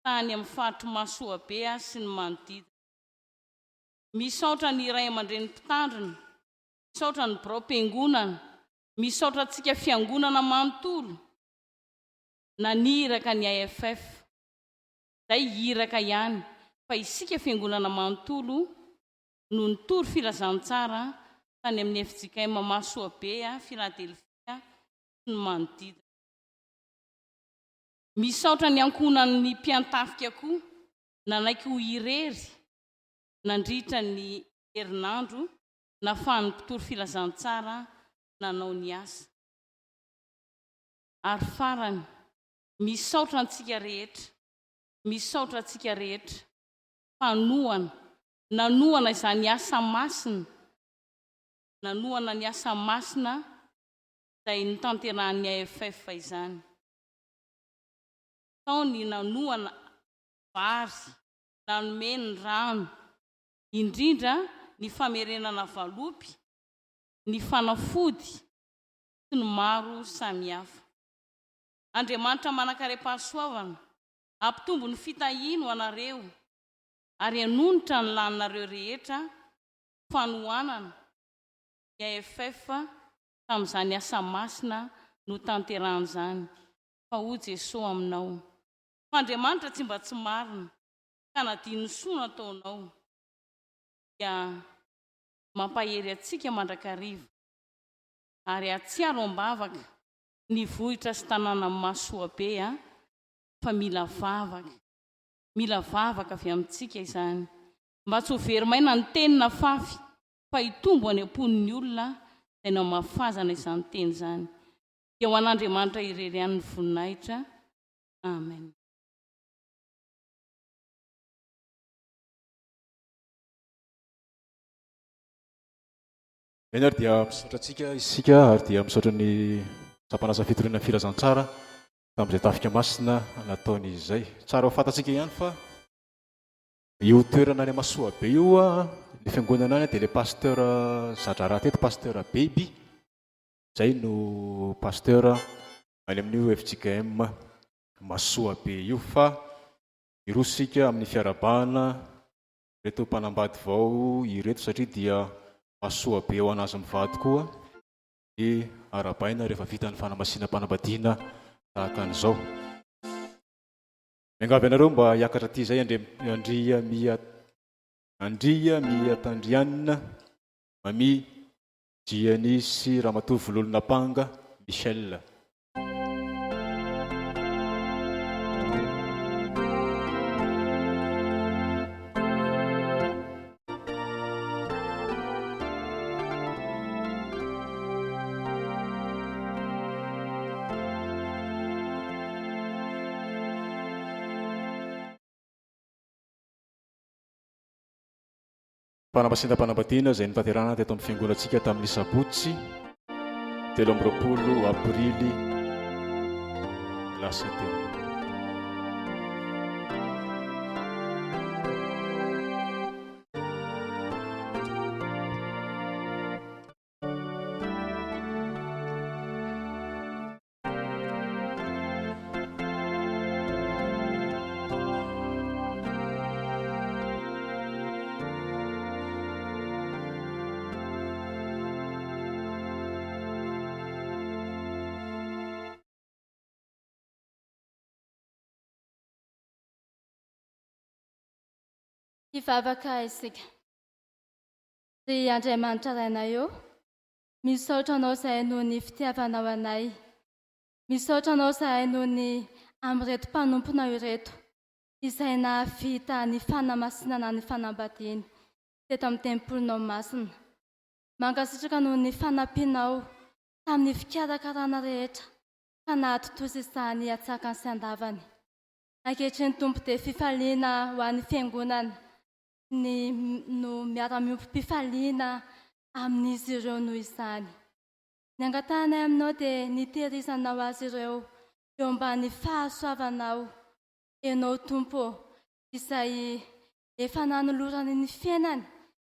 tany amin'ny faritr'i Mahasoabe sy ny manodidina. Misaotra ny ray aman-dreny mpitandrina, misaotra ny biraom-piangonana, misaotra antsika fiangonana manontolo naniraka ny AFF. Izay iraka ihany fa isika fiangonana manontolo no nitory filazantsara tany amin'ny fjkm Mahasoabe, Philadelphia sy ny manodidina. Misaotra ny ankohonan'ny mpiantafika koa nanaiky ho irery nandritra ny herinandro nafahan'ny mpitory filazantsara nanao ny asa. Ary farany, misaotra antsika rehetra, misaotra antsika rehetra mpanohana, nanohana izany asa masina, nanohana ny asa masina izay notanterahan'ny AFF izany. Tao ny nanohana vary, nanome ny rano, indrindra ny famerenana valopy, ny fanafody sy ny maro samihafa. Andriamanitra manankarem-pahasoavana hampitombo ny fitahiany ho anareo ary hanonitra ny laninareo rehetra ho fanohanana ny AFF tamin'izany asa masina notanterahany izany fa hoy Jesoa aminao fa Andriamanitra tsy mba tsy marina ka nadino ny soa nataonao dia mampahery antsika mandrakariva ary hahatsiaro am-bavaka ny vohitra sy tanàna Mahasoabe a fa mila vavaka, mila vavaka avy amintsika izany mba tsy ho very maina ny teny nafafy fa hitombo any am-pon'ny olona izay namafazana izany teny izany. Dia ho an'Andriamanitra irery ihany ny voninahitra. Amen.
Eny ary dia misaotra antsika isika ary dia misaotra ny sampan'asa fitoriana ny filazantsara tamin'izay tafika masina nataony izay. Tsara ho fantatsika ihany fa io toerana any Masoabe io ny fiangonana any dia ilay pasteur za-draharaha teto, pasteur Baby, izay no pasteur. any amin'io fjkm Masoabe io fa hiroso isika amin'ny fiarahabana ireto mpanambady vao ireto satria dia masoabe ho an'azy mivady koa ny arahabaina rehefa vita ny fanamasinam-panambadiana tahaka an'izao. Miangavy anareo mba hiakatra aty izay Andriamia Andriamiatandrianina Mamie Gianni sy Ramatoa Vololonapanga Michel. Fanamasinam-panambadiana izay notanterahana teto amin'ny fiangonantsika tamin'ny sabotsy 23 aprily lasa teo.
Hivavaka isika. Ry Andriamanitra Rainay ô, misaotra Anao izahay noho ny fitiavanao anay. Misaotra Anao izahay noho ny amin'ireto mpanomponao ireto izay nahavita ny fanamasinana ny fanambadiany teto amin'ny tempolinao masina. Mankasitraka noho ny fanampianao tamin'ny fikarakarana rehetra ka nahatontosa izany hatsakany sy andavany. Ankehitriny Tompo dia fifaliana ho an'ny Fiangonana ny no miara-miombom-pifaliana amin'izy ireo noho izany. Ny angatahanay aminao dia ny hitehirizanao azy ireo eo ambany fahasoavanao, Ianao Tompo ô, izay efa nanolorany ny fiainany,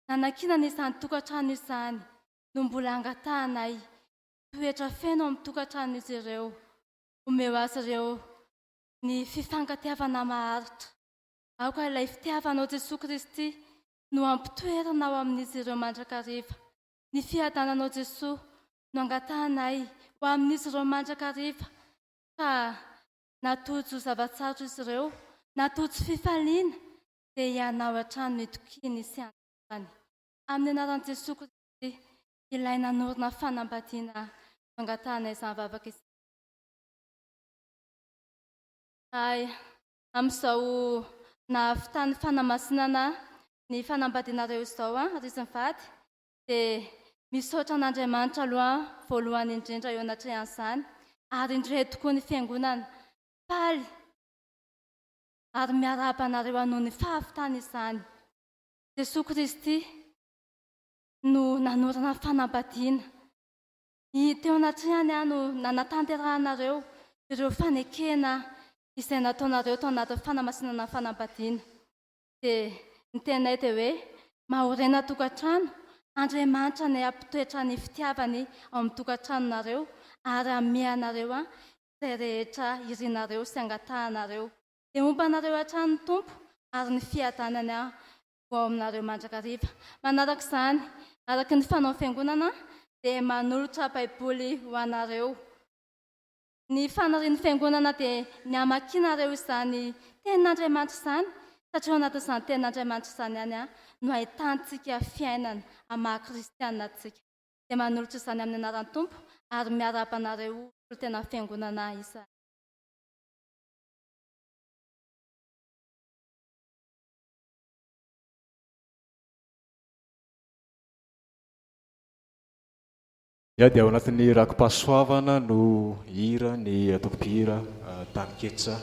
nanankinany izany tokantrano izany, no mbola angatahanay hitoetra feno ao amin'ny tokantranon'izy ireo. Omeo azy ireo ny fifankatiavana maharitra. Aoka ilay fitiavanao Jesoa Kristy no hampitoerana ao amin'izy ireo mandrakariva. Ny fiadananao Jesoa no angatahanay ho amin'izy ireo mandrakariva ka na tojo zava-tsarotra izy ireo na tojo fifaliana dia Ianao hatrany no itokiany sy andrasany. Amin'ny anaran'i Jesoa Kristy ilay nanorina fanambadiana no angatahanay izany vavaka izany. Hay, amin'izao nahavitan'ny fanamasinana ny fanambadianareo izao an, ry izy mivady, dia misaotra an'Andriamanitra aloha voalohany indrindra eo anatrehan'izany, ary indrindra tokoa ny Fiangonana. Faly ary miarahaba anareo noho ny fahavitana izany. Jesoa Kristy no nanorina ny fanambadiana. Ny teo anatrehany aho no nanatanterahanareo ireo fanekena izay nataonareo tao anatin'ny fanamasinana ny fanambadiana. Dia ny teninay dia hoe, Mahorena tokantrano, Andriamanitra anie hampitoetra ny fitiavany ao amin'ny tokantranonareo ary hanome anareo izay rehetra irinareo sy angatahanareo. Dia homba anareo hatrany ny Tompo ary ny fiadanany ho ao aminareo mandrakariva. Manaraka izany, araka ny fanaon'ny Fiangonana, dia manolotra Baiboly ho anareo. Ny fanirian'ny Fiangonana dia ny hamakianareo izany Tenin'Andriamanitra izany, satria ao anatin'izany Tenin'Andriamanitra izany ihany no ahitantsika fiainana amin'ny maha-kristiana antsika. Dia manolotra izany amin'ny anaran'ny Tompo ary miarahaba anareo solontenan'ny Fiangonana izahay.
Ya dia ao anatin'ny raki-pahasoavana no hira ny antoko mpihira Taninketsa.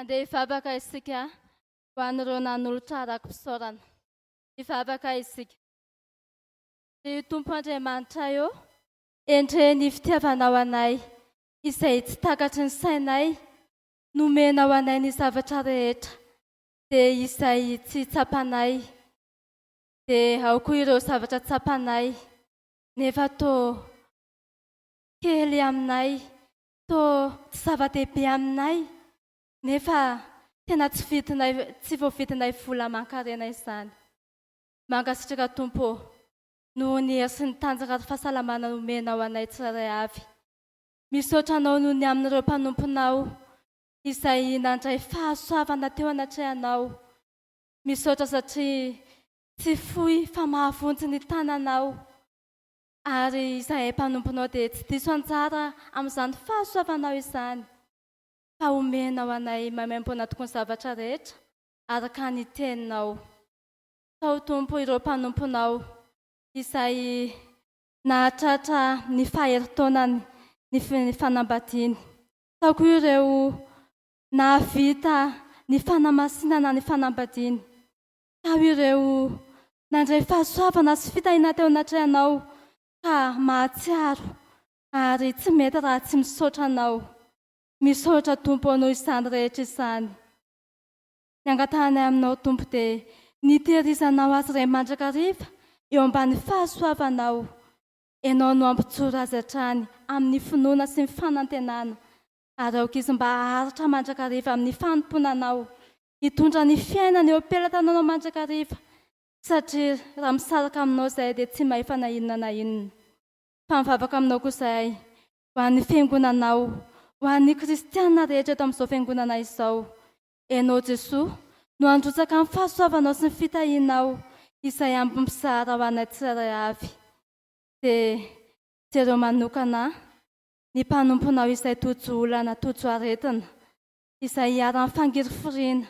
Andeha hivavaka isika ho an'ireo nanolotra araki-pisaorana. Hivavaka isika. Ry Tompo Andriamanitray ô, endrey ny fitiavanao anay izay tsy takatry ny sainay, nomenao anay ny zavatra rehetra, dia izay tsy tsapanay, dia ao koa ireo zavatra tsapanay nefa toa kely aminay, toa tsy zava-dehibe aminay, nefa tena tsy vidinay, tsy voavidinay vola aman-karena izany. Mankasitraka Tompo ô, noho ny hery sy ny tanjaka ary fahasalamana nomenao anay tsirairay avy. Misaotra Anao noho ny amin'ireo mpanomponao izay nandray fahasoavana teo anatrehanao. Misaotra satria tsy fohy fa mahavonjy ny tananao. Ary izahay mpanomponao dia tsy diso anjara amin'izany fahasoavanao izany, fa omenao anay maimaimpoana tokoa ny zavatra rehetra araka ny teninao. Tao Tompo ireo mpanomponao izay nahatratra ny faha-herintaonany ny fanambadiany. Tao koa ireo nahavita ny fanamasinana ny fanambadiany. Tao ireo nandray fahasoavana sy fitahiana teo anatrehanao ka mahatsiaro ary tsy mety raha tsy misaotra Anao. Misaotra Tompo ô noho izany rehetra izany. Ny angatahanay Aminao Tompo dia ny hitehirizanao azy ireny mandrakariva eo ambany fahasoavanao. Ianao no hampijoro azy hatrany amin'ny finoana sy ny fanantenana ary aoka izy mba haharitra mandrakariva amin'ny fanompoana Anao, hitondra ny fiainany eo am-pelatananao mandrakariva, satria raha misaraka Aminao izahay dia tsy mahefa na inona na inona. Fa mivavaka Aminao koa izahay ho an'ny Fiangonanao, ho an'ny kristiana rehetra eto amin'izao Fiangonana izao. Ianao Jesoa no handrotsaka ny fahasoavanao sy ny fitahianao izay ambim-pizara ho anay tsirairay avy. Dia jereo manokana ny mpanomponao izay tojo olana, tojo aretina, izay iharan'ny fangirifiriana.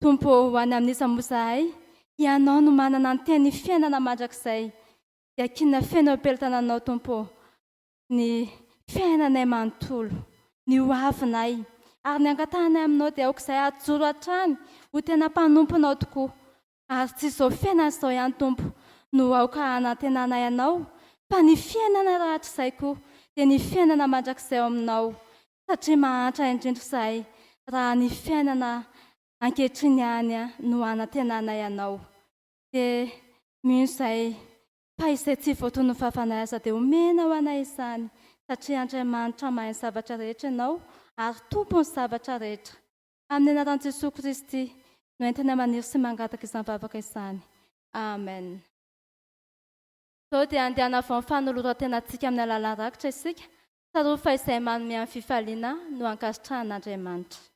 Tompo ô, ho any amin'iza moa izahay? Ianao no manana ny teny fiainana mandrakizay. Dia kiana feno eo am-pelatananao, Tompo ô, ny fiainanay manontolo, ny ho avinay. Ary ny angatahanay aminao dia aoka izahay hajoro hatrany ho tena mpanomponao tokoa. Ary tsy izao fiainana izao ihany, Tompo, no aoka hanantenanay Anao, fa ny fiainana rahatrizay koa, dia ny fiainana mandrakizay ao Aminao, satria mahantra indrindra izahay raha ny fiainana ankehitriny ihany no hanantenanay Anao. Dia mino izahay fa izay tsy voatonon'ny vavanay aza dia omena ho anay izany, satria Andriamanitra mahay ny zavatra rehetra Ianao ary Tompon'ny zavatra rehetra. Amin'ny anaran'i Jesoa Kristy no entinay maniry sy mangataka izany vavaka izany. Amen. Izao dia andeha hanavao ny fanoloran-tenantsika amin'ny alalan'ny rakitra isika, tsarovy fa izay manome amin'ny fifaliana no ankasitrahan'Andriamanitra.